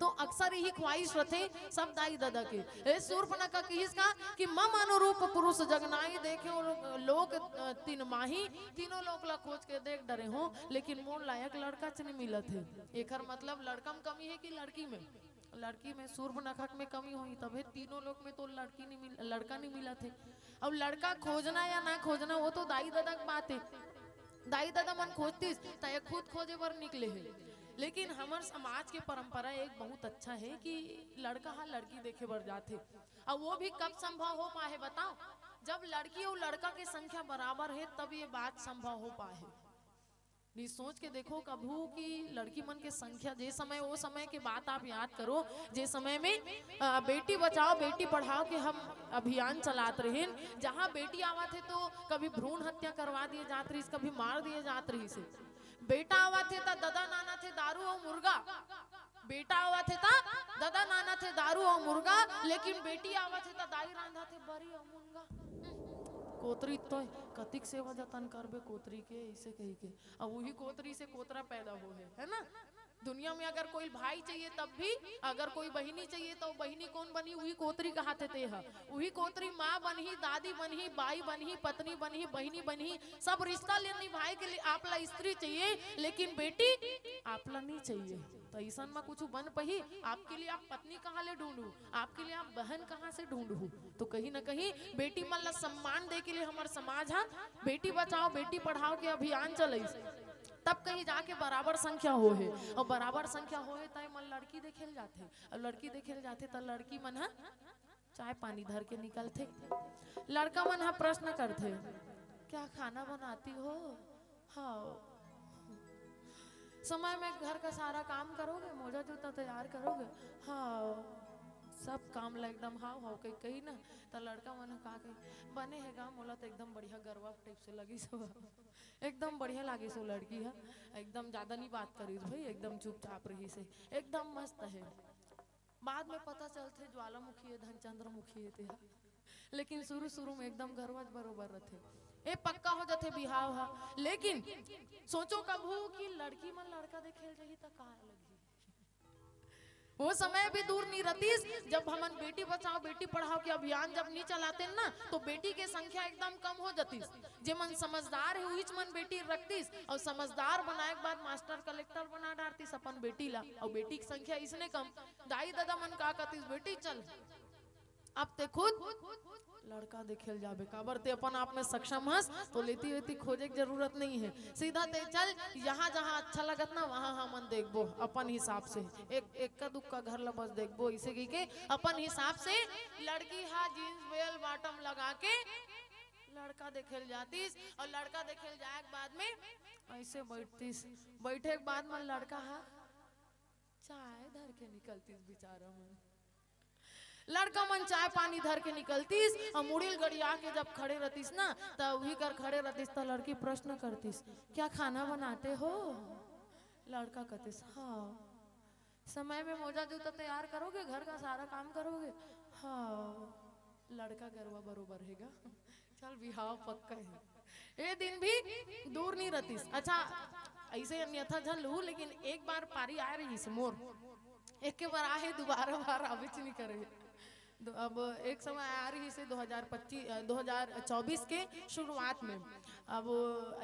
तो अक्सर इही ख्वाहिश रथे सब दाई ददा के। ए सूर्पनखा किहिस का कि मम अनुरूप पुरुष जग नाहीं, देखे ओ लोक, अ, तिन माही, तीनों लोक ला खोज के देख डरे हों, लेकिन मोर लायक लड़का च नइ मिलत हे। एखर मतलब लड़का म कमी हे कि लड़की में? लड़की में, सूर्पनखा में कमी होही, तभे तीनों लोक में तो लड़की नइ मिल, लड़का नइ मिलत हे। अब लड़का खोजना या ना खोजना, वो तो दाई ददा के बात हे। दाई ददा मन खोजतिस, त ये खुद खोजे बर निकले हे। लेकिन हमर समाज के परंपरा एक बहुत अच्छा हे कि लड़का ह लड़की देखे बर जाथे। अब वो भी कब संभव हो पाहे, बताओ? जब लड़की अउ लड़का के संख्या बराबर हे, तब ये बात संभव हो पाहे। नहीं, सोच के देखो कभू कि लड़की मन के संख्या, जे समय, वो समय के बात आप याद करो, जे समय में, अ, बेटी बचाओ, बेटी पढ़ाओ के हम अभियान चलात रहेन, जहाँ बेटी आवत हे तो कभी भ्रूण हत्या करवा दिए जात रहिस, कभी मार दिए जात रहिस हे। बेटा आवत हे त ददा नानत हे दारू अउ मुर्गा, बेटा आवत हे त ददा नानत हे दारू अउ मुर्गा, लेकिन बेटी आवत हे त दाई रांधत हे बरी अउ मुनगा। कोतरी तो कतिक सेवा जतन करबे कोतरी के, अइसे कहिके। अब उही कोतरी से कोतरा पैदा होहे, है ना? दुनिया में अगर कोई भाई चाहिए तब भी, अगर कोई बहिनी चाहिए तो बहिनी कोन बनही? उही कोतरी कहाथे ते ह। उही कोतरी माँ बनही, दादी बनही, बाई बनही, पत्नी बनही, बहिनी बनही, सब रिश्ता ले निभाए के लिए आप ला स्त्री चाहिए, लेकिन बेटी आप ला नहीं चाहिए। तो अइसन म कुछ बन पही? आपके लिए आप पत्नी कहाँ ले ढूंढू? आपके लिए आप बहन कहाँ से ढूंढू? तो कहीं ना कहीं बेटी मन ला सम्मान दे के लिए हमर समाज ह बेटी बचाओ बेटी पढ़ाओ के अभियान चलइस, तब कहीं जाके बराबर संख्या हो हे। और बराबर संख्या हो हे त मन लड़की देखे ल जाथे, और लड़की देखे ल जाथे त लड़की मन ह चाय पानी धर के निकलथे। लड़का मन ह प्रश्न करथे, क्या खाना बनाती हो? हाँ। समय में घर का सारा काम करोगे, मोजा जूता तैयार करोगे? हाँ। सब काम ला एकदम हाव हाव कही, कही ना, त लड़का मन ह का कही, बने हे गा, मोला तो एकदम बढ़िया गरवा टाइप से लगिस हो। एकदम बढ़िया लागिस हो लड़की ह, एकदम ज्यादा नहीं बात करिस भाई, एकदम चुपचाप रहिस हे, एकदम मस्त हे। बाद में पता चलथे ज्वालामुखी हे, धन चंद्रमुखी हे तेहा, लेकिन शुरू शुरू में एकदम गरवा बरोबर रथे। ए पक्का हो जाथे बिहाव ह, लेकिन सोचो कभू कि लड़की मन लड़का देखे ल जाही त का लगही? वो समय भी दूर नहीं रहतीस, जब हमन बेटी बचाओ बेटी पढ़ाओ के अभियान जब नहीं चलाते ना, तो बेटी के संख्या एकदम कम हो जातीस। जे मन समझदार हे उहीच मन बेटी रखतीस, और समझदार बनाए के बाद मास्टर कलेक्टर बना डारतीस अपन बेटी ला, और बेटी की संख्या इसने कम। दाई ददा मन का कहतीस, बेटी चल, अब ते खुद लड़का देखे ल जाबे, काबर ते अपन आप में सक्षम हस, तो लेती वेती खोजे के जरूरत नहीं है। सीधा ते चल, यहाँ जहाँ अच्छा लगत ना, वहाँ हमन देखबो अपन हिसाब से, एक एक्का दुक्का घर ला बस देखबो, इसे कही के अपन हिसाब से लड़की हा जींस बेल बॉटम लगा के लड़का देखे ल जातीस, और लड़का देखे ल जाए के बाद में ऐसे बैठतीस, बैठे के बाद में लड़का हा चाय धर के निकलतीस बेचारा मन। लड़का मन चाय पानी धर के निकलतीस, और मुड़ी ल गड़िया के जब खड़े रहतीस ना, त उही कर खड़े रहतीस, त लड़की प्रश्न करतीस, क्या खाना बनाते हो? लड़का कहतीस, हाँ। समय में मोजा जूता तैयार करोगे, घर का सारा काम करोगे? हाँ। लड़का गरवा बरोबर हे गा। चल, बिहाव पक्का हे। ए दिन भी दूर नहीं रहतीस। अच्छा, ऐसे अन्यथा झन लू, लेकिन एक बार पारी आए रहिस मोर, एक के बार आहे, दोबारा बार आबेच नहीं करे। दो-, अब एक समय आ रहिस हे दो हजार पच्चीस, अ, दो हजार चौबीस के शुरुआत में। अब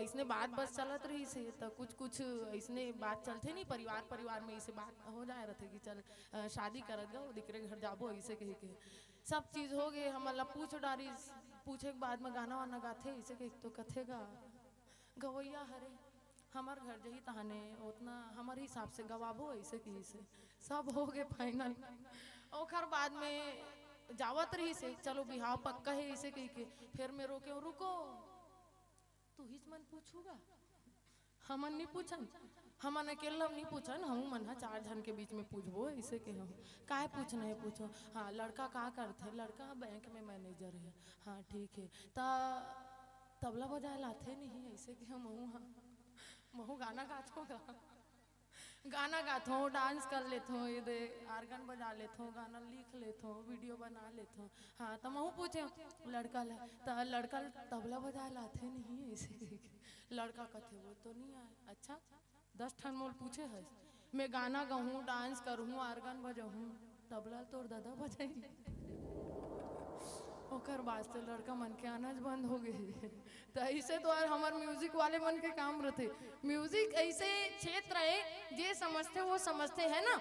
ऐसने बात बस चलत रहिस हे, त कुछ कुछ ऐसने बात चलथे नहीं, परिवार परिवार में ऐसे बात हो जाए रहथे कि चल, अ, शादी करत गा, दिकरे घर जाबो, ऐसे कही के। सब चीज हो गए, हमन ला पूछ डारिस, पूछे के बाद में गाना वाना गाथे, ऐसे कही तो कथे गा, गवैया हरे, हमर घर जही तहाने ओतना हमर हिसाब से गवाबो, ऐसे कहिस हे। सब हो गए final। ओखर बाद में जावत रहिस हे, चलो बिहाव पक्का हे, ऐसे कही के। फिर मैं रोके, रुको, तुहीच मन पूछू गा, हमन नहीं पूछन, हमन अकेला नहीं पूछन, हमू मन ह चार झन के बीच में पूछबो, ऐसे कहे हूँ। काय पूछना हे पूछो। हाँ, लड़का का करथे? लड़का बैंक में manager हे। हाँ, ठीक हे। त तबला बजाए ल आथे नहीं? ऐसे कहे महू, हाँ, महू गाना गाथों गा, गाना गाथों, dance कर लेथों, ये दे organ बजा लेथों, गाना लिख लेथों, video बना लेथों। हाँ, त महू पूछे लड़का ला, त लड़का ल तबला बजाए ल आथे नहीं? ऐसे कहे। लड़का कथे, वो तो नहीं आए। अच्छा, दस ठन मोल पूछे हस, मैं गाना गाहूँ, dance करहूँ, organ बजाहूँ, तबला ल तोर ददा बजाही। ओकर बाद से लड़का मन के आनाच बंद हो गए। त ऐसे तो यार हमर music वाले मन के काम रथे। Music ऐसे क्षेत्र हे, जे समझथे वो समझथे, है ना?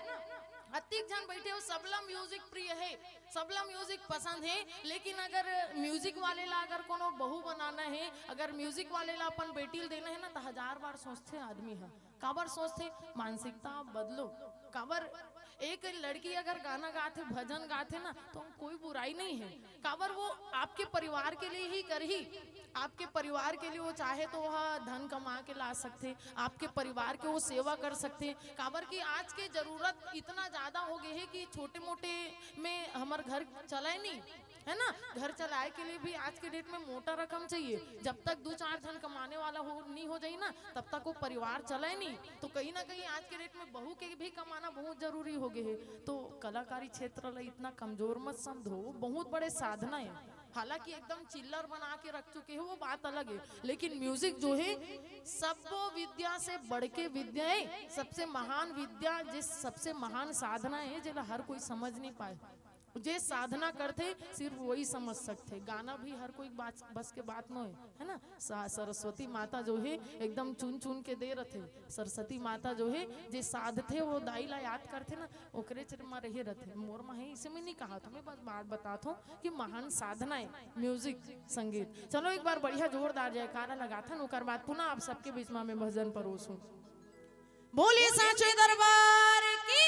अतिक झन बैठे हो, सबला music प्रिय हे, सबला music पसंद हे, लेकिन अगर music वाले ला अगर कोनो बहू बनाना हे, अगर music वाले ला अपन बेटी ल देना हे ना, त हजार बार सोचथे आदमी ह। काबर सोचथे? मानसिकता बदलो। काबर एक लड़की अगर गाना गाथे, भजन गाथे ना, तो कोई बुराई नहीं है। काबर वो आपके परिवार के लिए ही करही, आपके परिवार के लिए वो चाहे तो वह धन कमा के ला सकथे, आपके परिवार के वो सेवा कर सकथे। काबर कि आज के जरूरत इतना ज्यादा हो गए हे कि छोटे मोटे में हमर घर चलाए नहीं, है ना? घर चलाए के लिए भी आज के date में मोटा रकम चाहिए। जब तक दो चार झन कमाने वाला हो, नहीं हो जाई ना, तब तक वो परिवार चलाए नहीं। तो कहीं ना कहीं आज के date में बहू के भी कमाना बहुत जरूरी हो गए हे। तो कलाकारी क्षेत्र ला इतना कमजोर मत समझो, बहुत बड़े साधना हे। हालांकि एकदम चिल्लर बना के रख चुके हो, वो बात अलग है, लेकिन म्यूजिक जो है, सब्बो विद्या से बढ़ के विद्या है, सबसे महान विद्या, जे सबसे महान साधना है, जेला हर कोई समझ नहीं पाए। जे साधना करथे, सिर्फ वही समझ सकथे। गाना भी हर कोई बात, बस के बात नो है, है ना? सा-, सरस्वती माता जो है, एकदम चुन चुन के दे रथे। सरस्वती माता जो है, जे साधथे, वो दाई ला याद करथे ना, ओकरे चर म रहे रथे। मोर म है, इसे मैं नहीं कहा, तुम्हें बस बात बतात हूँ कि महान साधना है म्यूजिक, संगीत। चलो, एक बार बढ़िया जोरदार जयकारा लगाथन, ओकर बाद पुनः आप सबके बीच में मैं भजन परोसूं। बोलिए सांचे दरबार की।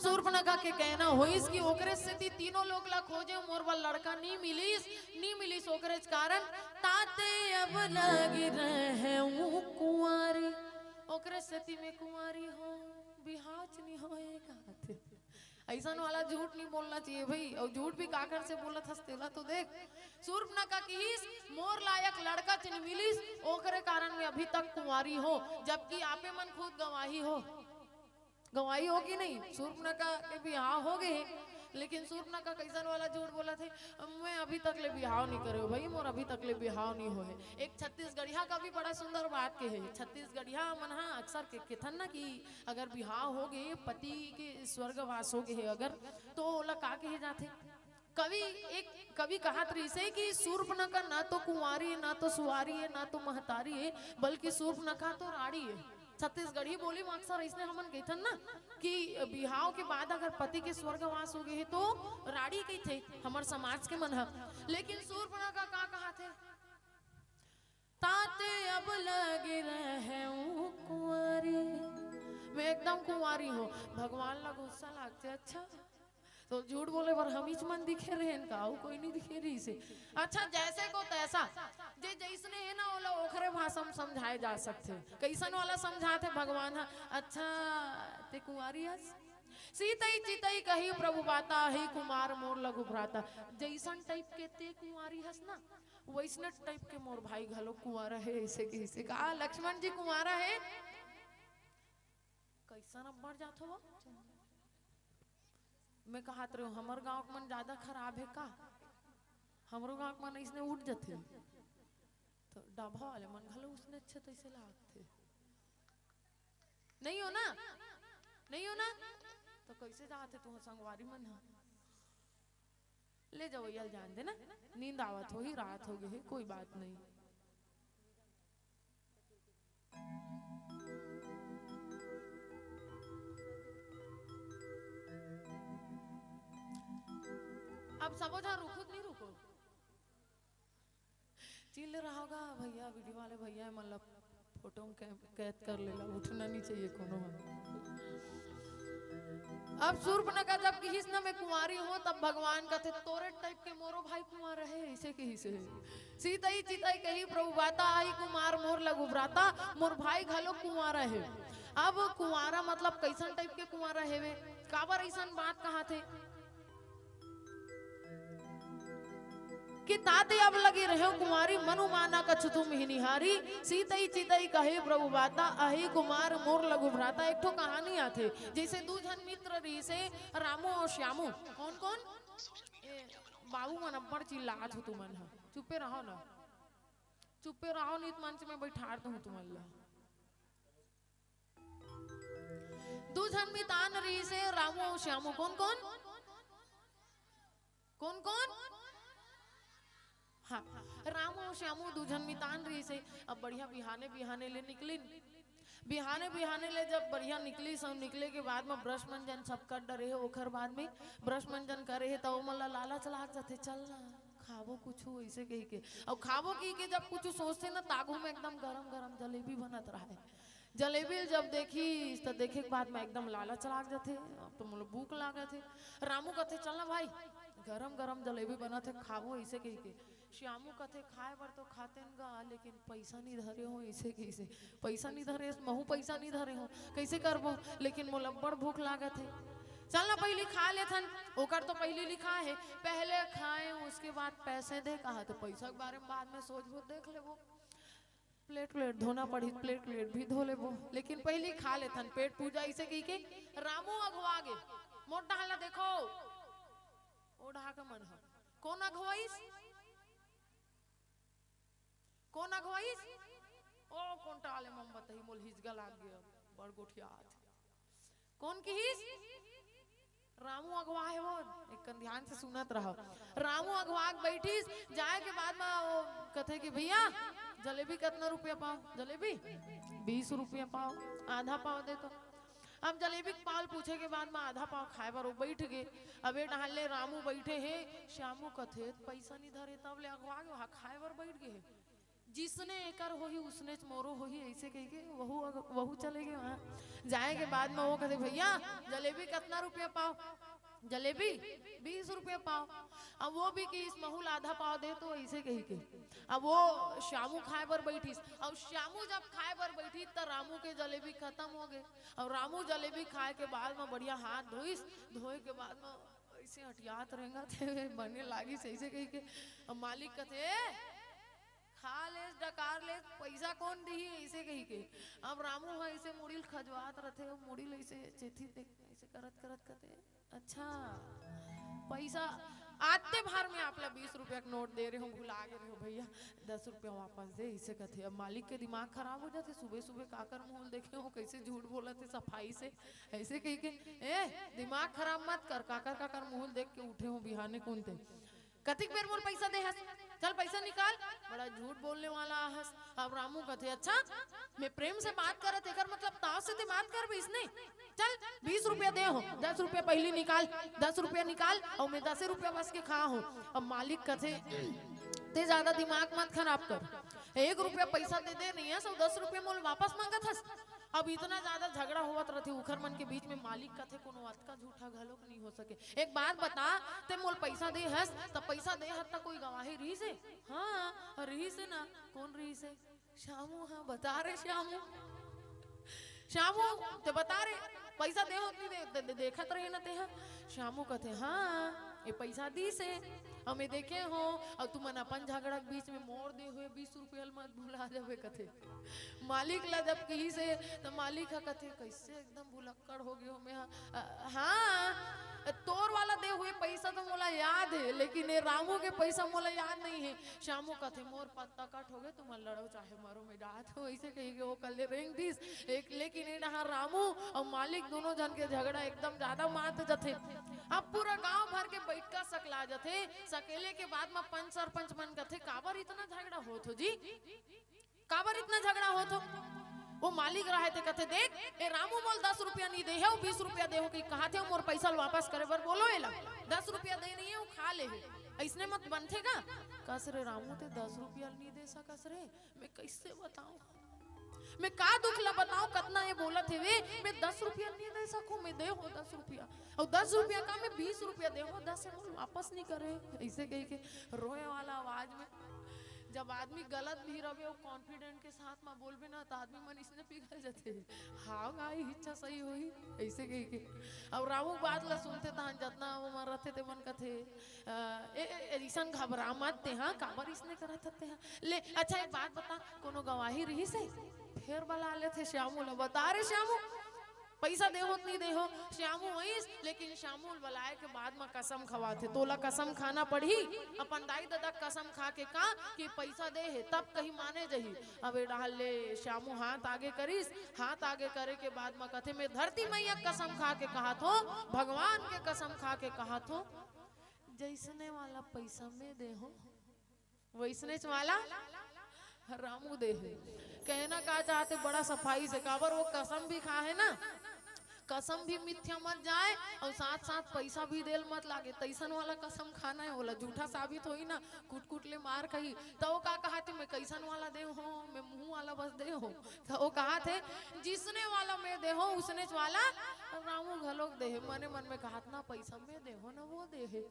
सूर्पनखा के कहना होइस कि ओकरे सेती तीनों लोक ला खोजे, मोर बर लड़का नी मिलिस, नी मिलिस, ओकरे कारण ताते अब लगी रहे कुंवारी, ओकरे सेती में कुंवारी हो, बिहाव च नी होए कहत हे। अइसन वाला झूठ नहीं बोलना चाहिए भाई। और झूठ भी काकर से बोलत हस तेला तो देख। सूर्पनखा किहिस, मोर लायक लड़का च नी मिलिस, ओकरे कारण मैं अभी तक कुंवारी हो, जबकि आपे मन खुद गवाही हो। गवाही हो कि नहीं? सूर्पनखा के बिहाव हो गए हे, लेकिन सूर्पनखा कइसन वाला झूठ बोलत हे, मैं अभी तक ले बिहाव नहीं करे हो भाई, मोर अभी तक ले बिहाव नहीं होए। एक छत्तीसगढ़िया कवि बड़ा सुंदर बात कहे हे। छत्तीसगढ़िया मन हा अक्सर के, कथन ना कि अगर बिहाव हो गए, पति के स्वर्गवास हो गए हे अगर, तो ओला का कहे जाथे? कवि, एक कवि कहत रहिसे कि सूर्पनखा ना तो कुंवारी हे, ना तो सुवारी हे, ना तो महतारी हे, बल्कि सूर्पनखा तो राड़ी हे। छत्तीसगढ़ी बोली में अक्सर अइसने हमन कहिथन ना कि बिहाव के बाद अगर पति के स्वर्गवास हो गए हे तो राड़ी कहिथे हमर समाज के मन ह। लेकिन सूर्पनखा का कहत हे? ताते अब लगे रहे कुंवारी, मैं एकदम कुंवारी हो। भगवान ला गुस्सा लागथे, अच्छा तो झूठ बोले बर हमीच मन दिखे रहेन का? अउ कोई नहीं दिखे रहिसे। अच्छा, जैसे को तैसा, जे जैसने हे ना, ओला ओखरे भाषा में समझाए जा सकथे। कइसन वाला समझाथे भगवान ह? अच्छा, ते कुंवारी हस? सीतई चितई कही प्रभु बाता, अही कुमार मोर लघु भ्राता। जैसन type के ते कुंवारी हस ना, वैसने type के मोर भाई घलो कुंवारा हे, ऐसे कहिसे। का लक्ष्मण जी कुंवारा हे? कइसन अब्बड़ जात हो वो? मैं कहत रहे हो, हमर गांव के मन ज्यादा खराब हे का? हमरो गांव के मन अइसने उठ जथे, तो डाभा वाले मन घलो उसने अच्छे तैसे लागथे। नहीं हो ना? नहीं हो ना? तो कैसे जात हे तुहां संगवारी मन ह? ले जाओ, यल जान देना, नींद आवत होही, रात हो गए हे, कोई बात नहीं। अब सबो झन रुको कि नहीं रुको? चिल्ला रहा होगा भैया, video वाले भैया, मतलब photo में कै-, कैद कर लेला, उठना नहीं चाहिए कोनो ह। अब सूर्पनखा जब किहिस ना, "मैं कुंवारी हूँ," तब भगवान कथे, "तोरे type के मोरो भाई कुंवारा हे," ऐसे किहिसे। सीतई चितई कही प्रभु बाता, अही कुमार मोर लघु भ्राता, मोर भाई घलो कुंवारा हे। अब कुंवारा मतलब कइसन type के कुंवारा हेवे, काबर अइसन बात कहत हे? कि ताते अब लगे रहे कुंवारी, मनु माना कछु तुम ही निहारी। सीतई चितई कहे प्रभु बाता, अही कुमार मोर लघु भ्राता। एक ठो कहानी आथे, जैसे दू झन मित्र रहिसे, रामू और श्यामू। कौन कौन? ए, बाबू मन अब्बड़ चिल्लात हो तुमन ह, चुप्पे रहो ना, चुप्पे रहो, नहीं तो मंच में बैठार दूं तुमन ला। दू झन मितान रहिसे, रामू अउ श्यामू। कौन कौन? कौन कौन? हाँ, रामू अउ श्यामू दू झन मितान रहिसे। अब बढ़िया बिहाने बिहाने ले निकलिन। बिहाने बिहाने ले जब बढ़िया निकलिस अउ निकले के बाद में brush मंजन सब कर डरे हे, ओखर बाद में brush मंजन करे हे, त ओमन ला लालच लाग जाथे, "चल ना, खाबो कुछु," ऐसे कहि के। अउ खाबो कहि के जब कुछु सोचथे ना, त आगू में एकदम गरम गरम जलेबी बनत रहे। जलेबी ल जब देखिस, त देखे के बाद में एकदम लालच लाग जाथे, "अब तो मोला भूख लागत हे।" रामू कथे, "चल ना भाई, गरम गरम जलेबी बनत हे, खाबो," ऐसे कहि के। श्यामू कथे, "खाए बर तो खातेन गा, लेकिन पैसा नहीं धरे हो," ऐसे कहिसे। "पैसा नहीं धरे, महू पैसा नहीं धरे हो, कैसे करबो? लेकिन मोला बड़ भूख लागत हे।" "चल ना, पहली खा लेथन।" ओकर तो पहली लिखा हे, "पहले खाए, उसके बाद पैसे दे," कहा, तो पैसा के बारे में बाद में सोचबो, देख लेबो। Plate plate धोना पड़ही, plate plate भी धो लेबो, लेकिन पहली खा लेथन, पेट पूजा, ऐसे कहि के रामू अघवा गे। मोर डहर ला देखो, ओ डहर के मन ह। कौन अघवाइस? कौन अघवाइस? ओ कोंटा वाले मोमबत्ती मोल हिजगा लाग गया, बड़ गोठियात। कौन किहिस? रामू अघवा हे वो, एक कन ध्यान से सुनत रहो। रामू अघवा के बैठिस, जाए के बाद में वो कथे कि, "भैया, जलेबी कितना रुपया पाव?" "जलेबी बीस रुपया पाव, आधा पाव दे तो।" अब जलेबी के पाव पूछे के बाद में आधा पाव खाए बर वो बैठ गे। अब ए डहर ले रामू बैठे हे, श्यामू कथे, "पैसा नहीं धरे, तब ले अघवा गे, वहाँ खाए बर बैठ गे हे।" जिसने एकर होही, उसनेच मोरो होही, अइसे कहिके वहू, वहू चले गे वहाँ। जाए के बाद म वो कथे, "भइया, जलेबी कतना रुपया पाव?" "जलेबी बीस रुपया पाव।" अब वो भी किहिस, "महू ल आधा पाव दे तो," अइसे कहिके। अब वो श्यामू खाए बर बइठिस, अउ श्यामू जब खाए बर बइठिस, त रामू के जलेबी खतम हो गे। अउ रामू जलेबी खाए के बाद म बढ़िया हाथ धोइस, धोए के बाद म अइसे अटियात रेंगत हे, "बने लागिस," अइसे कहिके। अब मालिक कथे, "ए, खा लेस, डकार लेस, पइसा कोन दिही?" अइसे कहिके। अब रामू ह अइसे मुड़ी ल खजवात रथे, अउ मुड़ी ल अइसे चेथी देख, अइसे करत करत कथे, "अच्छा, पइसा आते भर में आप ला बीस रुपया के नोट दे रहे हो, भुला गे रहे हो भइया, दस रुपया वापस दे," अइसे कथे। अब मालिक के दिमाग खराब हो जाथे, सुबह सुबह काकर मुंह ल देखे हो, कइसे झूठ बोलत हे सफाई से, अइसे कहिके, "ए, दिमाग खराब मत कर, काकर काकर मुंह ल देख के उठे हो बिहाने कुन ते।" "कतिक बेर मोर पइसा दे हस? चल पइसा निकाल।" बड़ा झूठ बोलने वाला हस। अब रामू कथे, "अच्छा, मैं प्रेम से बात करत, एकर मतलब ताव से ते बात करबे इसने? चल, बीस रुपया दे हो, दस रुपया पहिली निकाल, दस रुपया निकाल, अउ मैं दसे रुपया बस के खा हो।" अब मालिक कथे, "ते जादा दिमाग मत खराब कर, एक रुपया पइसा दे दे नइ हस, अउ दस रुपया मोल वापस मांगत हस।" अब इतना जादा झगड़ा होवत रथे उखर मन के बीच में, मालिक कथे, "कोनो अतका झूठा घलोक नइ हो सके। एक बात बता, ते मोल पइसा दे हस, त पइसा दे हस त कोई गवाही रिहिस हे?" "हाँ, रिहिस हे ना।" "कोन रिहिस हे?" "श्यामू ह।" "बता रे श्यामू, श्यामू, ते बता रे, पइसा दे होत नइ दे, दे, दे, देखत रहे ना ते ह।" श्यामू कथे, "हाँ, ये पइसा दिस हे, अउ मैं देखे हो, अउ तुमन अपन झगड़ा के बीच में मोर दे हुए बीस रुपया ल मत भुला जाबे," कथे। मालिक ला जब किहिस हे, त मालिक ह कथे, "कइसे एकदम भुलक्कड़ हो गे हो मैं ह?" "अ, हाँ, तोर वाला दे हुए पइसा तो मोला याद हे, लेकिन ये रामू के पइसा मोला याद नइ हे।" श्यामू कथे, "मोर पत्ता कट हो गे, तुमन लड़ो चाहे मरो, मैं जात हो," अइसे कहिके वो कल्ले रेंग दिस। एक, लेकिन ये डहार रामू अउ मालिक दूनों झन के झगड़ा एकदम जादा मात जथे। अब पूरा गांव भर के बइठका सकला जथे। सकेले के बाद म पंच सरपंच मन कथे, "काबर इतना झगड़ा होत हो जी?" काबर इतना झगड़ा होत हो? वो मालिक रहे ते कथे, "देख, ए रामू मोल दस रुपया नी दे हे, वो बीस रुपया दे हो कहि कहाथे, मोर पइसा ल वापस करे बर बोलो एला। दस रुपया दे नइ हे, वो खा ले हे। अइसने मत बनथे गा।" कस रे रामू, ते दस रुपया ल नी दे सकस रे, मैं कइसे बताऊं? मैं का दुख ला बताऊं, कतना ये बोलत हे वे, मैं दस रुपया ल नी दे सकूं, मैं दे हो दस रुपया। अउ दस रुपया का, मैं बीस रुपया दे हो, दस हे मोल वापस नी करे, अइसे कहिके रोए वाला आवाज में। जब आदमी गलत भी रहे, वो confident के साथ म बोलबे ना, त आदमी मन इसने पिघल जथे। "हाँ गा, इच्छा सही होही," अइसे कहिके। अब रामू बात ला सुनथे, तहन जतना वो मन रथे, ते मन कथे, "अ, ए, ए, ए, अइसन घबरा मत ते, हाँ, काबर इसने करत हते, हाँ? ले, अच्छा, एक बात बता, कोनो गवाही रिहिस हे?" फेर बला लेथे श्यामू ला, "बता रे श्यामू, पइसा दे होत नी दे हो?" श्यामू अइस, लेकिन श्यामू ल बलाए के बाद म कसम खवाथे, "तोला कसम खाना पड़ही, अपन दाई ददा के कसम खा के का, कि पइसा दे हे, तब कहीं माने जही।" अब ए डहार ले श्यामू हाथ आगे करिस, हाथ आगे करे के बाद म कथे, "मैं धरती मैया के कसम खा के कहात हो, भगवान के कसम खा के कहात हो, जइसने वाला पइसा मैं दे हो, वइसनेच वाला रामू दे हे।" कहना का चाहथे, बड़ा सफाई से, काबर वो कसम भी खा हे ना, कसम भी मिथ्या मत जाए अउ साथ-साथ पइसा भी देल मत लागे, तइसन वाला कसम खाना हे, ओला झूठा साबित होही ना, कुट-कुट ले मार खाही। त वो का कहाथे, "मैं कइसन वाला दे हो, मैं मुंह वाला बस दे हो।" त वो कहाथे, "जिसने वाला मैं दे हो, उसनेच वाला रामू घलोक दे हे।" मने मन में कहात ना, "पइसा मैं दे हो ना, वो दे हे।"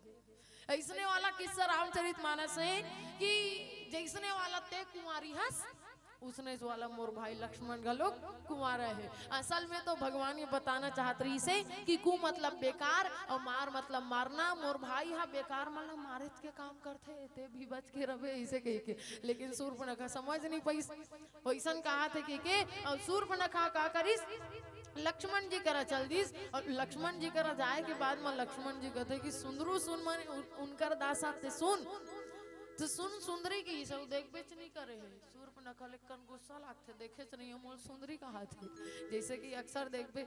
अइसने वाला किस्सा रामचरित मानस हे कि जइसने वाला ते कुंवारी हस, उसने वाला मोर भाई लक्ष्मण घलोक कुंवारा हे। असल में तो भगवान ये बताना चाहत रहिस हे कि कु मतलब बेकार अउ मार मतलब मारना। मोर भाई ह बेकार मन ल मारेच के काम करथे, ते भी बच के रहे, अइसे कहिके। लेकिन सूर्पनखा समझ नइ पाइस। वइसन कहाथे कहिके, अउ सूर्पनखा का करिस, लक्ष्मण जी करा चल दिस। अउ लक्ष्मण जी करा जाए के बाद म लक्ष्मण जी कथे कि सुंदरू सुन, मने उन-, उनकर दासा ते सुन, त सुन सुंदरी कहिस, अउ देखबेच नइ करे हे। सूर्पनखा ल एक्कन गुस्सा लागथे, देखेच नइ हे, मोला सुंदरी कहाथे। जइसे कि अक्सर देखबे,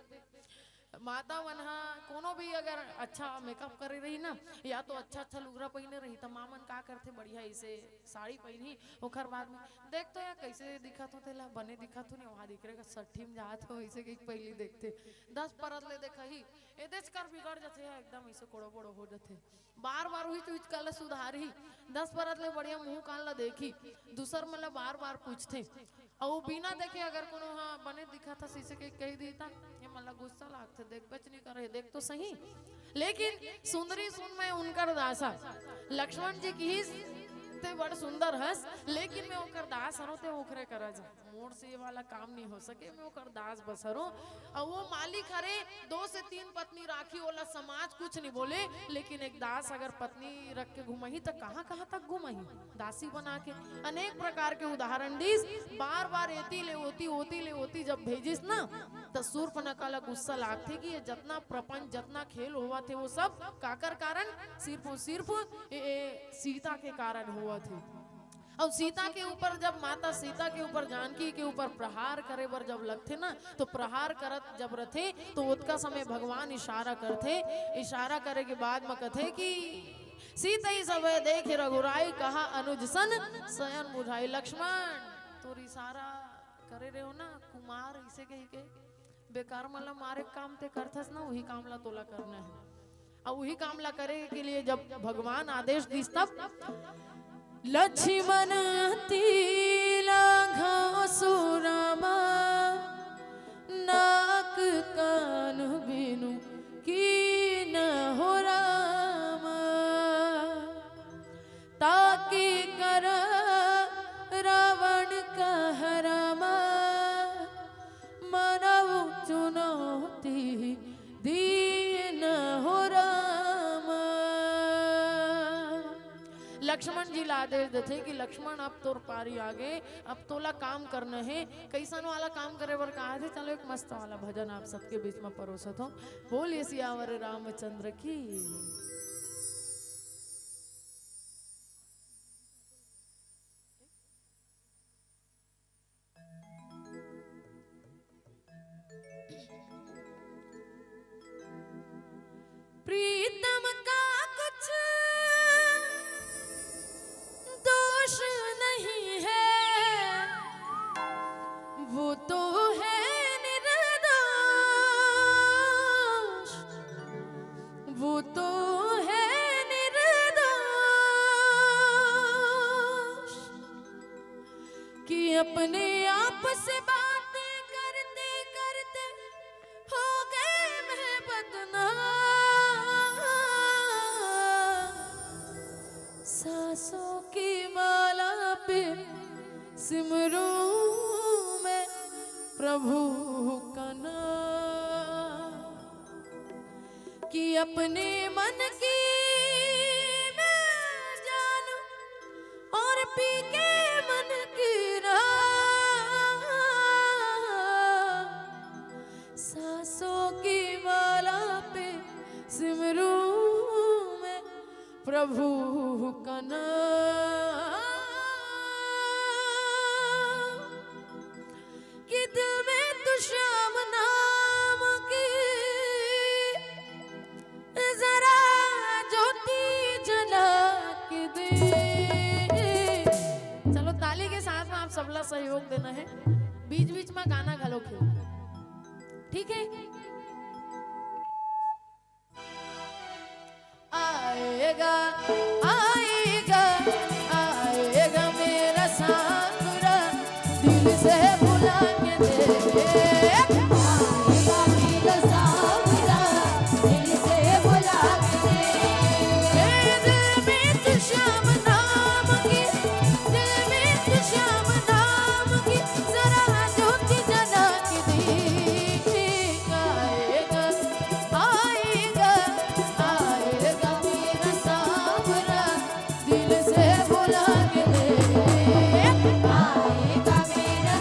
माता मन ह कोनो भी अगर अच्छा मेकअप करे रही ना, या तो अच्छा अच्छा लुगरा पहिने रही, त माँ मन का करथे, बढ़िया ऐसे साड़ी पहिनही, ओखर बाद में देख तो यार कैसे दिखत हो, तेला बने दिखत हो नहीं, वहाँ दिख रहे सट्ठी में जात हो, ऐसे कहीं पहली देखथे। दस परत ले देखही, एदेच कर बिगड़ जथे, एकदम ऐसे कोड़ो बड़ो हो जथे। बार बार उही चीज काला सुधारही, दस परत ले बढ़िया मुंह कान ला देखी, दूसर मन ला बार बार पूछथे। अउ बिना देखे अगर कोनो ह बने दिखत ह, शीशे के कह दी, त ये मन ला गुस्सा लागथे, देखबेच नहीं करे, देख तो सही। लेकिन सुंदरी सुन, मैं उनकर दासा। लक्ष्मण जी किहिस, "ते बड़ सुंदर हस, लेकिन मैं ओकर दास हरों, ते ओखरे करा जा। मोर से ये वाला काम नहीं हो सके, मैं ओकर दास बस हरों।" अउ वो मालिक हरे, दो से तीन पत्नी राखी, ओला समाज कुछ नहीं बोले, लेकिन एक दास अगर पत्नी रख के घुमही, त कहाँ कहाँ तक घुमही? दासी बना के अनेक प्रकार के उदाहरण दीस। बार बार एती ले ओती, ओती ले ओती जब भेजिस ना, त शूर्पणखा ला गुस्सा लागथे कि ये जतना प्रपंच, जतना खेल होवत हे, वो सब काकर कारण? सिर्फ और सिर्फ ए, ए, सीता के कारण होवत हे। और सीता के ऊपर, जब माता सीता के ऊपर, जानकी के ऊपर प्रहार करे बर जब लगथे ना, तो प्रहार करत जब रथे, तो ओतका समय भगवान इशारा करथे। इशारा करे के बाद म कथे कि सीतहि सबै देखि रघुराई, कहा अनुज सन सयन बुझाई। लक्ष्मण, तोर इशारा करे रहे हो ना, कुमार इसे कही के, बेकार मन ला मारे के काम ते करथस ना, वही काम ला तोला करना है। और वही काम ला करे के लिए जब भगवान आदेश दिस तब, लक्ष्मण तिला घासो रामा, नाक कान बिनु कीन्हो रामा। ताके कर रावण कह रामा, मनउ चुनौती दीन्हो रामा। लक्ष्मण जी ला आदेश देथे कि लक्ष्मण, अब तोर पारी आगे, अब तोला काम करना है। कैसन वाला काम करे बर कहा थे? चलो एक मस्त वाला भजन आप सबके बीच में परोसत हो। बोलिए सियावर रामचंद्र की। प्रीतम का कुछ दोष नहीं है, वो तो है निर्दोष, वो तो है निर्दोष। कि अपने आप से बातें करते करते हो गए मैं बदनाम। सांसों की माला पे सिमरूं मैं प्रभु का नाम। कि अपने मन की मैं जानू और पी के मन की राह। सांसों की माला पे सिमरूं मैं प्रभु का नाम। कि दिल में तू श्याम नाम की जरा ज्योति जला के दे। चलो, ताली के साथ में आप सबला सहयोग देना है। बीच बीच में गाना घलो खेल, ठीक है? आएगा, आएगा, आएगा मेरा सांवरा, दिल से बुला के दे। आएगा मेरा सांवरा, दिल से बुला के दे। ए दिल में तू श्याम नाम की, दिल में तू श्याम नाम की, जरा ज्योति जला के दे। आएगा, आएगा, आएगा मेरा सांवरा, दिल से बुला के दे। आएगा मेरा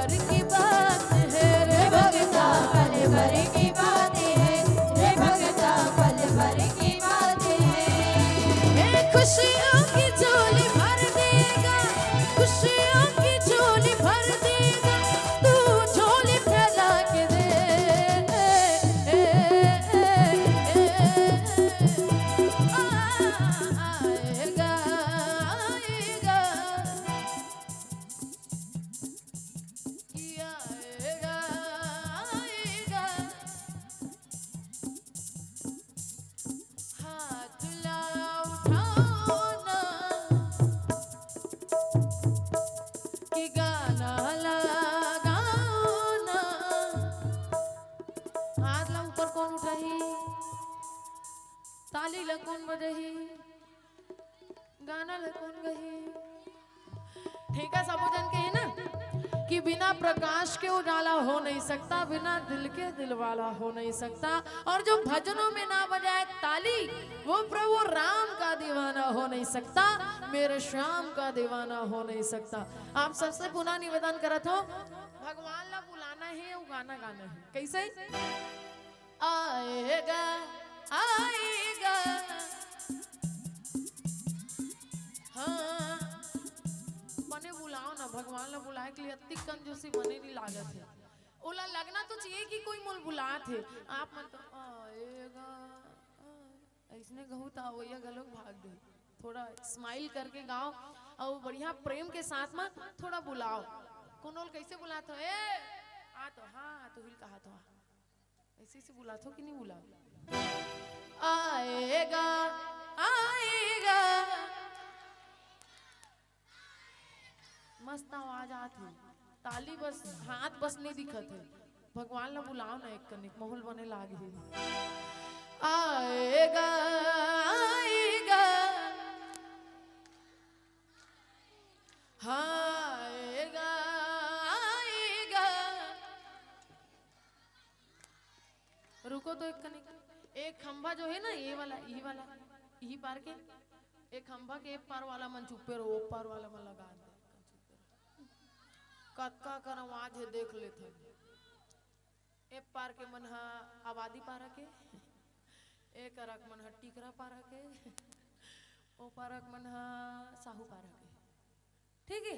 भर की बात है रे भगता, पल भर की बात है रे भगता, पल भर की बात है। ये खुशियों की झोली भर देगा, खुशियों की झोली भर देगा, तू झोली फैला के दे। आएगा, आएगा। कि आएगा, आएगा। हाथ ला उठाओ ना, कि गाना लगाओ ना। हाथ ला ऊपर कौन उठाही? ताली ला कौन बजाही? गाना ला कौन गाही? ठीक है, सबो झन के है ना कि बिना प्रकाश के उजाला हो नहीं सकता, बिना दिल के दिलवाला हो नहीं सकता, और जो भजनों में ना बजाए ताली, वो प्रभु राम का दीवाना हो नहीं सकता, मेरे श्याम का दीवाना हो नहीं सकता। आप सबसे पुनः निवेदन करत हो, भगवान ला बुलाना है, वो गाना गाना है। कैसे? आएगा, आएगा। हाँ, बने बुलाओ ना, भगवान ला बुलाए के लिए अतिक कंजूसी बने नहीं लागत है। ओला लगना तो चाहिए कि कोई मोल बुलात है। आप मन तो आएगा, आ, ऐसने कहू ता ओइया घलोक भाग दे। थोड़ा स्माइल करके गाओ और बढ़िया प्रेम के साथ में थोड़ा बुलाओ। कोनो ल कैसे बुलात हो? ए, आ तो, हाँ, तू हिल कहा तो आ। ऐसे, ऐसे बुलात हो कि नहीं बुलात? आएगा, आएगा। मस्त आवाज आत हे, ताली बस, हाथ बस नहीं दिखत हे। भगवान ला बुलाओ ना एक कनिक, माहौल बने लाग हे। आएगा, आएगा। हाँ, आएगा, आएगा। रुको तो एक कनिक, एक खंभा जो है ना, ये वाला, यही वाला, यही पार के, एक खंभा के एक पार वाला मन चुप्पे रहो, वो पार वाला मन लगा दे। कतका कन आवाज है, देख लेथन। ए पार के मन ह आबादी पारा के, ए करक मन ह टीकरा पारा के, ओ पारक मन ह साहू पारा के। ठीक है,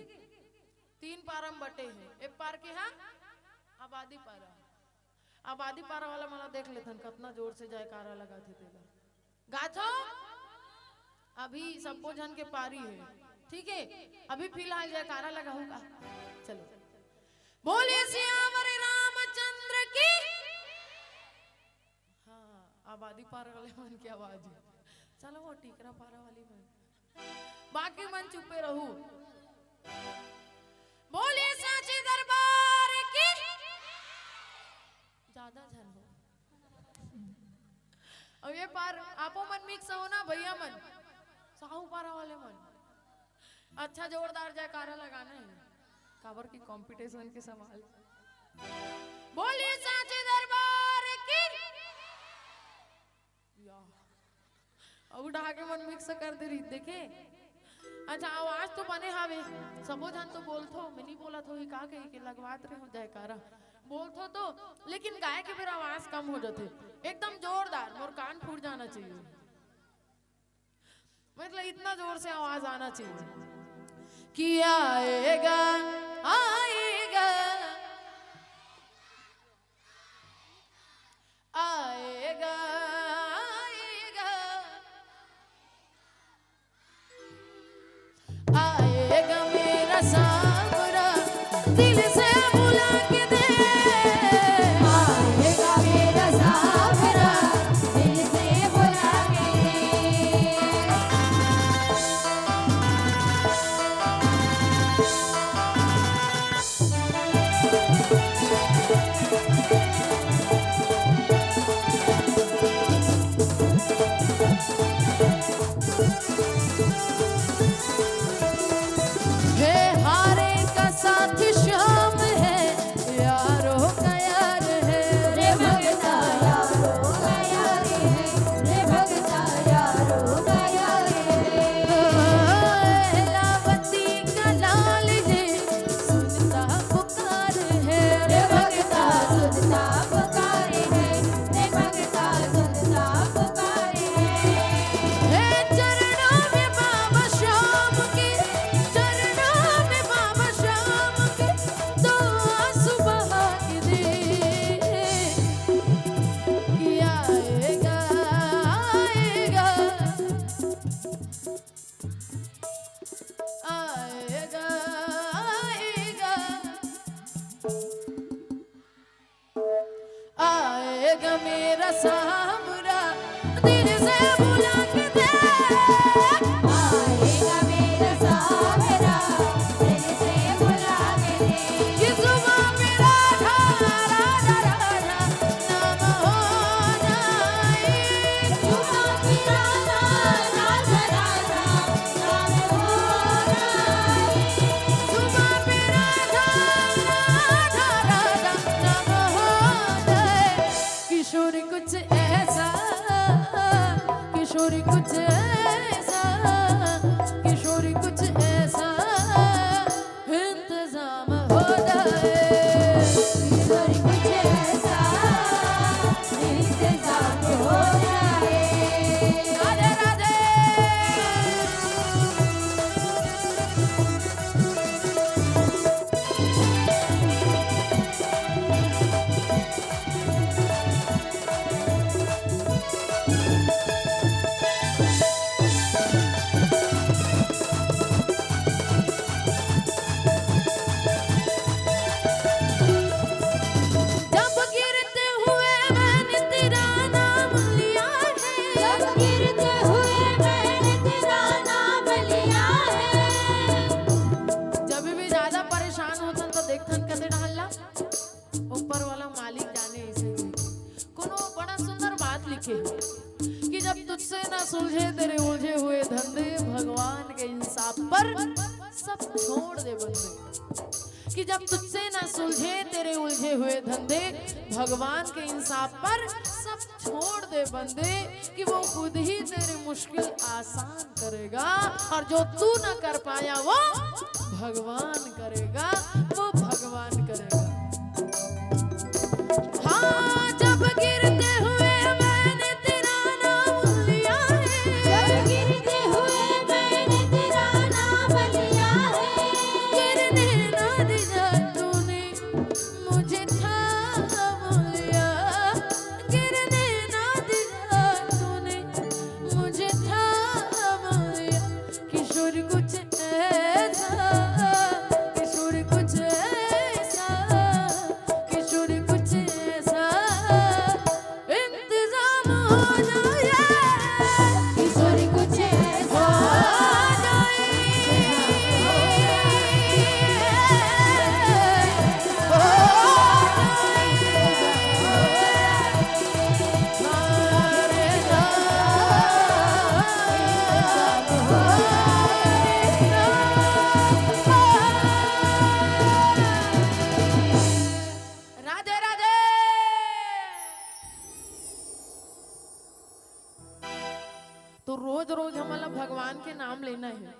तीन पारा म बटे हे। ए पार के ह आबादी पारा, आबादी पारा वाला मन ला देख लेथन, कतना जोर से जयकारा लगाथे तेला। गाथो, अभी सबो झन के पारी है, ठीक है? अभी फिलहाल जयकारा लगाहू का? चलो, बोले सियावर रामचंद्र की। हाँ, आबादी पारा वाले मन की आवाज है। चलो, वो टीकरा पारा वाली मन, बाकी मन चुप्पे रहू। बोले साचे दरबार की। ज्यादा झन हो। अब ये पार आपो मन मिक्स हो ना भैया मन, साहू पारा वाले मन, अच्छा जोरदार जयकारा लगाना है, काबर की कंपटीशन के सवाल। बोलिए साचे दरबार की। या। अउ उठा के मन मिक्स कर दे रही, देखे? अच्छा, आवाज तो बने हावे, सबो झन तो बोलथो, मैं नहीं बोलत होही का कही के लगवात रहे हो जयकारा, बोलथो तो, लेकिन गाय के बेरा आवाज कम हो जाथे। एकदम जोरदार, मोर कान फूट जाना चाहिए, मतलब इतना जोर से आवाज आना चाहिए कि आएगा, आएगा। आएगा, आएगा, आएगा मेरा सांवरा, दिल से बुला के दे। आएगा मेरा सांवरा, दिल से बुला के दे। मेरा सावरा दिल से बुला के दे। आएगा मेरा सावरा दिल से बुला के दे। ये जुबां पे राधा, राधा, राधा नाम हो जाए। जुबां पे राधा, राधा, राधा नाम हो जाए। जुबां पे राधा, राधा, राधा नाम हो जाए। किशोर कुछ ऐसा, किशोर कुछ ऐसा, किशोर कुछ ऐसा इंतजाम हो जाए। किशोर कुछ ऐसा इंतजाम हो जाए। राधे राधे। जब गिरते हुए मैंने तेरा नाम लिया है। जब गिरते हुए मैंने तेरा नाम लिया है। जब भी ज्यादा परेशान होथन तो देखथन कते डहर ला, ऊपर वाला मालिक जाने। ऐसे कोनो बड़ा सुंदर बात लिखे हे कि जब तुझसे ना सुलझे तेरे उलझे हुए धंधे, भगवान के इंसाफ पर सब छोड़ दे बंदे। कि जब तुझसे ना सुलझे तेरे उलझे हुए धंधे, भगवान के इंसाफ पर सब छोड़ दे बंदे, कि वो खुद ही तेरी मुश्किल आसान करेगा, और जो तू ना कर पाया वो भगवान करेगा, वो भगवान करेगा। हाँ, जब गिरते हुए मैंने तेरा नाम लिया है। जब गिरते हुए मैंने तेरा नाम लिया है। गिरने ना दिया तूने मुझे थाम लिया। गिरने ना दिया तूने मुझे थाम लिया। किशोर कुछ ऐसा, किशोर कुछ ऐसा, किशोर कुछ ऐसा इंतजाम हो जाए। किशोर कुछ ऐसा हो जाए। राधे राधे। तो रोज रोज हमन ला भगवान के नाम लेना हे।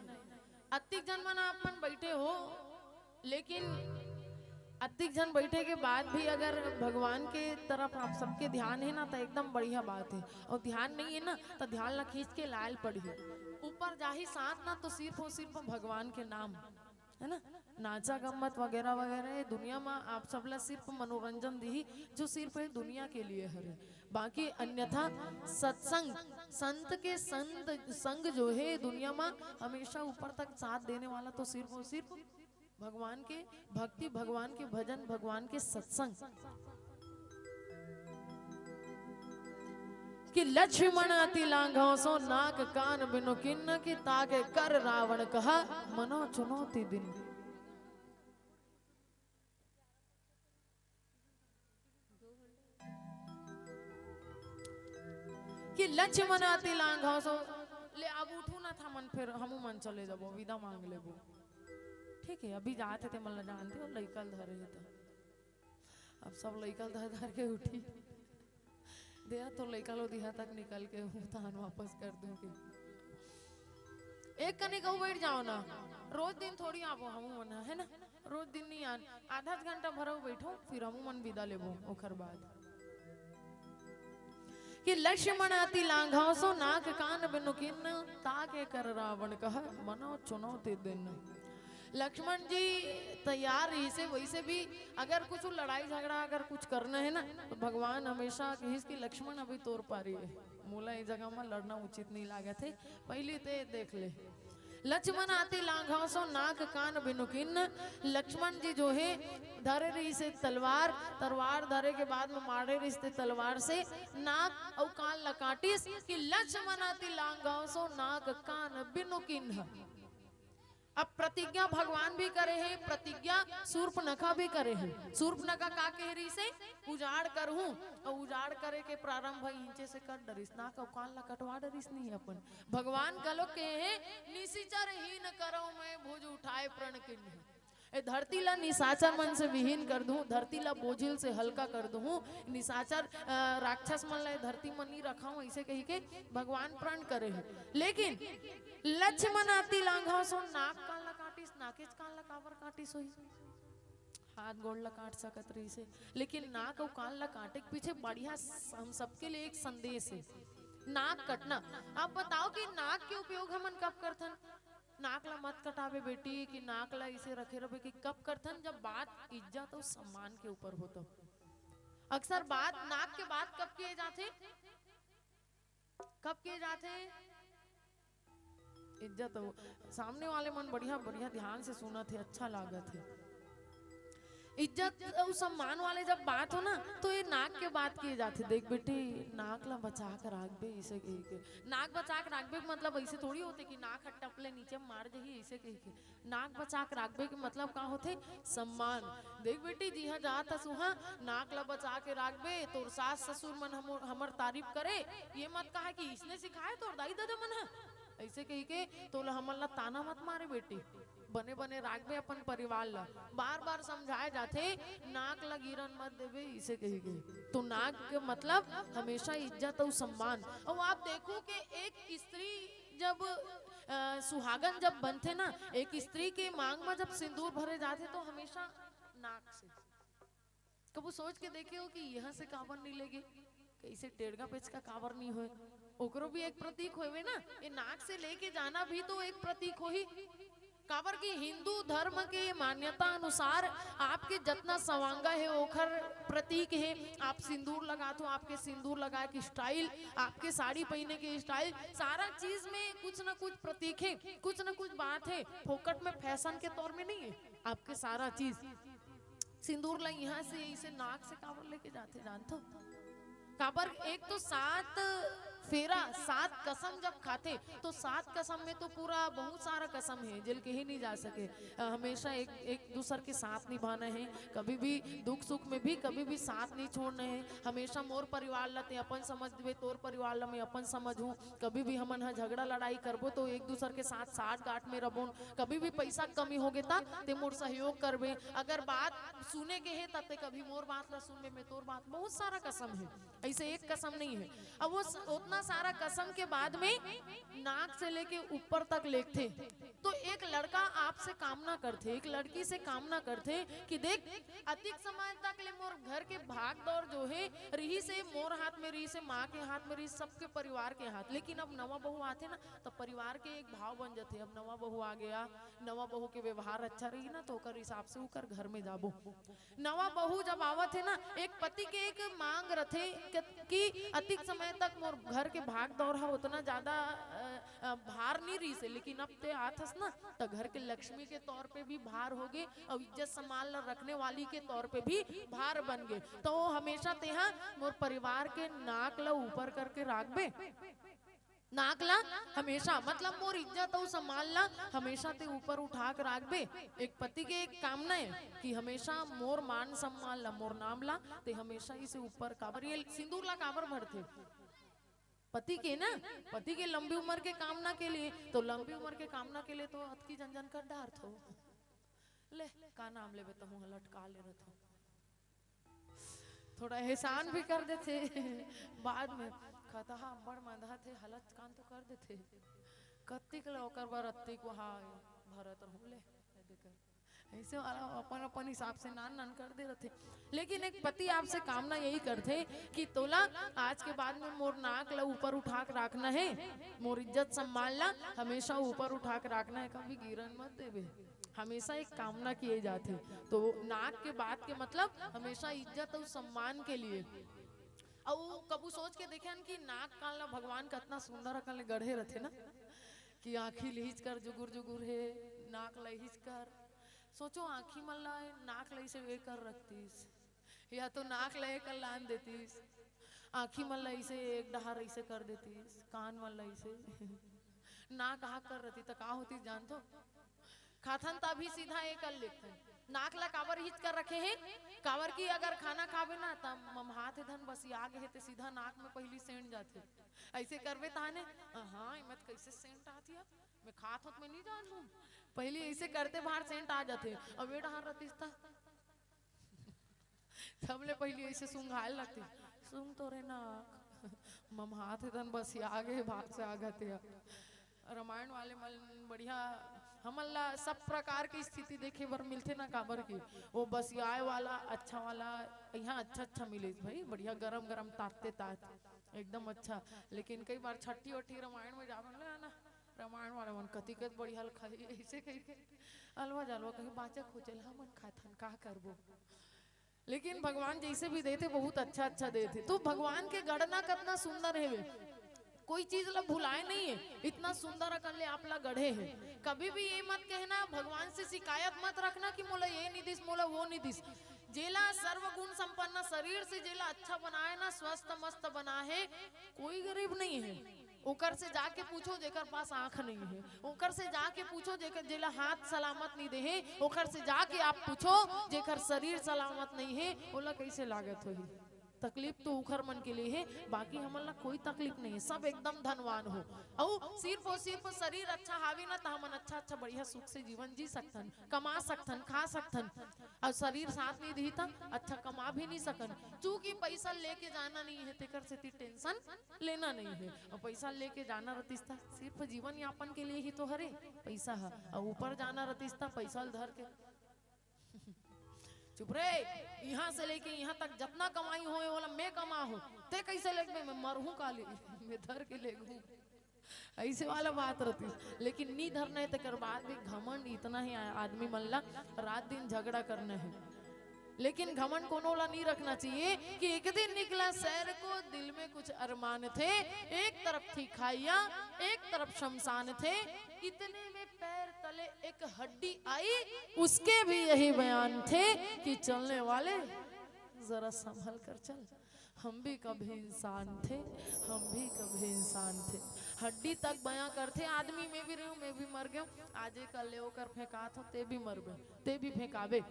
अतिक झन मन आप मन बैठे हो, लेकिन अतिक झन बैठे के बाद भी अगर भगवान के तरफ आप सबके ध्यान हे ना, तो एकदम बढ़िया बात हे। और ध्यान नहीं हे ना, तो ध्यान ला खींच के लाय ल पड़ही। ऊपर जाही सांस ना, तो सिर्फ और सिर्फ भगवान के नाम, है ना, नाचा गम्मत वगैरह वगैरह, ये दुनिया में आप सब ला सिर्फ मनोरंजन दिही, जो सिर्फ ये दुनिया के लिए हरे। बाकी अन्यथा सत्संग, संत के संत संग जो है दुनिया में हमेशा ऊपर तक साथ देने वाला, तो सिर्फ और सिर्फ भगवान के भक्ति, भगवान के भजन, भगवान के सत्संग। कि लक्ष्मण अति लांघव सो नाक कान बिनु किन्न, कि ताके कर रावण कहा मनो चुनौती दीन। कि लक्ष्मण अति लांघव सो, ले अब उठू ना था मन, फिर हमू मन चले जाबो, विदा मांग लेबो। ठीक है, अभी जात हे ते मन ला जान दे, लइका ल धरे हे त। अब सब लइका ल धर धर के उठी। दे तो लइका लो दिहा तक निकल के हूँ, तहान वापस कर दूँ के। एक कनी कहूँ बैठ जाओ ना, रोज दिन थोड़ी आबो हमू मन ह, है ना? रोज दिन नहीं आन, आधा घंटा भरो बैठो, फिर हमू मन विदा लेबो ओखर बाद। कि लक्ष्मण अति लांघव सो नाक कान बिनु किन्न, ताके कर रावण कह मनो चुनौती दीन। लक्ष्मण जी तैयार रहिसे, वैसे भी अगर कुछ लड़ाई झगड़ा अगर कुछ करना है ना, तो भगवान हमेशा कहिस कि लक्ष्मण अभी तोर पारी है, मोला ये जगह में लड़ना उचित नहीं लागत है, पहले ते देख ले। लक्ष्मण आति लांघव सो नाक कान बिनु किन्ह। लक्ष्मण जी जो हे धरे रहिस हे तलवार, तलवार धरे के बाद में मारे रहिस हे तलवार से नाक अउ कान ल काटिस कि लक्ष्मण आति लांघव सो नाक कान बिनु किन्ह। अब प्रतिज्ञा भगवान भी करे हे, प्रतिज्ञा सूर्पनखा भी करे हे। सूर्पनखा का कहे रहिस हे? उजाड़ करहूं, अउ उजाड़ करे के प्रारंभ इंचे से कर डरिस, नाक अउ कान ल कटवा डरिस नहीं अपन। भगवान घलो कहे हे, "निशिचर हीन करव मैं भुज उठाय प्रण किन्ह।" ए धरती ला निशाचर मन से विहीन कर दूं, धरती ला बोझिल से हल्का कर दूं, निशाचर, अ, राक्षस मन ला ए धरती मन नहीं रखाऊं, ऐसे कही के भगवान प्रण करे हे। लेकिन लक्ष्मण आति लांघव सो नाक कान ला काटिस, नाकेच कान ला काबर काटिस होही? हाथ गोड़ ला काट सकत रहिस हे, लेकिन नाक अउ कान ला काटे के पीछे बढ़िया स-, हम सबके लिए एक संदेश हे, नाक कटना। अब बताओ कि नाक के उपयोग हमन कब करथन? नाक ला मत कटाबे बेटी, कि नाक ला इसे रखे रहे कि कब करथन? जब बात इज्जत अउ सम्मान के ऊपर हो तब। अक्सर बात, नाक के बात कब किए जाथे? कब किए जाथे? इज्जत अउ सामने वाले मन बढ़िया, बढ़िया ध्यान से सुनत हे, अच्छा लागत हे। इज्जत अउ सम्मान वाले जब बात हो ना, तो ये नाक के बात किए जाथे। देख बेटी, नाक ला बचा के राखबे, इसे कही के। नाक बचा के राखबे मतलब ऐसे थोड़ी होथे कि नाक ह टप ले नीचे मार जही, इसे कही के। नाक बचा के राखबे के मतलब का होथे? सम्मान। देख बेटी, जिहां जात हस उहां नाक ला बचा के राखबे, तोर सास ससुर मन हमर, हमर तारीफ करे, ये मत कहा कि इसने सिखाए तोर दाई ददा मन ह, ऐसे कही के तोला हमन ला ताना मत मारे बेटी। बने बने राखबे अपन परिवार ला। बार बार समझाए जाथे, नाक ला गिरन मत देबे, इसे कही के। तो नाक के मतलब हमेशा इज्जत अउ सम्मान। अउ आप देखो कि एक स्त्री जब, अ, सुहागन जब बनथे ना, एक स्त्री के मांग में जब सिंदूर भरे जाथे तो हमेशा नाक से। कबू सोच के देखे हो कि यहाँ से काबर नहीं लेगे, कैसे टेड़गा पेचका काबर नहीं होए? ओकरो भी एक प्रतीक होवे ना, ये नाक से लेके जाना भी तो एक प्रतीक होही। काबर कि हिंदू धर्म के मान्यता अनुसार आपके जतना सवांगा हे, ओखर प्रतीक हे। आप सिंदूर लगात हो, आपके सिंदूर लगाए के स्टाइल, आपके साड़ी पहने के स्टाइल, सारा चीज में कुछ ना कुछ प्रतीक हे, कुछ ना कुछ बात हे। फोकट में फैशन के तौर में नहीं है आपके सारा चीज। सिंदूर ला यहाँ से, इसे नाक से काबर लेके जाथे, जानथो? काबर एक तो सात फेरा, सात कसम जब खाथे, तो सात कसम में तो पूरा बहुत सारा कसम है, जेल कहे नहीं जा सके। अ, हमेशा एक, एक दूसर के साथ निभाना है, कभी भी दुख सुख में भी कभी भी साथ नहीं छोड़ना है। हमेशा मोर परिवार ला ते अपन समझ देबे, तोर परिवार ला मैं अपन समझ हूँ। कभी भी हमन ह झगड़ा लड़ाई करबो, तो एक दूसर के साथ साठ गांठ में रबोन। कभी भी पैसा कमी होगे, ता ते मोर सहयोग करबे। अगर बात सुने के हे, ता ते कभी मोर बात ला सुनबे, मैं तोर बात। बहुत सारा कसम है, ऐसे एक कसम नहीं है। अब वो स-, उतना सारा कसम के बाद में नाक से लेके ऊपर तक लेखथे। तो एक लड़का आपसे कामना करथे, एक लड़की से कामना करथे कि देख, अतिक समय तक ले मोर घर के भाग दौड़ जो है, रही से मोर हाथ में, रही से माँ के हाथ में, रही सबके परिवार के हाथ, लेकिन अब नवा बहू आथे ना, तो परिवार के एक भाव बन जाथे। अब नवा बहू आ गया, नवा बहू के व्यवहार अच्छा रही ना, तो ओकर हिसाब से ओकर घर में जाबो। नवा बहू जब आवत है ना, एक पति के एक मांग रथे कि, कि अतिक समय तक मोर घर के भाग दौड़ हा उतना ज्यादा, अ, अ, भार नहीं रही से, लेकिन अब ते आथस ना, तो घर के लक्ष्मी के तौर पे भी भार होगे, और इज्जत सम्मान ला रखने वाली के तौर पे भी भार बन गे। तो वो हमेशा तेहा मोर परिवार के नाक ला ऊपर करके राखबे। नाक ला हमेशा, मतलब मोर इज्जत अउ सम्मान ला हमेशा ते ऊपर उठा के राखबे। एक पति के एक कामना है कि हमेशा मोर मान सम्मान ला, मोर नाम ला ते हमेशा इसे ऊपर। काबर ये सिंदूर ला काबर भरथे? पति के ना, पति के लंबी उम्र के कामना के लिए। तो लंबी उम्र के कामना के लिए तो अतकी जन जन कर डारथो। ले, का नाम लेबे, तहूं ह लटका ले रथो। थोड़ा एहसान भी कर देथे। बाद में खतहा अब्बड़ मंदा थे, हालत कान तो कर देथे। कत्तिक ल ओकर बर अत्तिक वहा भरत रहूं ले, ए देकर। ऐसे वाला अपन, अपन हिसाब से नान नान कर दे रथे। लेकिन एक पति आपसे कामना यही करथे कि तोला आज के बाद में मोर नाक ला ऊपर उठा के राखना है, मोर इज्जत सम्मान ला हमेशा ऊपर उठा के राखना है, कभी गिरन मत देबे। हमेशा एक कामना किए जाथे। तो नाक के बात के मतलब हमेशा इज्जत अउ सम्मान के लिए। अउ कबू सोच के देखे हन कि नाक कान ला भगवान कतना सुंदर अकन ले गढ़े रथे ना, कि आँखी ल इहिच कर जुगुर जुगुर हे, नाक ल इहिच कर। सोचो, आँखी मन ला, नाक ल इसे ए कर रखतीस, या तो नाक ल ए कर लान देतीस, आँखी मन ला इसे एक डहार इसे कर देतीस, कान मन ला इसे नाक आ कर रहती त का होती जानथो? खाथन त अभी सीधा ए कर लेथन। नाक ला काबर हिच कर रखे हे? काबर कि अगर खाना खाबे ना त ममहात हे धन बसिया गे हे ते सीधा नाक में पहिली सेंट जाथे। अइसे करबे ताने, हाँ, एमा त कइसे सेंट आत हे? मैं खात हों त मैं नहीं जानहूँ। पहिली अइसे करते भार सेंट आ जाथे। अब ए डहार रहतीस त सबले पहिली अइसे सूंघाय ल लगतीस, सूंघ तो रे नाक, ममहात हे धन बसिया गे, भाग से आ गे हे। रामायण वाले मन बढ़िया, हमन ला सब प्रकार के स्थिति देखे बर मिलथे ना, काबर कि वो बसियाए वाला, अच्छा वाला, यहाँ अच्छा अच्छा मिले भाई, बढ़िया गरम गरम ताते तात, एकदम अच्छा। लेकिन कई बार छट्ठी वट्ठी रामायण में जावन ना, रामायण वाले मन कतिक बढ़िया ल खाही, अइसे कहिके अलवा जलवा कहीं बाचक हो चल, हमन खाथन, का करबो? लेकिन भगवान जइसे भी देथे, बहुत अच्छा अच्छा देथे। तो भगवान के गढ़ना कतना सुंदर हे, कोई चीज ला भुलाए नहीं हे, इतना सुंदर अकन ले आप ला गढ़े हे। कभी भी ये मत कहना, भगवान से शिकायत मत रखना कि मोला ये नहीं दिस, मोला वो नहीं दिस। जेला सर्वगुण संपन्न शरीर से जेला अच्छा बनाए ना, स्वस्थ मस्त बना हे, कोई गरीब नहीं हे। ओकर से जाके पूछो जेकर पास आंख नहीं हे, ओकर से जाके पूछो जेकर, जेला हाथ सलामत नहीं दे हे, ओकर से जाके आप पूछो जेकर शरीर सलामत नहीं हे, ओला कैसे लागत होही? तकलीफ तो उखर मन के लिए हे, बाकी हमन ला कोई तकलीफ नहीं हे, सब एकदम धनवान हो। अउ सिर्फ और सिर्फ शरीर अच्छा हावी ना, त हमन अच्छा अच्छा बढ़िया सुख से जीवन जी सकथन, कमा सकथन, खा सकथन। अउ शरीर साथ नहीं दिही त अच्छा कमा भी नहीं सकन, चूंकि पैसा लेके जाना नहीं हे, तेकर सेती टेंशन लेना नहीं हे। अउ पैसा लेके जाना रहतीस त सिर्फ जीवन यापन के लिए ही तो हरे पैसा ह, अउ ऊपर जाना रहतीस त पैसा ल धर के चुप रे, यहाँ से लेके यहाँ तक जतना कमाई होए, ओला मैं कमा हूँ, ते कैसे लेगबे? मैं मरहूँ काली, मैं धर के लेगहूँ। अइसे वाला बात रहतीस, लेकिन नी धरना हे, तेकर बाद भी घमंड इतना ही आ-, आदमी मन ला रात दिन झगड़ा करना हे। लेकिन घमंड कोनो ला नी रखना चाहिए कि एक दिन निकला सैर को, दिल में कुछ अरमान थे, एक तरफ थी खाइया, एक तरफ शमशान थे। इतने में पैर तले एक हड्डी आई, उसके भी यही बयान थे कि चलने वाले, जरा संभल कर चल, हम भी कभी इंसान थे, हम भी कभी इंसान थे। हड्डी तक बयां करथे, आदमी मैं भी रहूं, मैं भी मर गया, आज एक ले ओकर फेंकात हो, ते भी मरबे, ते भी फेंकाबे।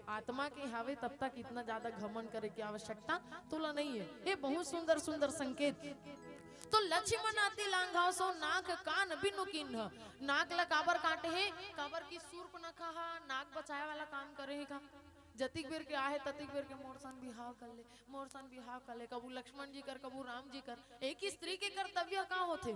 आत्मा के हावे, तब तक इतना ज्यादा घमंड करे के आवश्यकता तोला नहीं है। ये बहुत सुंदर सुंदर संकेत। तो लक्ष्मण अति लांघव सो नाक कान बिनु कीन्ह। नाक ला काबर काटे हे? काबर कि सूर्पनखा हा नाक बचाए वाला काम करे हे का? जतिक बेर के आहे, ततिक बेर के मोर सन बिहाव कर ले, मोर सन बिहाव कर ले। कभू लक्ष्मण जी कर, कभू राम जी कर। एक स्त्री के कर्तव्य का होथे?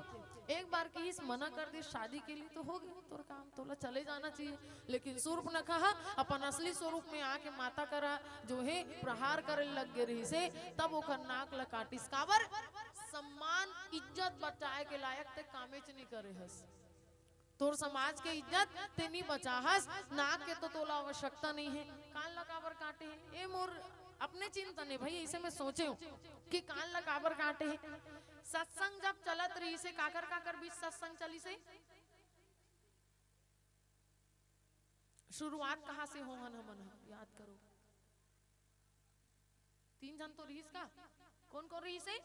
एक बार किहिस, मना कर दिस शादी के लिए, तो हो गया तोर काम, तोला चले जाना चाहिए। लेकिन सूर्पनखा ह अपन असली स्वरूप में आके माता करा जो हे प्रहार करे लग गे रहिसे, तब ओकर नाक ल काटिस। काबर? सम्मान, इज्जत बचाए के लायक ते कामेच नहीं करे हस। तोर समाज के इज्जत ते नी बचाहस, नाक के तो तोला आवश्यकता नहीं है। कान ला काबर काटे हे? ए मोर अपने चिंतन है भाई, इसे मैं सोचे हूँ कि कान ला काबर काटे हे। सत्संग जब चलत रहिसे, काकर काकर बीच सत्संग चलिसे? शुरुआत कहाँ से होहन हमन ह? याद करो, तीन झन तो रहिस का? कौन कौन रहिसे?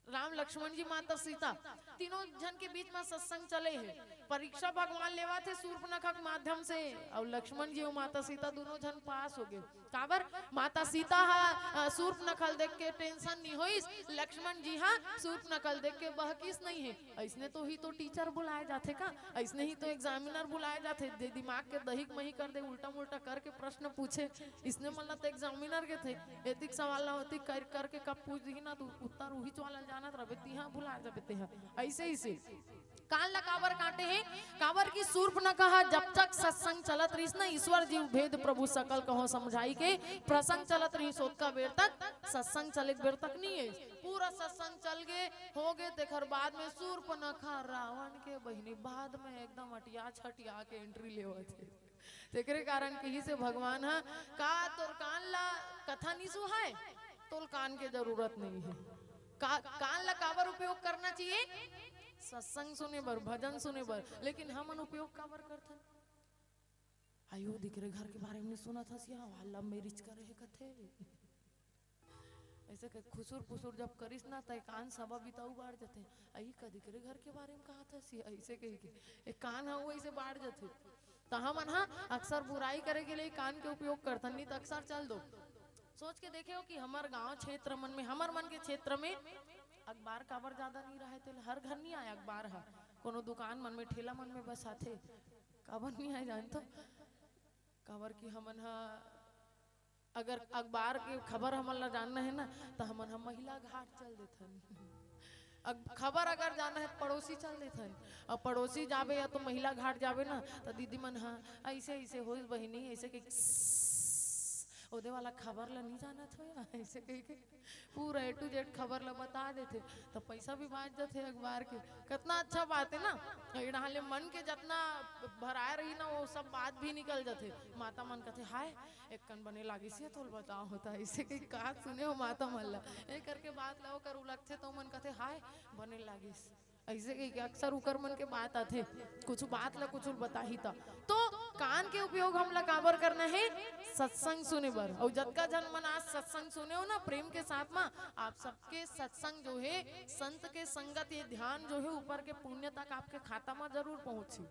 राम, लक्ष्मण जी, माता सीता, तीनों झन के बीच में सत्संग चले हे। परीक्षा भगवान लेवा थे सूर्पनखा के माध्यम से, अउ लक्ष्मण जी अउ माता सीता दोनों झन पास हो गए। काबर? माता सीता हा, अ, सूर्पनखा ल देख के टेंशन नहीं होइस, लक्ष्मण जी हा सूर्पनखा ल देख के बहकिस नहीं हे। अइसने तो ही तो टीचर बुलाए जाथे का? अइसने ही तो एग्जामिनर बुलाए जाथे। दे दिमाग के दही के मही कर दे, उल्टा मुल्टा करके प्रश्न पूछे, इसने मन ला तो एग्जामिनर के थे। एतिक सवाल ला होती कर करके कब पूछ दिही ना, तो उत्तर उहीच वाला जानत रहबे, तिहा भुला जाबे तेहा। अइसे ही से कान ला काबर काटे हे? काबर कि सूर्पनखा ह जब तक सत्संग चलत रहिस ना, ईश्वर जीव भेद प्रभु सकल कहो समझाई के प्रसंग चलत रहिस, ओतका बेर तक सत्संग चले के बेर तक नहीं है। पूरा सत्संग चल गे, हो गे, तेखर बाद में सूर्पनखा रावण के बहिनी बाद में एकदम अटिया छटिया के एंट्री लेवत हे। तेकरे कारण किहिसे भगवान ह, का तोर कान ला कथा नी सुहाय? तोल कान के जरूरत नहीं है। का, कान ला काबर उपयोग करना चाहिए? सत्संग सुने बर, भजन सुने बर, लेकिन हमन उपयोग काबर करथन? अयो, दिकरे घर के बारे में नहीं सुनत हस, यहाँ love marriage करे हे कथे। ऐसे के खुसुर पुसुर जब करिस ना, त कान सबा बिताऊ बाढ़ जथे। अई का दिकरे घर के बारे में कहा था सी, ऐसे कही के एक कान हा, वो ऐसे बाढ़ जथे। त हमन हा अक्सर बुराई करे के लिए कान के उपयोग करथन, नहीं त अक्सर चल दो। सोच के देखे हो कि हमर गांव क्षेत्र मन में, हमर मन के क्षेत्र में अखबार काबर ज्यादा नहीं रहे, तेल हर घर नहीं आए अखबार हा, कोनो दुकान मन में, ठेला मन में बस आथे। काबर नहीं आए जान तो, काबर कि हमन हा अगर अखबार के खबर हमन ला जानना है ना, त हमन ह महिला घाट चल देथन। अग-, खबर अगर जानना है त पड़ोसी चल देथन। अब पड़ोसी जाबे या तो महिला घाट जाबे ना, त दीदी मन ह ऐसे ऐसे होइस बहिनी, ऐसे के ओदे वाला खबर ला नहीं जानत हो या ऐसे कह के पूरा A to Z खबर ला बता देथे, त पैसा भी बाँच जाथे अखबार के। कितना अच्छा बात है ना, एड़ाले मन के जितना भराए रही ना, वो सब बात भी निकल जाथे। माता मन कथे, हाय, एक कन बने लागिस हे, तोल बताओ होता, ऐसे कही कहात सुने हो माता मन ला, ए करके बात ला ओकर उलगथे, तो मन कथे, हाय, बने लागिस, ऐसे कही के अक्सर उकर मन के बात आथे, कुछ बात ला कुछ बताही त। तो कान के उपयोग हमला काबर करना है? सत्संग सुने बर। और जतका झन मन आज सत्संग सुने हो ना, प्रेम के साथ मा, आप सबके सत्संग जो है, संत के संगत, ये ध्यान जो है, ऊपर के पुण्य तक आपके खाता मा जरूर पहुंची।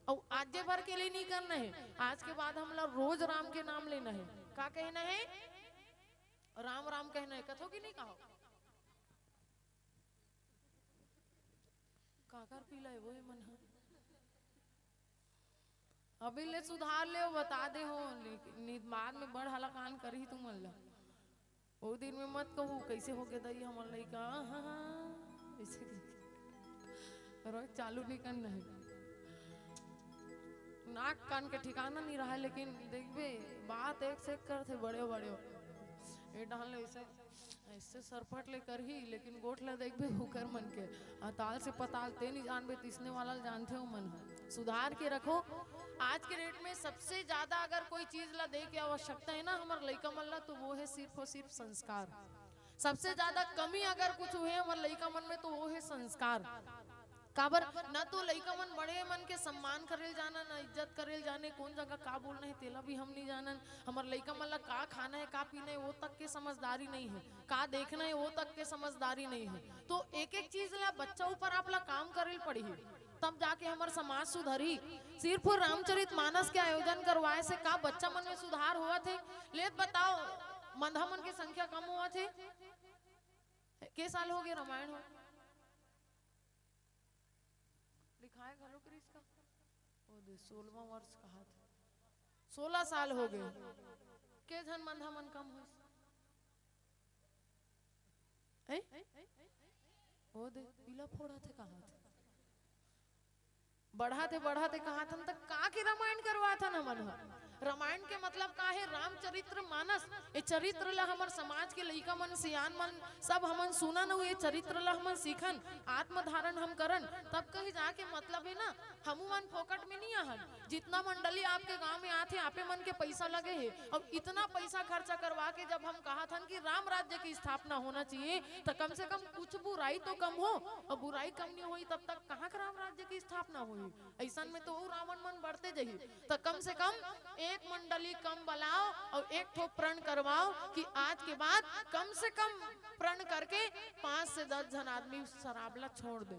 अउ आजे भर के लिए नहीं करना है, आज के बाद हमला रोज राम के नाम लेना है। का कहना है? राम राम कहना है, कथो कि नहीं कहो? काकर पीला है वो ये मन ह? अभी ले सुधार ले, बता दे हो, लेकिन नहीं बाद में बड़ हलाकान करही तुमन ला। ओ दिन में मत कहू, कैसे हो गए दाई हमर लइका, हाँ, हाँ, ऐसे करके। रोज चालू नहीं करना है। नाक कान के ठिकाना नहीं रहा, लेकिन देखबे, बात एक से एक करथे बड़े बड़े। ए डाल ऐसे, ऐसे सरपट ले करही, लेकिन गोठ ला देखबे, हुकर मन के अताल से पताल ते नहीं जानबे, तिसने वाला ल जानथे ओ मन ह। सुधार के रखो। आज के डेट में सबसे ज्यादा अगर कोई चीज ला दे के आवश्यकता है ना हमर लइका मन ला, तो वो है सिर्फ और सिर्फ संस्कार। सबसे ज्यादा कमी अगर कुछ हुए हमर लइका मन में, तो वो है संस्कार। काबर ना तो लइका मन बड़े मन के सम्मान करेल जाना, ना इज्जत करेल जाने, कौन जगह का बोलना है तेला भी हम नहीं जानन। हमर लइका मन ला का खाना है, का पीना है, वो तक के समझदारी नहीं है, का देखना है, वो तक के समझदारी नहीं है। तो एक एक चीज ला बच्चा ऊपर आप ला काम करेल पड़ही, तब जाके हमर समाज सुधरही। सिर्फ रामचरित मानस के आयोजन करवाए से का बच्चा मन में सुधार होवत है? लेत बताओ, मंधा मन के संख्या कम होवत है? के साल हो गए रामायण हो? लिखाए घलो करिस का? ओ दे, सोलहवाँ वर्ष कहा था। सोलह साल हो गए। के झन मंधा मन कम होइस? हैं? ओ दे, पीला फोड़ा थे कहा थे। बढ़ा थे, बढ़ा थे कहा थन, त का के रामायण करवा थन हमन ह? रामायण के मतलब का है? रामचरित्र मानस। ये चरित्र ला हमर समाज के लइका मन, सियान मन, सब हमन सुनन, अउ ये चरित्र ला हमन सीखन, आत्मधारण हम करन, तब कही जाके मतलब है ना, हमू मन फोकट में नहीं आहन। जितना मंडली आपके गांव में आथे, आपे मन के पैसा लगे है, अब इतना पैसा खर्चा करवा के जब हम कहा थन कि राम राज्य की स्थापना होना चाहिए, तो कम से कम कुछ बुराई तो कम हो, और बुराई कम नहीं हुई तब तक कहाँ के राम राज्य की स्थापना हुई? ऐसन में तो वो रावण मन बढ़ते जाही। तो कम से कम एक मंडली कम बलाओ और एक ठो प्रण करवाओ कि आज के बाद कम से कम प्रण करके पाँच से दस झन आदमी शराब ला छोड़ दे,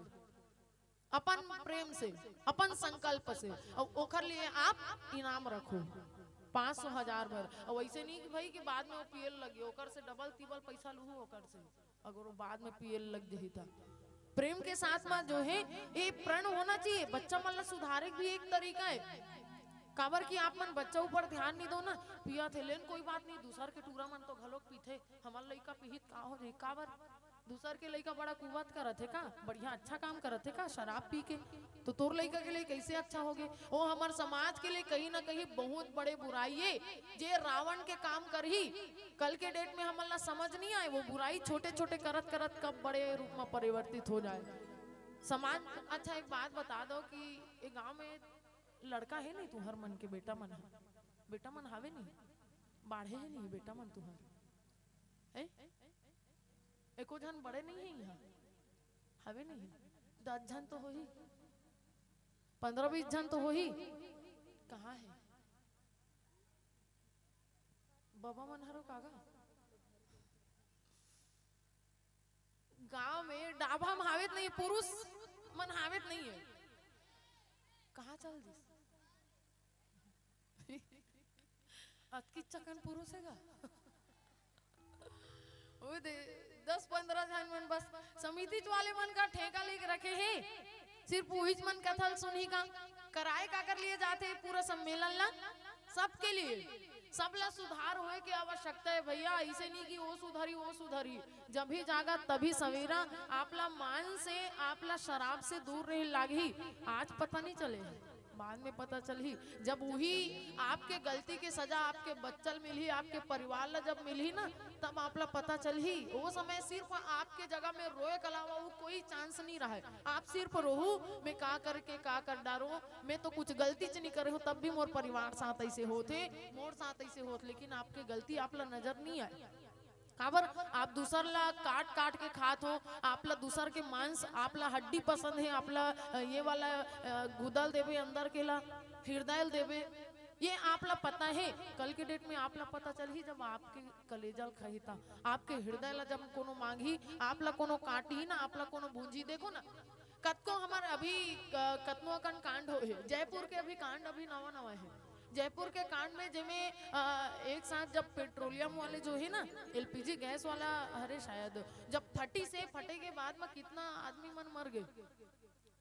अपन प्रेम से, अपन संकल्प से, और ओखर लिए आप इनाम रखो पाँच सौ, हजार भर। और ऐसे नहीं कि भाई कि बाद में वो पियल लगे, ओकर से डबल तिबल पैसा लूहू ओकर से, अगर वो बाद में पियल लग जाही त। प्रेम के साथ में जो है, ये प्रण होना चाहिए। बच्चा मन ला सुधारे के भी एक तरीका है, काबर कि आप मन बच्चा ऊपर ध्यान नहीं दो ना। पिया थे लेन कोई बात नहीं, दूसर के टूरा मन तो घलोक पीथे, हमर लइका पीही त का हो जाही? काबर दूसर के लइका बड़ा कुवत करत हे का? बढ़िया अच्छा काम करत हे का शराब पी के? तो तोर लइका के लिए कैसे अच्छा होगे? ओ हमर समाज के लिए कहीं ना कहीं बहुत बड़े बुराई है, जे रावण के काम करही। कल के डेट में हमन ला समझ नहीं आए, वो बुराई छोटे छोटे करत करत कब बड़े रूप में परिवर्तित हो जाए समाज। अच्छा, एक बात बता दो कि ये गांव में लड़का है नहीं तुहर मन के, बेटा मन ह? बेटा मन हावे नहीं? बाढ़े है नहीं बेटा मन तुहर? हैं? एको झन बड़े नहीं है यहाँ? हवे नहीं? दस झन तो होही, पंद्रह बीस झन तो होही। कहाँ हे बबा मन हरो कागा? गांव में डाबा में हावेत नहीं, पुरुष मन हावेत नहीं है। कहाँ चल दिस? अतकी चकन पुरुष हे गा। ओ दे, दस पंद्रह झन मन बस समिति वाले मन का ठेका लेके रखे हे। सिर्फ उहीच मन कथा ल सुनही का? कराए काकर लिए जाथे पूरा सम्मेलन ला? सबके लिए। सब ला सुधार होए के आवश्यकता हे भैया। ऐसे नहीं कि वो सुधरी, वो सुधरी। जब भी जागा तभी सवेरा। आप ला मांस से, आप ला शराब से दूर रहे लागही। आज पता नहीं चले हे, बाद में पता चलही। जब उही आपके गलती के सजा आपके बच्चा ल मिलही, आपके परिवार ला जब मिलही ना, तब आप ला पता चलही। वो समय सिर्फ आपके जगह में रोए के अलावा वो कोई चांस नहीं रहे। आप सिर्फ रोहू, मैं का करके का कर डारो, मैं तो कुछ गलती च नहीं करे हूँ, तब भी मोर परिवार साथ ऐसे होत हे, मोर साथ ऐसे होत, लेकिन आपके गलती आप ला नजर नहीं आए। काबर? आप दूसर ला काट काट के खात हो, आप ला दूसर के मांस, आप ला हड्डी पसंद हे, आप ला अ, ये वाला अ, गुदल देबे, अंदर के ला हृदय ल देबे, ये आप ला पता हे। कल के डेट में आप ला पता चलही जब आपके कलेजा ल खाही ता, आपके हृदय ला जब कोनो मांगही, आप ला कोनो काटही ना, आप ला कोनो भूंजी। देखो ना, कतको हमर अभी अ, कतनो अकन कांड होए हे। जयपुर के अभी कांड अभी नवा नवा हे। जयपुर के कांड में जेमे अ, एक साथ जब पेट्रोलियम वाले जो हे ना, एलपीजी गैस वाला हरे शायद, जब फटी से, फटे के बाद में कितना आदमी मन मर गए।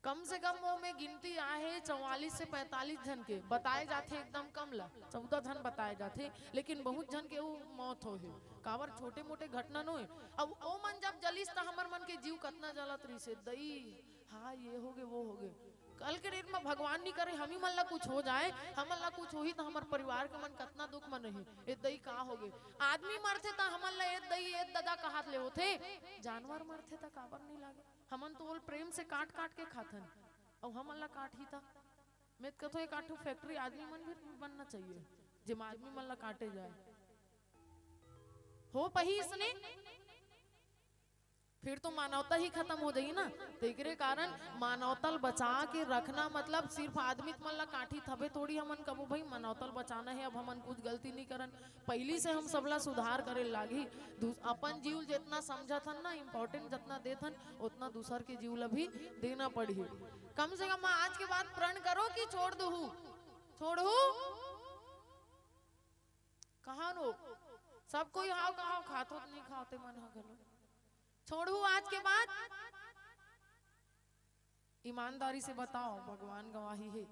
कम से कम वो में गिनती आहे चौवालीस से पैंतालीस झन के, बताए जाथे एकदम कम ला, चौदह झन बताए जाथे, लेकिन बहुत झन के वो मौत होहे। काबर? छोटे मोटे घटना नोहे। अब ओ मन जब जलिस त हमर मन के जीव कतना जलत रहिसे, दई, हाँ, ये होगे, वो होगे। कल के डेट में भगवान नहीं करे, हम ही मन ला कुछ हो जाए, हमन ला कुछ होही त हमर परिवार के मन कतना दुख में रही। ए दई, का होगे? आदमी मरथे त हमन ला ए दई, ए ददा कहात ले होथे, जानवर मरथे त काबर नहीं लागे? हमन तो ओल प्रेम से काट काट के खाथन, अउ हमन ला काटही त? मैं त कथों, एक आठ ठो फैक्ट्री आदमी मन भी बनना चाहिए, जेमा आदमी मन ला काटे जाए। हो पही इसने, फिर तो मानवता ही खत्म हो जाही ना। तो एकरे कारण मानवता ल बचा के रखना मतलब सिर्फ आदमी मन ला काटही तभे थोड़ी हमन कबो भाई मानवता ल बचाना है, अब हमन कुछ गलती नहीं करन। पहली से हम सबला सुधार करे लागही। दू-, अपन जीव ल जितना समझत हन ना, इम्पोर्टेंट जितना देत हन, उतना दूसर के जीव ला भी देना पड़ही। कम से कम आज के बाद प्रण करो कि छोड़ दूहू, छोड़हू। कहाँ नो? सब कोई हाव कहाव, खाथो त नहीं खाव ते मन हा घलो। छोड़हू आज के बाद। ईमानदारी से बताओ, भगवान गवाही है,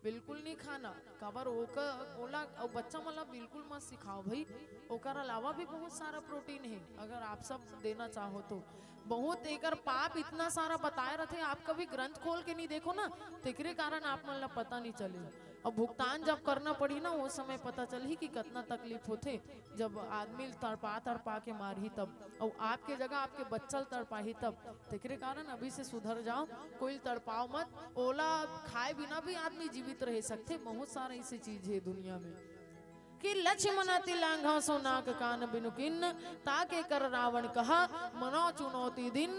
बिल्कुल नहीं खाना। काबर ओकर, ओला अउ बच्चा मन ला बिल्कुल मत सिखाओ भाई। ओकर अलावा भी बहुत सारा प्रोटीन है, अगर आप सब देना चाहो तो। बहुत एकर पाप इतना सारा बताए रहथे, आप कभी ग्रंथ खोल के नहीं देखो ना, तेकरे कारण आप मन ला पता नहीं चले। अब भुगतान जब करना पड़ी ना, वो समय पता चलही कि कितना तकलीफ होथे, जब आदमी ल तड़पा तड़पा के मारही तब, अउ आपके जगह आपके बच्चा ल तड़पाही तब। तेकरे कारण अभी से सुधर जाओ, कोई ल तड़पाओ मत। ओला खाए बिना भी आदमी जीवित रह सकथे। बहुत सारा ऐसी चीज है दुनिया में। कि लक्ष्मण अति लांघा सो नाक कान बिनु किन्न, ताके कर रावण कहा मनो चुनौती दिन।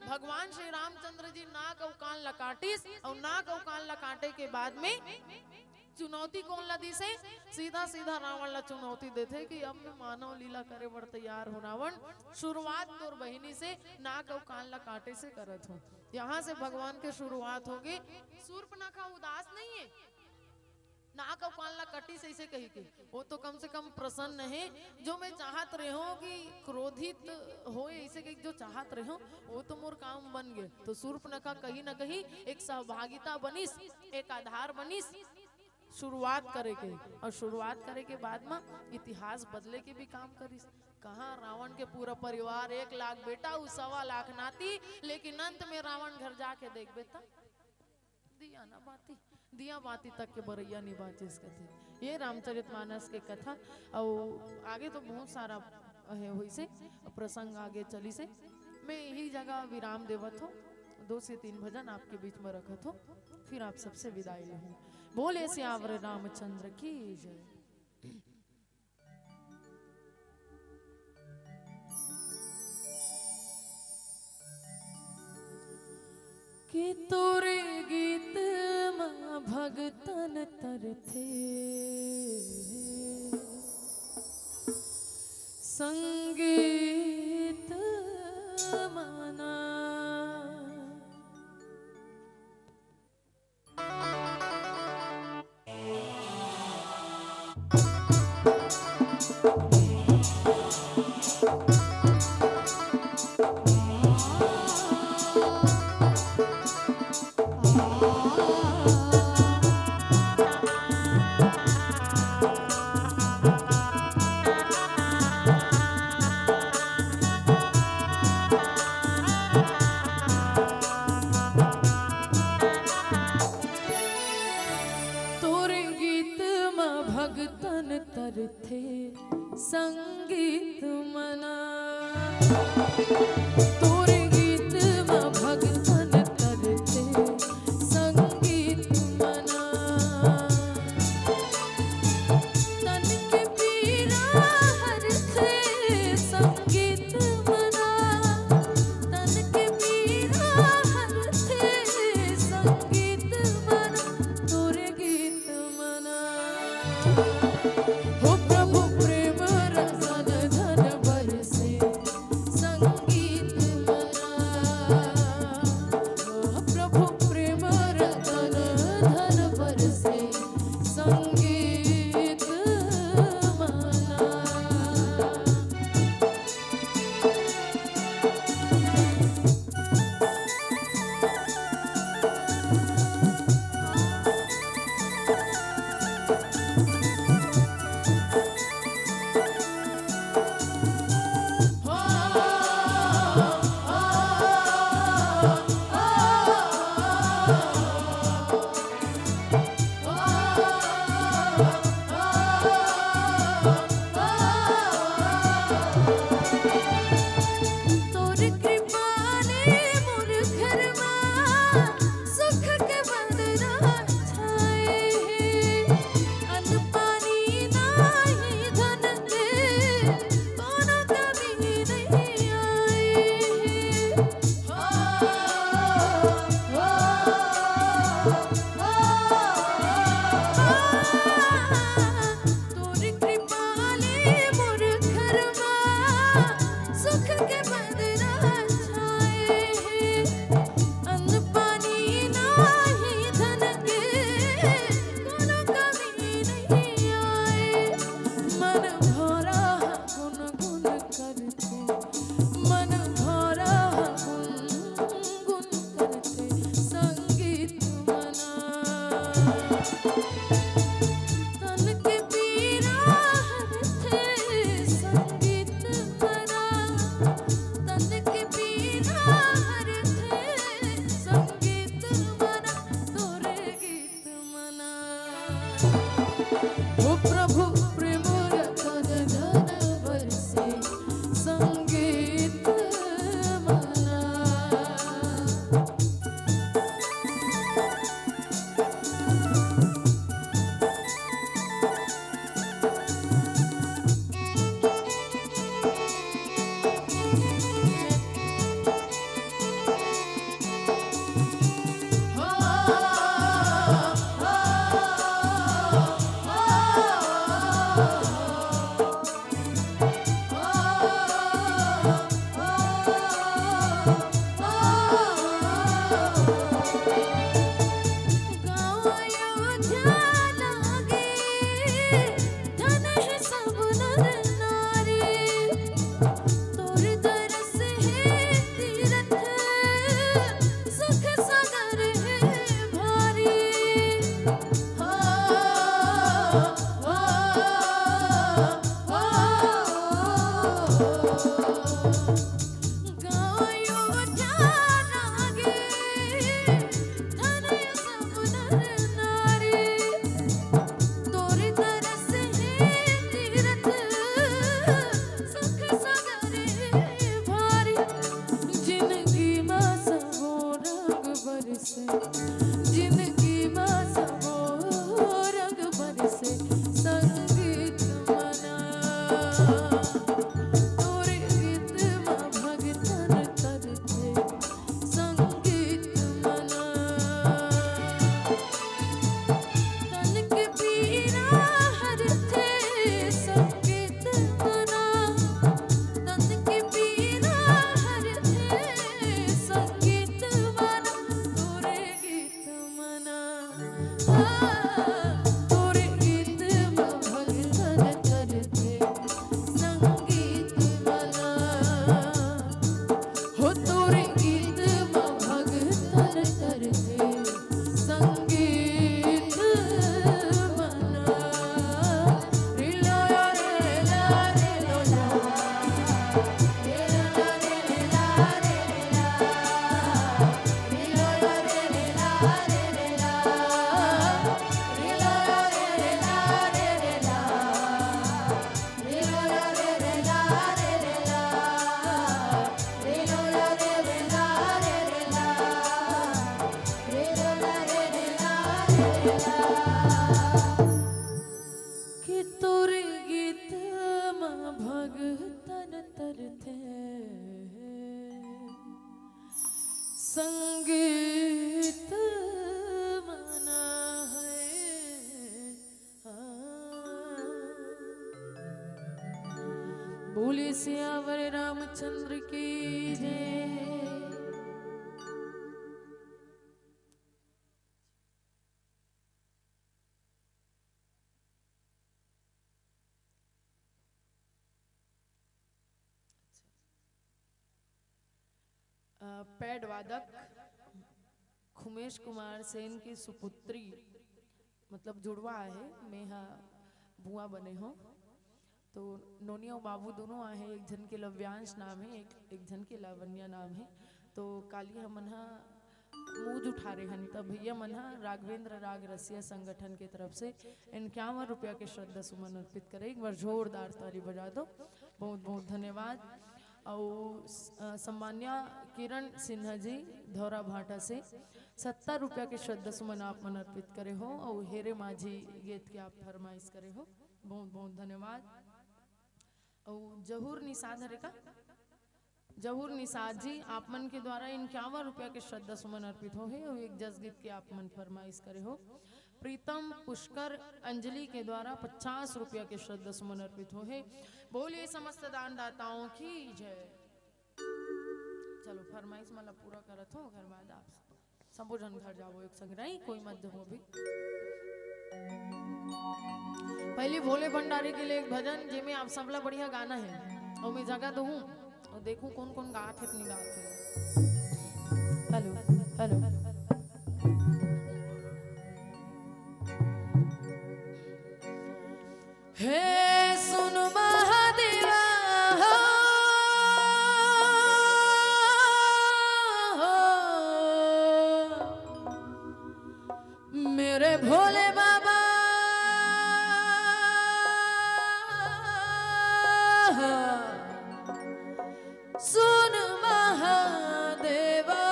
भगवान श्री रामचंद्र जी नाक अउ कान ला काटिस, अउ नाक अउ कान ला काटे के बाद में चुनौती कोन ला दिसे? सीधा सीधा रावण ला चुनौती देथे कि अब मैं मानव लीला करे बर तैयार हो रावण, शुरुआत तोर बहिनी से नाक अउ कान ला काटे से करत हो। यहाँ से भगवान के शुरुआत होगे। सूर्पनखा उदास नहीं है, नाक अउ कान ला कटिस ऐसे कही के, वो तो कम से कम प्रसन्न है। जो मैं चाहत रहो कि क्रोधित होए ऐसे के जो चाहत रहो, वो तो मोर काम बन गए। तो सूर्पनखा कहीं ना कहीं एक सहभागिता बनिस, एक आधार बनिस। शुरुआत करे के, और शुरुआत करे के बाद में इतिहास बदले के भी काम करिस। कहाँ रावण के पूरा परिवार, एक लाख बेटा, उ सवा लाख नाती, लेकिन अंत में रावण घर जाके देखबे त दिया ना बाती, दिया बाती तक के बरैया नहीं बाचिस कथे। ये रामचरितमानस के कथा। अउ आगे तो बहुत सारा है होइसे, प्रसंग आगे चलिसे। मैं यही जगह विराम देवत हो, दो से तीन भजन आपके बीच में रखत हो, फिर आप सबसे विदाई लूँ। बोले सियावर रामचंद्र की जय। कि तोरे गीत म भगतन तरथे संगीत मना। तोर गीत म भगतन तरथे संगीत मना। तोर गीत म भगतन तरथे संगीत मना। तन के पीरा हरथे संगीत मना। तन के पीरा हरथे संगीत मना। तोर गीत मना। हो प्रभु प्रेम रसन धन बरसे संगीत मना। हो प्रभु प्रेम रसन धन बरसे संगीत मना। तोर कृपा ले मोर घर मा सुख के बदरा छाए हे। अन्न पानी नाही धन के कोनो कमी नहीं आए हे। तोर कृपा ले मोर घर मा सुख के बदरा छाए हे। अन्न पानी नाही धन के कोनो कमी नहीं आए। मन भरा गुनगुन करथे, मन भरा गुनगुन करथे संगीत मना। तन के पीरा हरथे संगीत मना। तन के पीरा हरथे संगीत मना। तोर गीत मना। हो प्रभु प्रेम रतन धन बरसे संगीत मना। गाँव अयोध्या लागे, धन हे सब नर नारी। तोर दरस हे तीरथ, सुख सागर हे भारी। हो, हो, हो। गाँव अयोध्या लागे, धन सब नर नारी। तोर दरस हे तीरथ, सुख सागर हे भारी। जिनगी मा सबो रंग बरसे, जिनगी मा सबो रंग बरसे संगीत मना। तोर गीत मा भगतन तरथे संगीत मन। कि तोर गीत म भगतन तरथे, संगीत मना है। हाँ। बोले सियावर रामचंद्र की जय। अ, पैड वादक खुमेश कुमार सेन की सुपुत्री, मतलब जुड़वा आहे, मैं हा बुआ बने हो। तो नोनी अउ बाबू दोनों आहे, एक झन के लव्यांश नाम है, एक, एक झन के लावण्या नाम है। तो काली हमन हा मूंज उठारे हन, त भैया मन हा राघवेंद्र राग रसिया संगठन के तरफ से इक्यावन रुपया के श्रद्धा सुमन अर्पित करे। एक बार जोरदार ताली बजा दो, बहुत बहुत धन्यवाद। अउ स-, अ, सम्मान्या किरण सिन्हा जी धौरा भाटा से सत्तर रुपया के श्रद्धा सुमन आप मन अर्पित करे हो, अउ हेरे माझी गीत के आप फरमाइश करे हो, बहुत बहुत धन्यवाद। अउ जहूर निषाद हरे का? जहूर निषाद जी, आप मन के द्वारा इक्यावन रुपया के श्रद्धा सुमन अर्पित हो हे, अउ एक जस गीत के आप मन फरमाइश करे हो। प्रीतम पुष्कर अंजलि के द्वारा पचास रुपया के श्रद्धा सुमन अर्पित हो हे। बोलिए समस्त दानदाताओं की जय। चलो, फरमाइश मला पूरा करत हो, ओकर बाद आप सबो झन घर जाबो एक संग, नहीं कोई मत जाबो अभी। पहली भोले भंडारी के लिए एक भजन, जेमे आप सबला बढ़िया गाना है, अउ मैं जगह दूहूं अउ देखूं कौन कौन गात है, नहीं गात है। Hello, hello. हे सुन महादेवा हो, मेरे भोले बाबा, सुन महादेवा।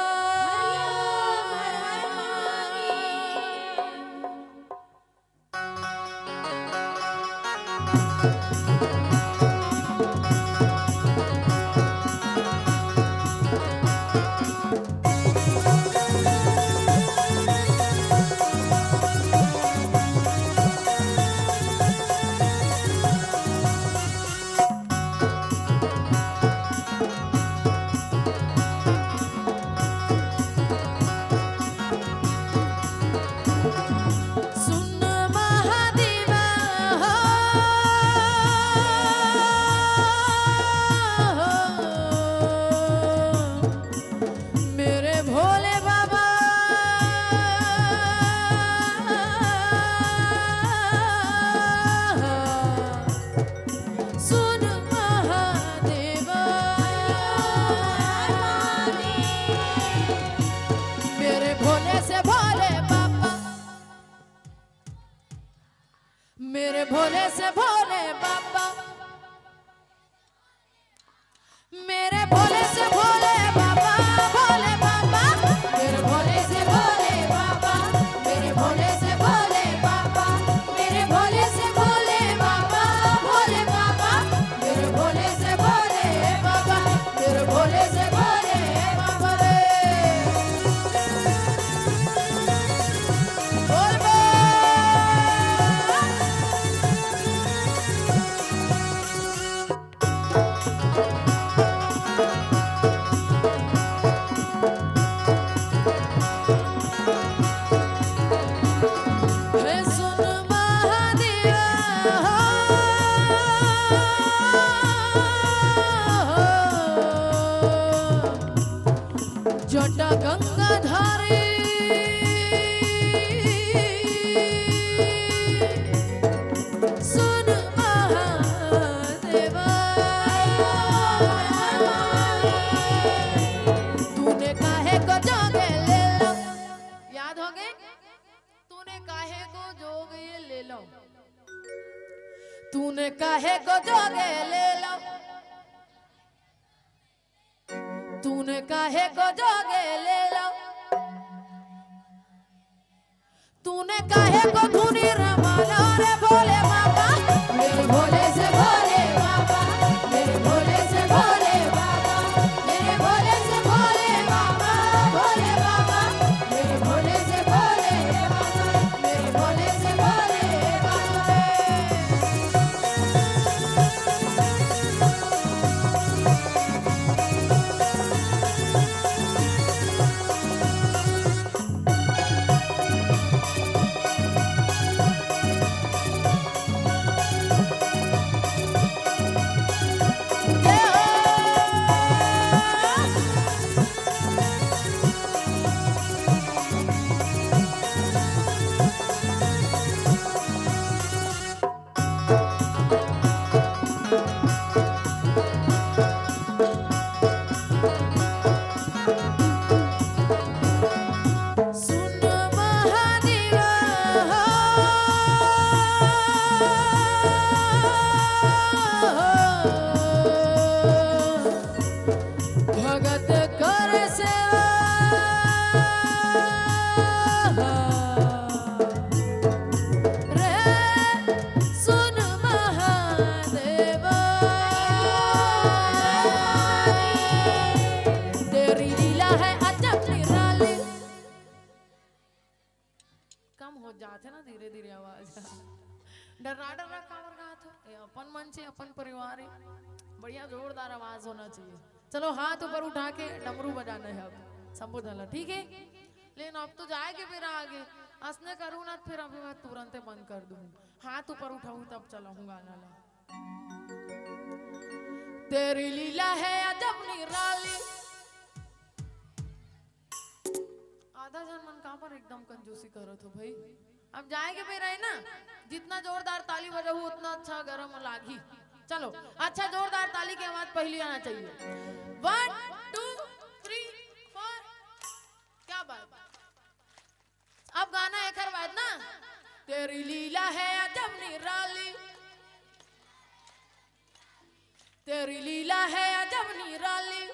सुन महादेवा हो, मेरे भोले बाबा, सुन महादेवा, मेरे भोले से भोले बाबा, मेरे भोले से भोले बाबा, मेरे भोले से भोले बाबा, भोले बाबा, मेरे भोले से भोले बाबा, मेरे भोले से भोले बाबा, मेरे भोले से भोले बाबा, भोले बाबा, मेरे भोले से भोले बाबा, मेरे भोले से भोले बाबा रे। बोल बा। जोगे ले लो, तूने काहे को जोगे ले लो, तूने काहे को धुनी रमा लो रे भोले बाबा, मेरे भोले से भोले बाबा, मेरे भोले से भोले बाबा, मेरे भोले से भोले बाबा, भोले बाबा, मेरे भोले से भोले बाबा, मेरे भोले से भोले बाबा। सुन महादेवा हो, भगत कर सेवा रे, सुन महादेवा, तेरी लीला है अजब निराली। कम हो जाथे ना धीरे धीरे आवाज। डर्रा डर्रा काबर गात हो? ये अपन मंच हे, अपन परिवार हे, बढ़िया जोरदार आवाज होना चाहिए। चलो हाथ ऊपर उठा के डमरू बजाना है अब, शंभू धला, ठीक है? लेकिन अब तो जाए के बेरा आगे, असने करूँ ना फिर अभी मैं तुरंते बंद कर दूँ। हाथ ऊपर उठाऊँ तब चलाऊँ गाना ला। तेरी लीला है अजब निराली। आधा झन मन काबर एकदम कंजूसी करत हो भाई? अब जाए के बेरा हे ना, जितना जोरदार ताली बजाहू उतना अच्छा गरम लागही। चलो, अच्छा जोरदार ताली के आवाज पहली आना चाहिए। One, two, three, four। क्या बात। अब गाना एकर बाद ना, तेरी लीला है अजब निराली, तेरी लीला है अजब निराली,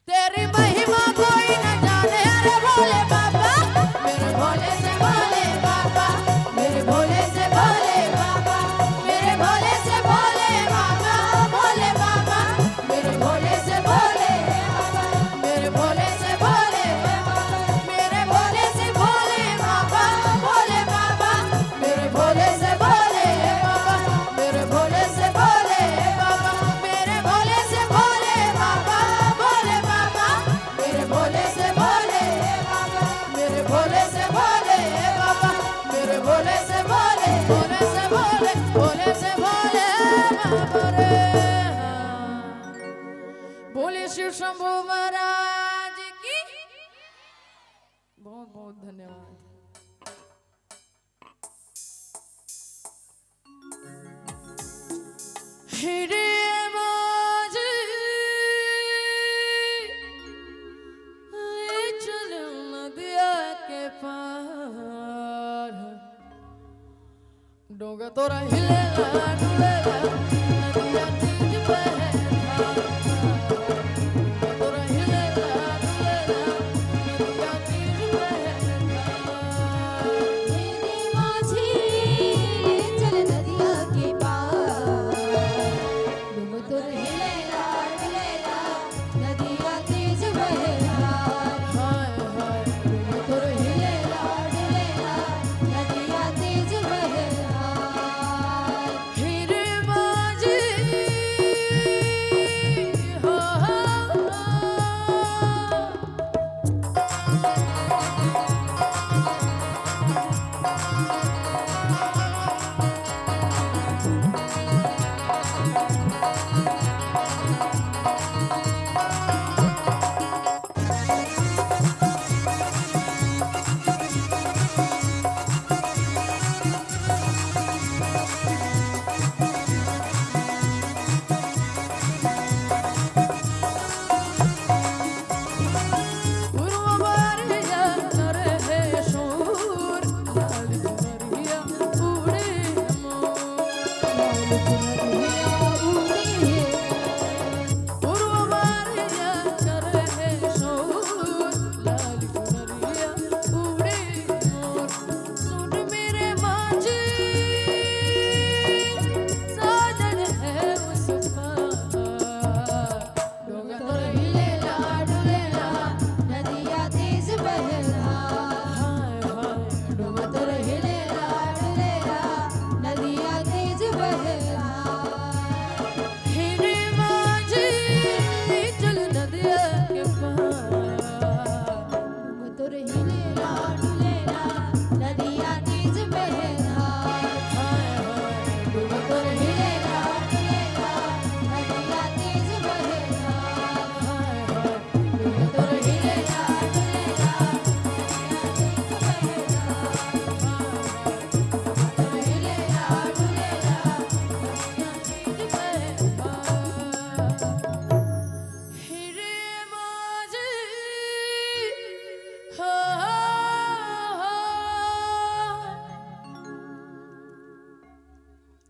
तेरी महिमा कोई न जाने रे भोले बाबा, मेरे भोले से भोले बाबा, मेरे भोले से भोले बाबा, मेरे भोले से भोले बाबा, भोले बाबा, मेरे भोले से भोले बाबा, मेरे भोले से भोले बाबा, मेरे भोले से भोले बाबा, भोले बाबा, मेरे भोले से भोले बाबा, मेरे भोले से भोले बाबा, मेरे भोले से भोले बाबा, भोले बाबा, मेरे भोले से भोले बाबा, मेरे भोले से भोले बाबा, मेरे भोले से भोले, भोले से भोले, भोले से भोले बाबा रे। बोलिए शिव शंभू महाराज की। बहुत बहुत धन्यवाद। हिरे माझी, ले चल नदिया के पार। डोंगा तोरा हिलेला, डुलेला, नदिया तीज बहे धार। डोंगा तोरा हिलेला, डुलेला, नदिया तीज बहे धार। हे रे माझी, चल नदिया के पार। डोंगा तोरा हिलेला, डुलेला, नदिया तीज बहे धार। हाय, हाय। डोंगा तोरा हिलेला, डुलेला, नदिया तीज बहे धार। हे रे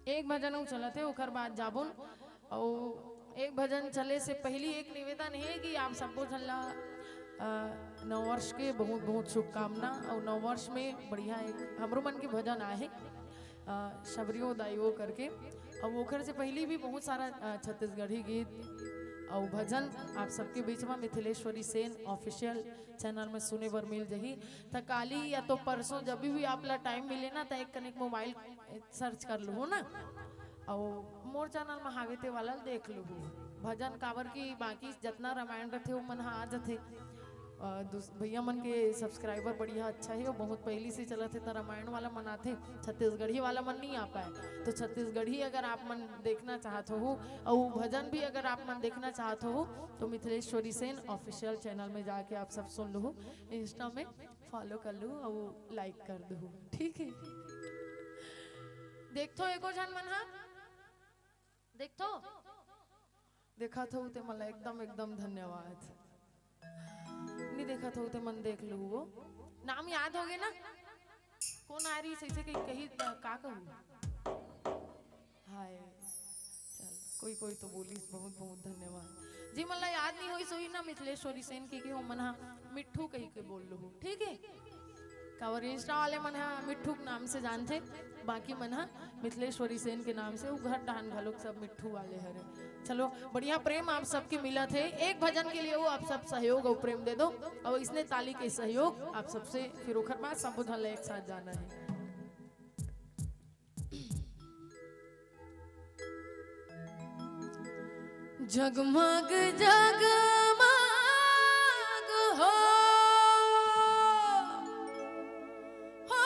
एक भजन अउ चलत हे, ओकर बाद जाबुन। अउ एक भजन चले से पहिली एक निवेदन हे कि आप सब्बो झन ला, अ, नववर्ष के बहुत बहुत शुभकामना। अउ नववर्ष में बढ़िया एक हमरो मन के भजन आहे, अ, शबरियो दाइयो करके। अउ ओखर से पहिली भी बहुत सारा, अ, छत्तीसगढ़ी गीत अउ भजन आप सबके बीच में मिथिलेश्वरी सेन ऑफिशियल चैनल में सुने बर मिल जही। त काली या तो परसों जब भी आप ला टाइम मिले ना, त एक कनिक मोबाइल सर्च कर लूहू ना, अउ मोर चैनल में हावे ते वाला ल देख लूहू। भजन काबर कि बाकी जतना रामायण रथे, ओमन ह आ जथे। अ, दूस-, भैया मन के सब्सक्राइबर बढ़िया अच्छा हे, अउ बहुत पहिली से चलत हे, त रामायण वाला मन आथे, छत्तीसगढ़ी वाला मन नहीं आ पाए। तो छत्तीसगढ़ी अगर आप मन देखना चाहत हो, अउ भजन भी अगर आप मन देखना चाहत हो, तो मिथिलेश्वरी सेन ऑफिशियल चैनल में जाके आप सब सुन लूहू। इंस्टा में फॉलो कर लूहू अउ लाइक कर दू, ठीक है? देखथो एको झन मन हा, देखथो, देखत हो ते मन ला एकदम एकदम धन्यवाद। नहीं देखत हो ते मन देख लूहू, वो नाम याद हो गए ना, कौन आ रही सही से कही, कही त का कहूँ। हाय, चल, कोई कोई तो बोलिस, बहुत बहुत धन्यवाद। जी मन ला याद नहीं होइस होही ना मिथिलेश्वरी सेन के, कि ओमन हा मिट्ठू कही के बोल लूहू, ठीक है? काबर इंस्टा वाले मन हा मिट्ठू के नाम से जानथे, बाकी मन हा मिथिलेश्वरी सेन के नाम से, उ घर डाहन घलोक सब मिट्ठू वाले हरे। चलो, बढ़िया प्रेम आप सबके मिलत हे। एक भजन के लिए वो आप सब सहयोग अउ प्रेम दे दो, अउ इसने ताली के सहयोग आप सबसे, फिर ओखर बाद सब झन ला एक साथ जाना है। जगमग जगमग हो, हो,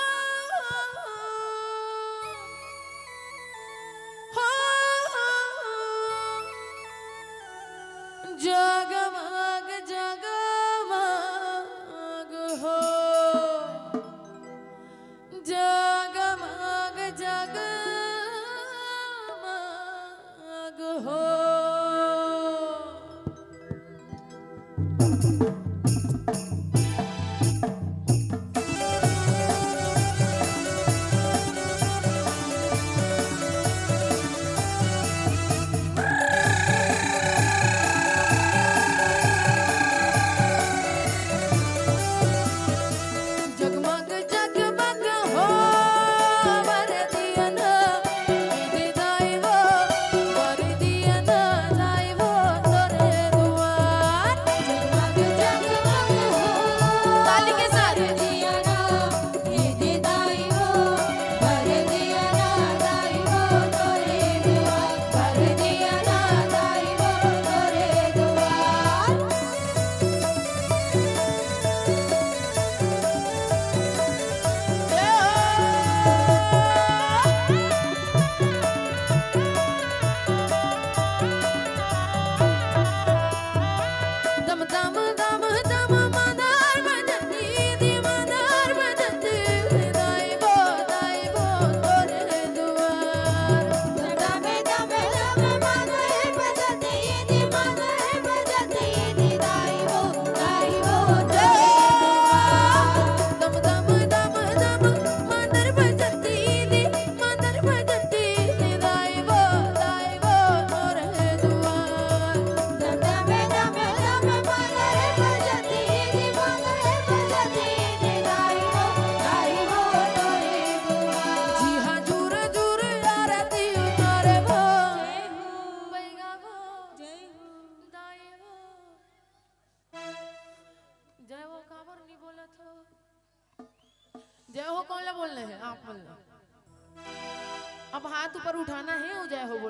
हो, जगमग जगमग हो। जगमग जगमग हो। जगमग जगमग हो बर दियन, दाई वो बर दियन, दाई वो तोरे दुआर। जगमग जगमग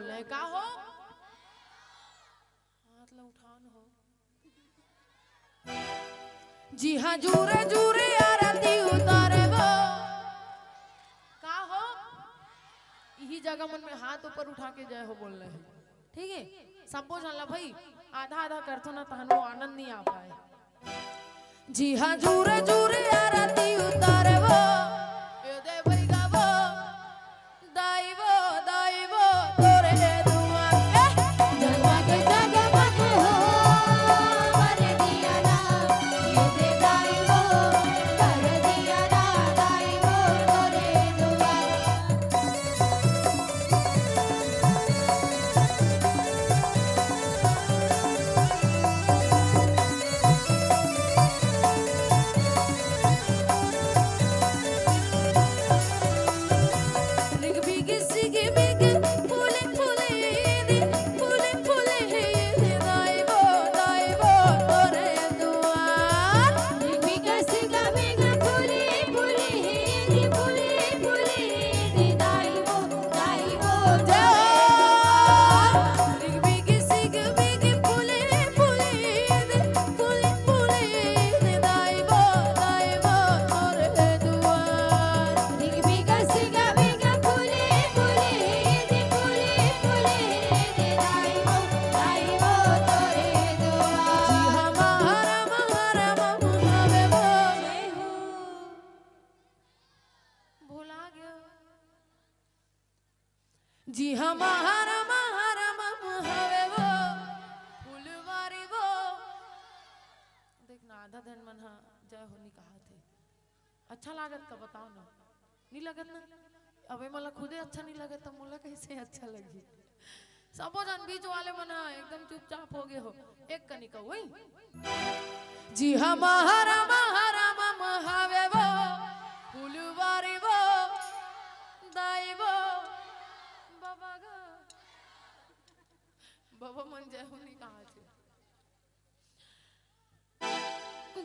का हो? हाथ ला उठाओ न हो। जी हाँ, जुरे जुरे आरती उतारबो। का हो? इही जगह मन में हाथ ऊपर उठा के जय हो बोलना हे। ठीक हे, सब्बो झन ला भाई, आधा आधा करथो ना, तहन वो आनंद नहीं आ पाए। जी हाँ, जुरे जुरे आरती उतारबो, ए दे भाई गाबो, दाई वो, दाई वो, तोरे दुआर, ए, जगमग जगमग हो, बर दिया ना, ए दे दाई वो, बर दिया ना, दाई वो, तोरे दुआर। भुला गयो। जी हाँ, महारा, महारा, मम हवे वो, फुलवारी वो। देख ना, आधा धन मन हा जय हो नी कहा थे। अच्छा लागत का बताओ ना, नी लगत ना? अबे मला खुदे अच्छा नी लगत, त मोला कैसे अच्छा लगी? सबो झन बीच वाले मन हा एकदम चुपचाप हो गए हो। एक कनिका वही। जी हाँ, महारा, महारा, मम हवे वो, फुलवारी वो, दाई वो, बाबा गा। बाबा मन जय हो नी कहा थे।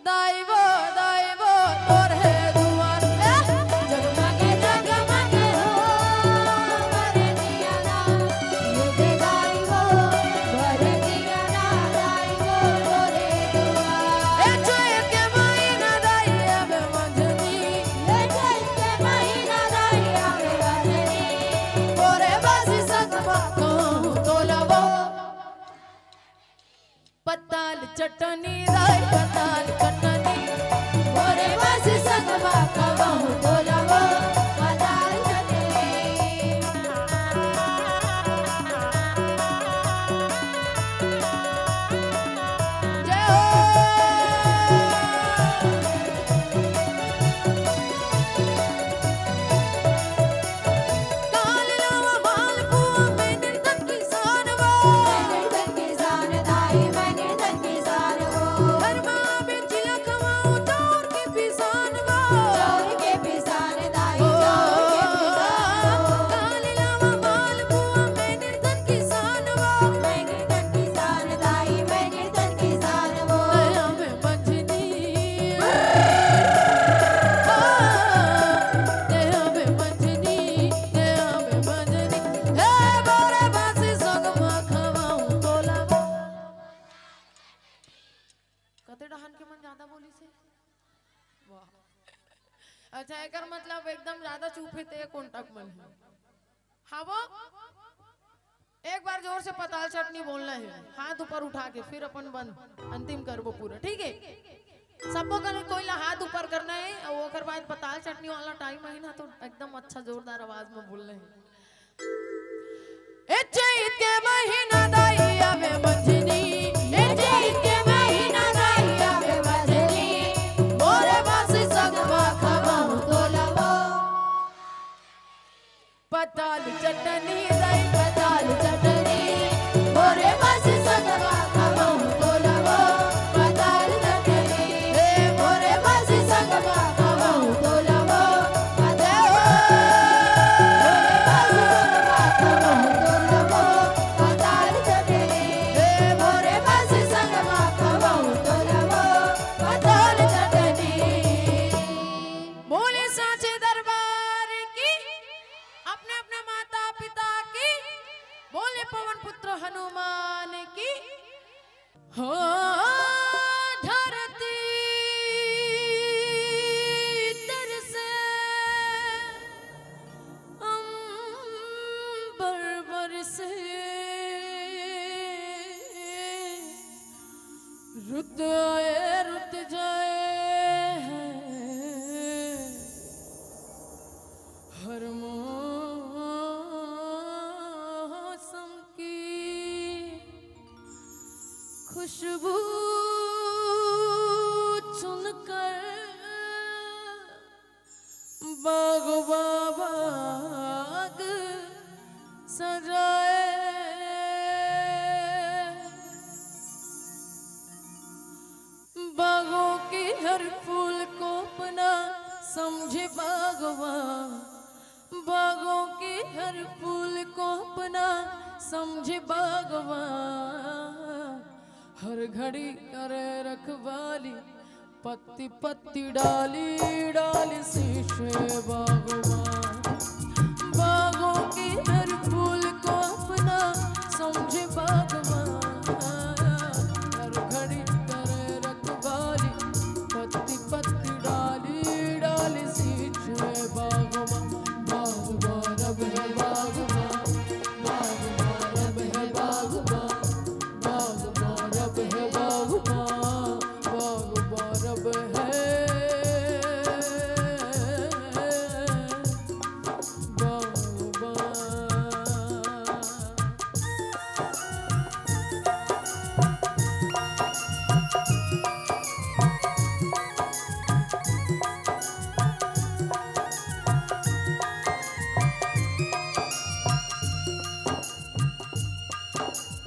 दाई वो, दाई वो, तोरे दुआर, ए, जगमग जगमग हो, बर दिया ना, ये दे दाई वो, बर दिया ना, दाई वो, तोरे दुआर। ए, चैत के महीना दाई अब मंझनी, ए, चैत के महीना दाई अब मंझनी, तोरे बस संग बातों तोला वो। पताल चटनी दाई, पताल चटनी। मोरे बस संगमा कबहू तोला वो, पताल चटनी। जय हो। काल लावा मालपुआ में निर्धन किसान वो। मैं निर्धन किसान दाई, मैं निर्धन किसान वो। घर में बेचिला खवाऊं चाउर के पिसान वो। चाउर के पिसान दाई, ओ, चाउर के पिसान वो। काल लावा मालपुआ में निर्धन किसान वो। मैं निर्धन किसान दाई, मैं निर्धन किसान वो। दया में मंझनी। कते डहान के मन ज्यादा बोलिस हे? वाह। अच्छा, एकर मतलब एकदम ज्यादा चुप हे ते contact मन हे। हाँ वो? एक बार जोर से पताल चटनी बोलना हे, हाथ ऊपर उठा के, फिर अपन बंद, अंतिम करबो पूरा, ठीक हे? सबको कर, कोई ला हाथ ऊपर करना हे, अउ ओकर बाद पताल चटनी वाला time आही ना, तो एकदम अच्छा जोरदार आवाज में बोलना हे। ए चैत के महीना दाई आवे मंझनी, ए चैत के महीना दाई आवे मंझनी, मोरे बासी संगमा खवाऊं तोला वो। पताल चटनी दाई, पताल चटनी, मोरे बासी संगमा खवाऊं तोला वो। पताल चटनी, ए मोरे बासी संगमा खवाऊं तोला वो। पताल, मोरे बासी संगमा खवाऊं तोला वो। पताल पवन पुत्र हनुमान की। हो धरती तरसे, अंबर बरसे, रुत आए रुत जाए है हर मौसम की खुशबू चुनकर बाग बाग सजाए। बागों के हर फूल को अपना समझे बागवान, बागों के हर फूल को अपना समझे बागवान। हर घड़ी करे रखवाली, पत्ती पत्ती डाली डाली सींचे बागवान। बागों के हर फूल को अपना समझे बागवान। हर घड़ी करे रखवाली, पत्ती पत्ती डाली डाली सींचे बागवान। बागवान अब है बागवान, बागवान अब है बागवान, बागवान अब है बागवान, बागवान अब है बागवान।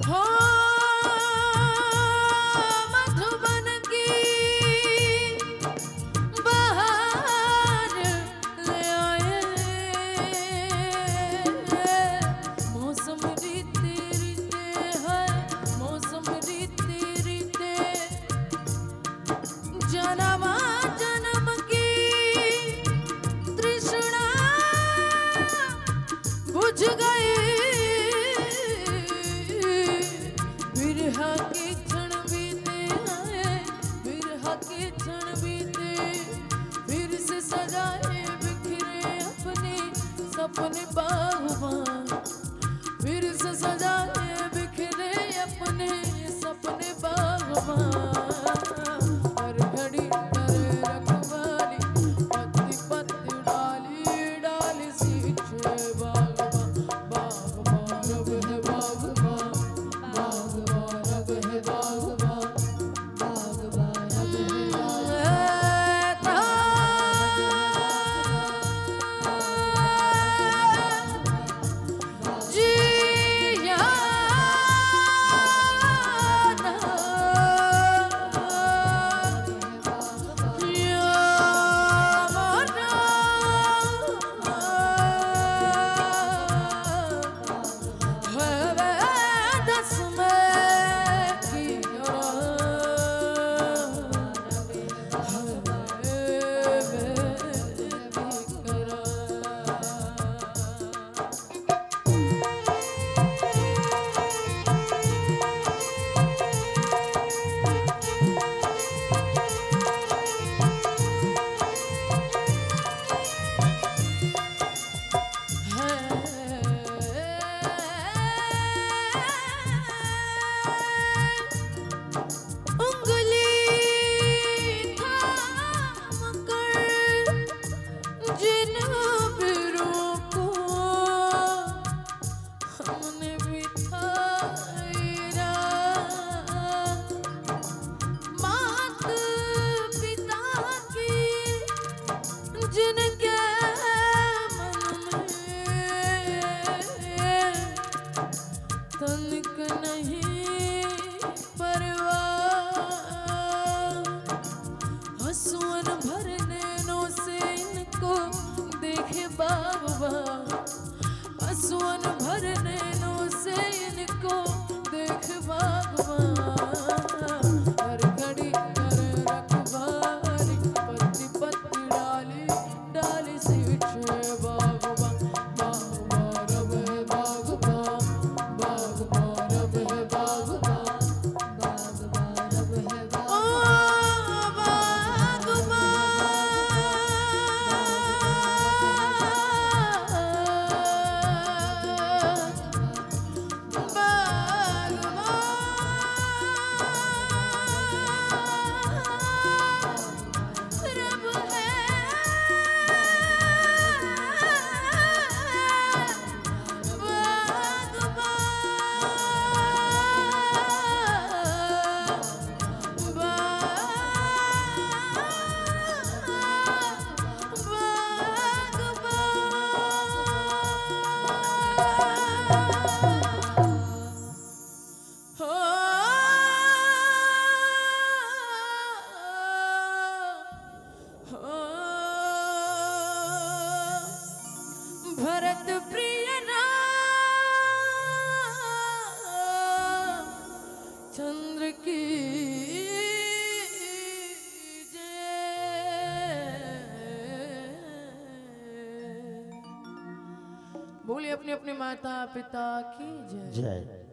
हो मधुबन की बहार ले आए। मौसम रीते रीते है, मौसम रीते रीते जन्म जन्म की तृष्णा बुझ गई। बिरहा के क्षण बीते हैं, बिरहा के क्षण बीते, फिर से सजाए बिखरे अपने सपने बागवान, फिर से सजाए बिखरे अपने सपने बागवान। हर घड़ी करे रखवाली, पत्ती पत्ती डाली डाली सींचे बागवान। बागवान अब है बागवान, बागवान अब है बागवान, बागवान अब है बागवान। उंगली थाम कर जिन बिरों को हमने बिठाई राह। मात पिता की जिनके मन में तनिक नहीं परवाह। हंसुअन भर नैनों से इनको देखे बागवान, हंसुअन भर नैनों से इनको देखे बागवान। हर घड़ी कर रखवाली, पत्ती पत्ती डाली डाली सींचे बागवान। बागवान अब है बागवान, बागवान बोलिए अपने अपने माता पिता की जय। जय।